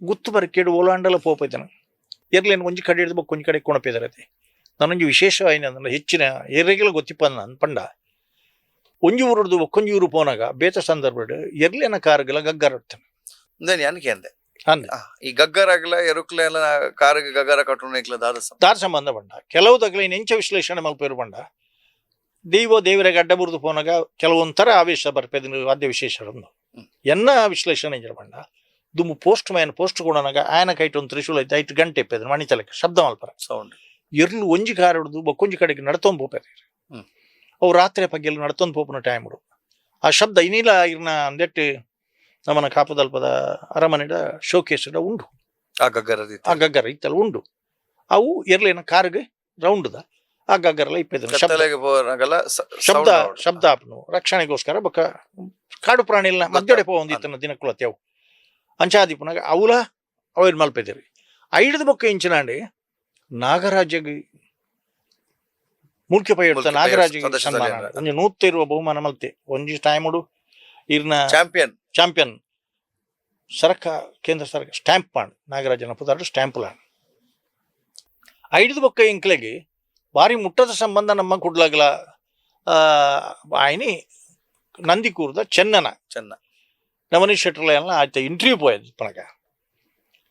ಗುತ್ತು ಬರಕೇಡು ಓಲಾಂಡಲ ಪೋಪೈತನ ಎರ್ಲೇನು ಒಂಜಿ ಕಡೆ ಹಿಡಿದು ಬೊಕ್ಕ ಒಂಜಿ ಕಡೆ ಕೊಣಪೇದರತೆ. ನಾನೊಂಜಿ ವಿಶೇಷವಾಯಿನ ಅಂದ್ರೆ ಹೆಚ್ಚಿನ ಎರ್ರೆಗೆಲ್ಲ ಗೊತ್ತಿಪ್ಪ ನನ್ನ ಪಂಡ ಒಂಜಿ ಊರುಡ್ದು ಒಕ್ಕೊಂಜಿ ಊರು ಪೋನಾಗ ಬೇತ ಸಂದರ್ಭಡ್ ಎರ್ಲೇನ ಕಾರುಗಳ ಗಗ್ಗರ ಇಡ್ತಾನೆ. ಅಂದೇನಿ ಅನ್ಕೆ ಅಂದೆ. ಅಂದೆ. ಈ ಗಗ್ಗರಾಗ್ಲ ಎರುಕ್ಲೆ ಎಲ್ಲ ಕಾರಿಗೆ ಗಗ್ಗರ ಕಟ್ಟುನ ಇಕ್ಲ ದಾದ ದಾರ ಸಂಬಂಧ ಬಂಡ ಕೆಲವು ತಗಲ ನೆಂಚ ವಿಶ್ಲೇಷಣೆ ಮಲ್ಪೇರು ಬಂಡ ದೈವ ದೇವರಿಗೆ ಅಡ್ಡ ಬುರಿದು ಪೋನಾಗ ಕೆಲವೊಂಥರ ಆವೇಶ ಬರ್ಪೇದ ವಾದ್ಯ ವಿಶೇಷ. ಎನ್ನ ವಿಶ್ಲೇಷಣೆ ಇಂಚಿನ ಬಂಡ ದುಮ್ಮು post man post ಕೊಡೋನಾಗ ಆಯನ ಕೈಟ್ ಒಂದು ತ್ರಿಶೂಲ ಐತೆ, ಐಟ್ ಗಂಟೆ ಇಪ್ಪೆದ್ರ ಮಣಿತಲಕ್ಕೆ ಶಬ್ದ ಮಲ್ಪರ. ಸೌಂಡ್. ಎರ್ಲು ಒಂಜಿ ಕಾರ್ ಹಿಡ್ದು ಬೊಕ್ಕೊಂಜಿ ಕಡೆಗೆ ನಡ್ತೊಂದು ಪೋಪೇರು. ಅವು ರಾತ್ರಿ ಪಗ್ಗೆಲ್ಲ ನಡ್ತೊಂದು ಪೋಪುನ ಟೈಮ್ ಆ ಶಬ್ದ ಇನ್ನಿಲ್ಲ. ಇರ್ನ ಅಂದೆಟ್ಟು ನಮ್ಮನ ಕಾಪುದಲ್ಪದ ಅರಮನೆಡ ಶೋಕೇಸ್ಡ ಉಂಡು. ಆ ಗಗ್ಗರ. ಆ ಗಗ್ಗರ ಇತ್ತಲ್ಲ ಉಂಡು. ಅವು ಎರ್ಲೇನ ಕಾರ್ಗೆ ರೌಂಡ್ದ ಆ ಗಗ್ಗರೆಲ್ಲ ಇಪ್ಪೆದ್ರ ಶಬ್ದ. ಕತ್ತಲೆಗೆ ಪೋನಾಗಲ್ಲ. ಶಬ್ದ, ಶಬ್ದ ಆಪನು ರಕ್ಷಣೆಗೋಸ್ಕರ. ಬೊಕ್ಕ ಕಾಡು ಪ್ರಾಣಿ ಇಲ್ಲ ಮಧ್ಯಡೆ ಪೋವೊಂದಿತ್ತನ ದಿನಕ್ಕುಲತ್ತೆ ಅವು ಅಂಚಾದಿಪುನಾಗ ಅವುಲ ಅವೇನು ಮಲ್ಪೆದಿರಿ. ಐಡ್ದ ಬೊಕ್ಕ ಇಂಚಿನಾಂಡಿ ನಾಗರಾಜಗೆ ಮೂಲ್ಕೆ ಪೈ ಮೂಲ್ಕೆ ಪೈ ನಾಗರಾಜ ಸದಸ್ಯ ಸನ್ಮಾನ. ಸಭೆಯ. ಒಂಜಿ ನೂತ್ತಿರುವ ಬಹುಮಾನ ಮಲ್ತೆ. ಒಂಜಿ ಟೈಮುಡು ಇರ್ನ ಚಾಂಪಿಯನ್. ಚಾಂಪಿಯನ್ ಸರಕ ಕೇಂದ್ರ ಸರ್ಕಾರ ಸ್ಟ್ಯಾಂಪ್ ಮಾಡು ನಾಗರಾಜನ ಪುದಾರು ಸ್ಟ್ಯಾಂಪ್ ಲಾಂಡ್. ಐದು ಬೊಕ್ಕ ಇಂಕ್ಲೆಗೆ ಭಾರಿ ಮುಟ್ಟದ ಸಂಬಂಧ ನಮ್ಮ ಕುಡ್ಲಗಲ ಆಯ್ನಿ ನಂದಿಕೂರ್ದ ಚೆನ್ನನ. ಚೆನ್ನ. ನವನೀಶ್ ಶೆಟ್ಟರ್ಲ ಎಲ್ಲ ಆಯ್ತು ಇಂಟರ್ವ್ಯೂ ಪೋಯದ್ ಪನಗ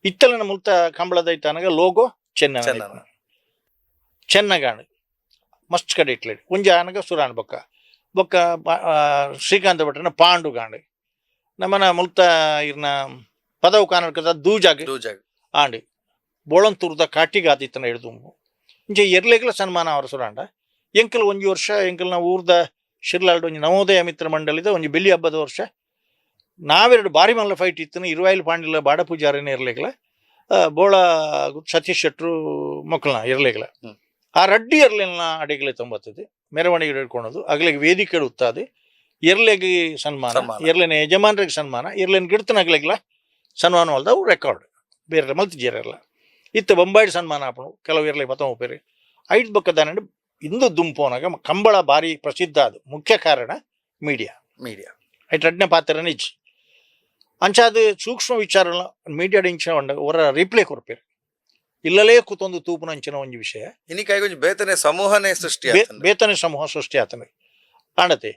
ಇತ್ತಲನ ಮುಲ್ತ ಕಂಬಳದ ಐತನಗ ಲೋಗೋ ಚೆನ್ನನ. ಚೆನ್ನನ. ಚೆನ್ನಗಾಣ್ ಮಸ್ತ್ ಕಡೆ ಇಟ್ಲೇಡು. ಒಂಜಿ ಆನಗ ಸುರಾನ್ ಬೊಕ್ಕ ಬೊಕ್ಕ ಶ್ರೀಕಾಂತ ಭಟ್ರನ ಪಾಂಡು ಗಾಂಡ್ ನಮ್ಮನ ಮುಲ್ತ ಇರ್ನ ಪದವು ಕಾನಡ್ಕದ ದೂಜಾಗ್. ದೂಜಾಗ್. ಆಂಡ್ ಬೋಳಂತೂರ್ದ ಕಾಟಿಗಾದಿತ್ತನ ಹಿಡಿದು ಇಂಚ ಎರ್ಲೆಗ್ಲ ಸನ್ಮಾನ ಅವರ ಸುರಾಂಡ. ಎಂಕಲ್ ಒಂಜಿ ವರ್ಷ ಎಂಕಲ್ನ ಊರ್ದ ಶಿರ್ಲಾಲ್ಡ್ ಒಂಜಿ ನವೋದಯ ಮಿತ್ರ ಮಂಡಳಿದ ಒಂಜಿ ಬೆಳ್ಳಿ ಹಬ್ಬದ ವರ್ಷ ನಾವೆರಡು ಬಾರಿ ಮಲ್ಲ ಫೈಟ್ ಇತ್ತನ. ಇರುವಾಯಿಲ್ ಪಾಂಡಿಲ ಬಾಡ ಪೂಜಾರಿನ ಇರ್ಲಿಕ್ಲ, ಬೋಳ ಸತೀಶ್ ಶೆಟ್ರು ಮಕ್ಕಳನ್ನ ಇರ್ಲಿಕ್ಲ. ಆ ರಡ್ಡಿ ಎರ್ಲೆನ ಅಡಿಗಲೆ ತೊಂಬತ್ತದು ಮೆರವಣಿಗೆ ಹಿಡ್ಕೊಳೋದು, ಅಗಲಿಗೆ ವೇದಿಕೆ ಉತ್ತಾದು ಎರ್ಲೆಗೆ ಸನ್ಮಾನ, ಸನ್ಮಾನ. ಎರ್ಲೆನ ಯಜಮಾನರಿಗೆ ಸನ್ಮಾನ, ಎರ್ಲೆನ ಗಿಡ್ತನಗ್ಲೆಗ್ಲ ಸನ್ಮಾನ ಅಲ್ದ ಅವು ರೆಕಾರ್ಡ್ ಬೇರೆ ಮಲ್ತಿಜೇರಲ್ಲ. ಇತ್ತ ಬೊಂಬಾಯಿ ಸನ್ಮಾನ ಆಪಣು ಕೆಲವು ಎರ್ಲೆ ಬತ್ತವ ಪೇರು ಐದು ಬೊಕ್ಕ ಇಂದು ದುಂಪೋನಾಗ ಕಂಬಳ ಭಾರಿ ಪ್ರಸಿದ್ಧ. ಅದು ಮುಖ್ಯ ಕಾರಣ ಮೀಡಿಯಾ. ಮೀಡಿಯಾ. ಐಟ್ ರಡ್ಡನೇ ಪಾತ್ರ ನಿಜ ಅಂಚಾದ ಸೂಕ್ಷ್ಮ ವಿಚಾರ ಮೀಡಿಯಾ ಇಂಚಿನ ಹೊರ ರಿಪ್ಲೈ ಕೊರ್ಪೇರು ಇಲ್ಲಲೇ ಕೂತೊಂದು ತೂಪುನ ಅಂಚಿನ ಒಂಜಿ ವಿಷಯ. ಇನಿಕಾಯಿ ಒಂಜಿ ಬೇತನೆ ಸಮೂಹನೇ ಸೃಷ್ಟಿ ಆತಂಡ್. ಬೇತನೆ ಸಮೂಹ ಸೃಷ್ಟಿ ಆತನ ಕಾಣತೆ.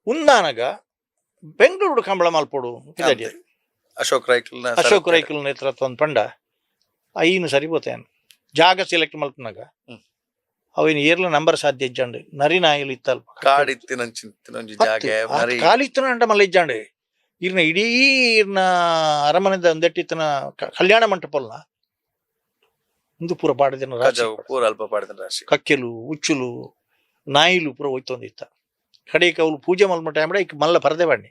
ಉಂದಾನಗ ಬೆಂಗಳೂರು ಕಂಬಳ ಮಲ್ಪೊಡು ಪಿದಡಿ. ಅಶೋಕ್ ರೈಕ್ಲ್ನ ಅಶೋಕ್ ರೈಕಲ್ ನೇತೃತ್ವ ಒಂದು ಪಂಡ ಐನು ಸರಿ ಬೋತೇನು ಜಾಗ ಸೆಲೆಕ್ಟ್ ಮಲ್ಪನಾಗ ಅವಿನ ಏರ್ಲ ನಂಬರ್ ಸಾಧ್ಯ ಇಜ್ಜಂಡು ನರಿ ನಾಯಿಲು ಇತ್ತಲ್ಪ. ಕಾಡ್ ಇತ್ತಿನಂಚಿನ ಜಾಗೆ ಮರಿ. ಕಾಲಿತ್ತನ ಅಂಡ ಮಲ್ಲ ಇಜ್ಜಾಂಡು ಇರ್ನ ಇಡೀ ಇರ್ನ ಅರಮನೆದ ಒಂದೆಟ್ಟಿತ್ತನ ಕಲ್ಯಾಣ ಮಂಟಪಲ್ನ ಇಂದು ಪೂರ ಪಾಡದಿನ ರಾಶಿ. ಕಜವು ಪೂರ ಅಲ್ಪ ಪಾಡಿದ ರಾಶಿ. ಕಕ್ಕೆಲು ಉಚ್ಚುಲು ನಾಯಿಲು ಪೂರ ಹೋಯ್ತೊಂದಿತ್ತ. ಕಡೆಗೆ ಅವ್ಲು ಪೂಜೆ ಮಲ್ಪ ಟೈಮ್ ಇಕ್ ಮಲ್ಲ ಪರದೆ ಬಣ್ಣಿ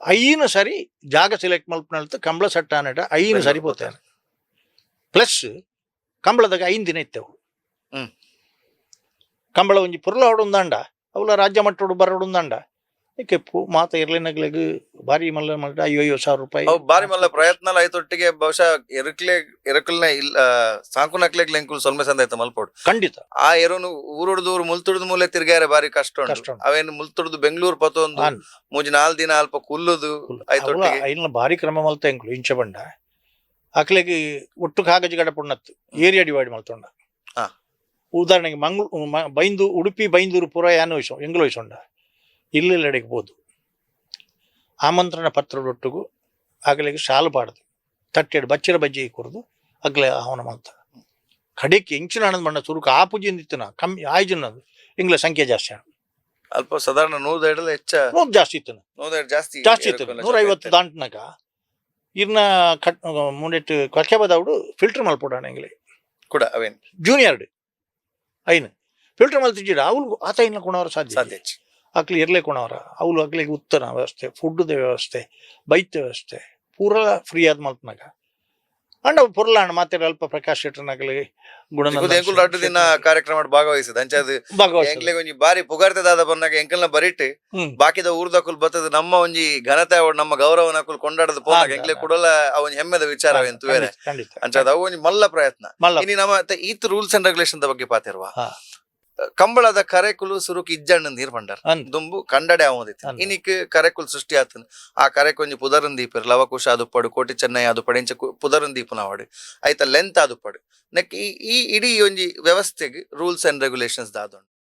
ಐನು ಸರಿ ಜಾಗ ಸೆಲೆಕ್ಟ್ ಮಲ್ಪನಲ್ತ ಕಂಬಳ ಸಟ್ಟ ಅನ್ನಟ ಐನು ಸರಿ ಪೋತೇನೆ. ಪ್ಲಸ್ ಕಂಬಳದಾಗ 5 ದಿನ ಇತ್ತೆವು. ಕಂಬಳ ಒಂಜಿ ಪುರ್ಲ ಹೊಡುಂದಾಂಡ ಅವಲ ರಾಜ್ಯ ಮಟ್ಟೋಡು ಬರೋಡುಂದಾಂಡ ಕೆಪ್ಪು ಮಾತ ಇರ್ಲಿನಗ್ಲೆಗ್ ಭಾರಿ ಮಲ್ಲ ಮಲ್ಲ 50,000 ರೂಪಾಯಿ. ಅವು ಬಾರಿ ಮಲ್ಲ ಪ್ರಯತ್ನ ಆಯ್ತೊಟ್ಟಿಗೆ ಬಹುಶಃ ಎರಕ್ಲೆ ಎರಕಲ್ನ ಇಲ್ಲ ಸಾಂಕುನಕ್ಲೆಗ್ ಲೆಂಕುಲ್ ಸೊಲ್ಮೆ ಸಂದ ಆಯ್ತ ಮಲ್ಪೋಡು. ಖಂಡಿತ. ಆ ಎರುನು ಊರುಡ್ದು ಊರು ಮುಲ್ತುಡ್ದು ಮೂಲೆ ತಿರ್ಗಾರೆ ಬಾರಿ ಕಷ್ಟ ಉಂಟು. ಕಷ್ಟ ಉಂಟು. ಅವೇನು ಮುಲ್ತುಡ್ದು ಬೆಂಗಳೂರು ಪತೊಂದು ಮೂಜಿ ನಾಲ್ ದಿನ ಅಲ್ಪ ಕುಲ್ಲುದು ಆಯ್ತೊಟ್ಟಿಗೆ. ಐನ ಭಾರಿ ಕ್ರಮ ಮಲ್ತ ಎಂಕ್ಲು ಇಂಚ ಬಂಡ ಅಕ್ಲೆಗ್ ಒಟ್ಟು ಕಾಗಜ ಗಡಪುಣ್ಣತ್ತು ಏರಿಯಾ ಡಿವೈಡ್ ಮಲ್ತೊಂಡ. ಉದಾಹರಣೆಗೆ ಮಂಗ್ಳೂ ಬೈಂದು ಉಡುಪಿ ಬೈಂದೂರು ಪೂರ ಯಾನು ವಹಿಸೋ ಎಂಗ್ಲು ವಹಿಸೊಂಡ ಇಲ್ಲೆಲ್ಲೆಡೆಗೆ ಬೋದು ಆಮಂತ್ರಣ ಪತ್ರದೊಟ್ಟಿಗೂ ಅಗಲಿಗೆ ಶಾಲು ಬಾಡ್ದು ತಟ್ಟೆಡು ಬಚ್ಚಿರ ಬಜ್ಜಿ ಕೊರ್ದು ಅಗ್ಲೆ ಆಹ್ವಾನ ಮಲ್ತ. ಕಡೆಗೆ ಎಂಚಿನ ಹಣದ ಬಣ್ಣ ಸುರುಕು ಆ ಪೂಜೆಯಿಂದ ಕಮ್ಮಿ ಆಯ್ಜನ ಇಂಗ್ಲ ಸಂಖ್ಯೆ ಜಾಸ್ತಿ ಆಂಡ್. ಅಲ್ಪ ಸಾಧಾರಣ 150 ಹೆಚ್ಚ. ನೂರು ಜಾಸ್ತಿ ಇತ್ತು. 150 ಜಾಸ್ತಿ. ಜಾಸ್ತಿ ಇತ್ತು. ಎರಕಲ್ನ 150 ಜೊತೆ. ದಾಂಟ್ನಾಗ ಇರ್ನ ಕಟ್ ಮುಂಡೆಟ್ಟು ಕಕ್ಕೆ ಬದಾవుಡು ಫಿಲ್ಟರ್ ಮಲ್ಪೊಡಾಣ ಎಂಗ್ಲೆ. ಕೂಡ ಅವೇನ್ ಜೂನಿಯರ್ ಐನು ಫಿಲ್ಟರ್ ಮಲ್ತಿದ್ದೀರ ಅವ್ಲು ಆತ ಇನ್ನ ಕೊಣವರ ಸಾಧ್ಯ ಸಾಧ್ಯ ಹೆಚ್ಚು. ಅಕ್ಲಿ ಇರ್ಲೆ ಕೊಣವರ ಅವ್ಲು ಅಕ್ಲಿಗೆ ಉತ್ತರ ವ್ಯವಸ್ಥೆ, ಫುಡ್ದ ವ್ಯವಸ್ಥೆ, ಬೈತ್ ವ್ಯವಸ್ಥೆ ಪೂರ ಫ್ರೀ ಆದ್ ಮಲ್ಪನಾಗ ಅಂಡ ಪೊರ್ಲಾಂಡ ಮಾತಾಡ ಅಲ್ಪ ಪ್ರಕಾಶ್ ಶೆಟ್ಟರ್ನಗಲಿ ಎಂಕುಲು ಎಂಕುಲು ರಡ್ಡು ದಿನ ಕಾರ್ಯಕ್ರಮ ಭಾಗವಹಿಸಿದ ಅಂಚಾದ ಭಾಗವಹಿಸಿದ. ಎಂಕ್ಲೆಗ್ ಒಂಜಿ ಬಾರಿ ಪುಗಾರ್ತೆದಾದ ಬನ್ನಾಗ ಎಂಕಲ್ನ ಬರಿಟ್ ಬಾಕಿದ ಊರ್ದಕುಲ್ ಬತ್ತದ ನಮ್ಮ ಒಂಜಿ ಘನತೆ ಅವಡ್ ನಮ್ಮ ಗೌರವನ ಅಕುಲ್ ಕೊಂಡಾಡದ ಪೋನಾಗ ಎಂಕ್ಲೆ ಕೂಡಲ ಅವ ಒಂಜಿ ಹೆಮ್ಮೆದ ವಿಚಾರ ಎಂತು ಬೇರೆ. ಖಂಡಿತ, ಖಂಡಿತ. ಅಂಚಾದ ಅವು ಒಂಜಿ ಮಲ್ಲ ಪ್ರಯತ್ನ. ಮಲ್ಲ. ಇನಿ ನಮ್ಮ ಈತ್ ರೂಲ್ಸ್ ಅಂಡ್ ರೆಗ್ಯುಲೇಷನ್ the ಬಗ್ಗೆ ಪಾತಿರುವ. ಕಂಬಳದ ಕರೆಕುಲು ಸುರುಕು ಇಜ್ಜಣ್ಣ ನೀರ್ ಪಂಡರ್. ಅಂದ್. ದುಂಬು ಕಂಡಡೆ ಆವೊಂದಿತ್ತು. ಅಂದ್. ಇನಿಕ್ ಕರೆಕುಲ್ ಸೃಷ್ಟಿ ಆತನ್ ಆ ಕರೆಕೊಂಜಿ ಪುದರನ್ ದೀಪೆರ್ ಲವಕುಶ ಆದುಪ್ಪಡು, ಕೋಟಿ ಚೆನ್ನೈ ಆದುಪ್ಪಡು, ಇಂಚ ಪುದರನ್ ದೀಪುನವಾಡು ಐತ ಲೆಂತ್ ಆದುಪ್ಪಡು ನೆಕ್ ಈ ಈ ಇಡೀ ಒಂಜಿ ವ್ಯವಸ್ಥೆಗ್ ರೂಲ್ಸ್ ಅಂಡ್ ರೆಗ್ಯುಲೇಷನ್ಸ್ ದಾದುಂಡು.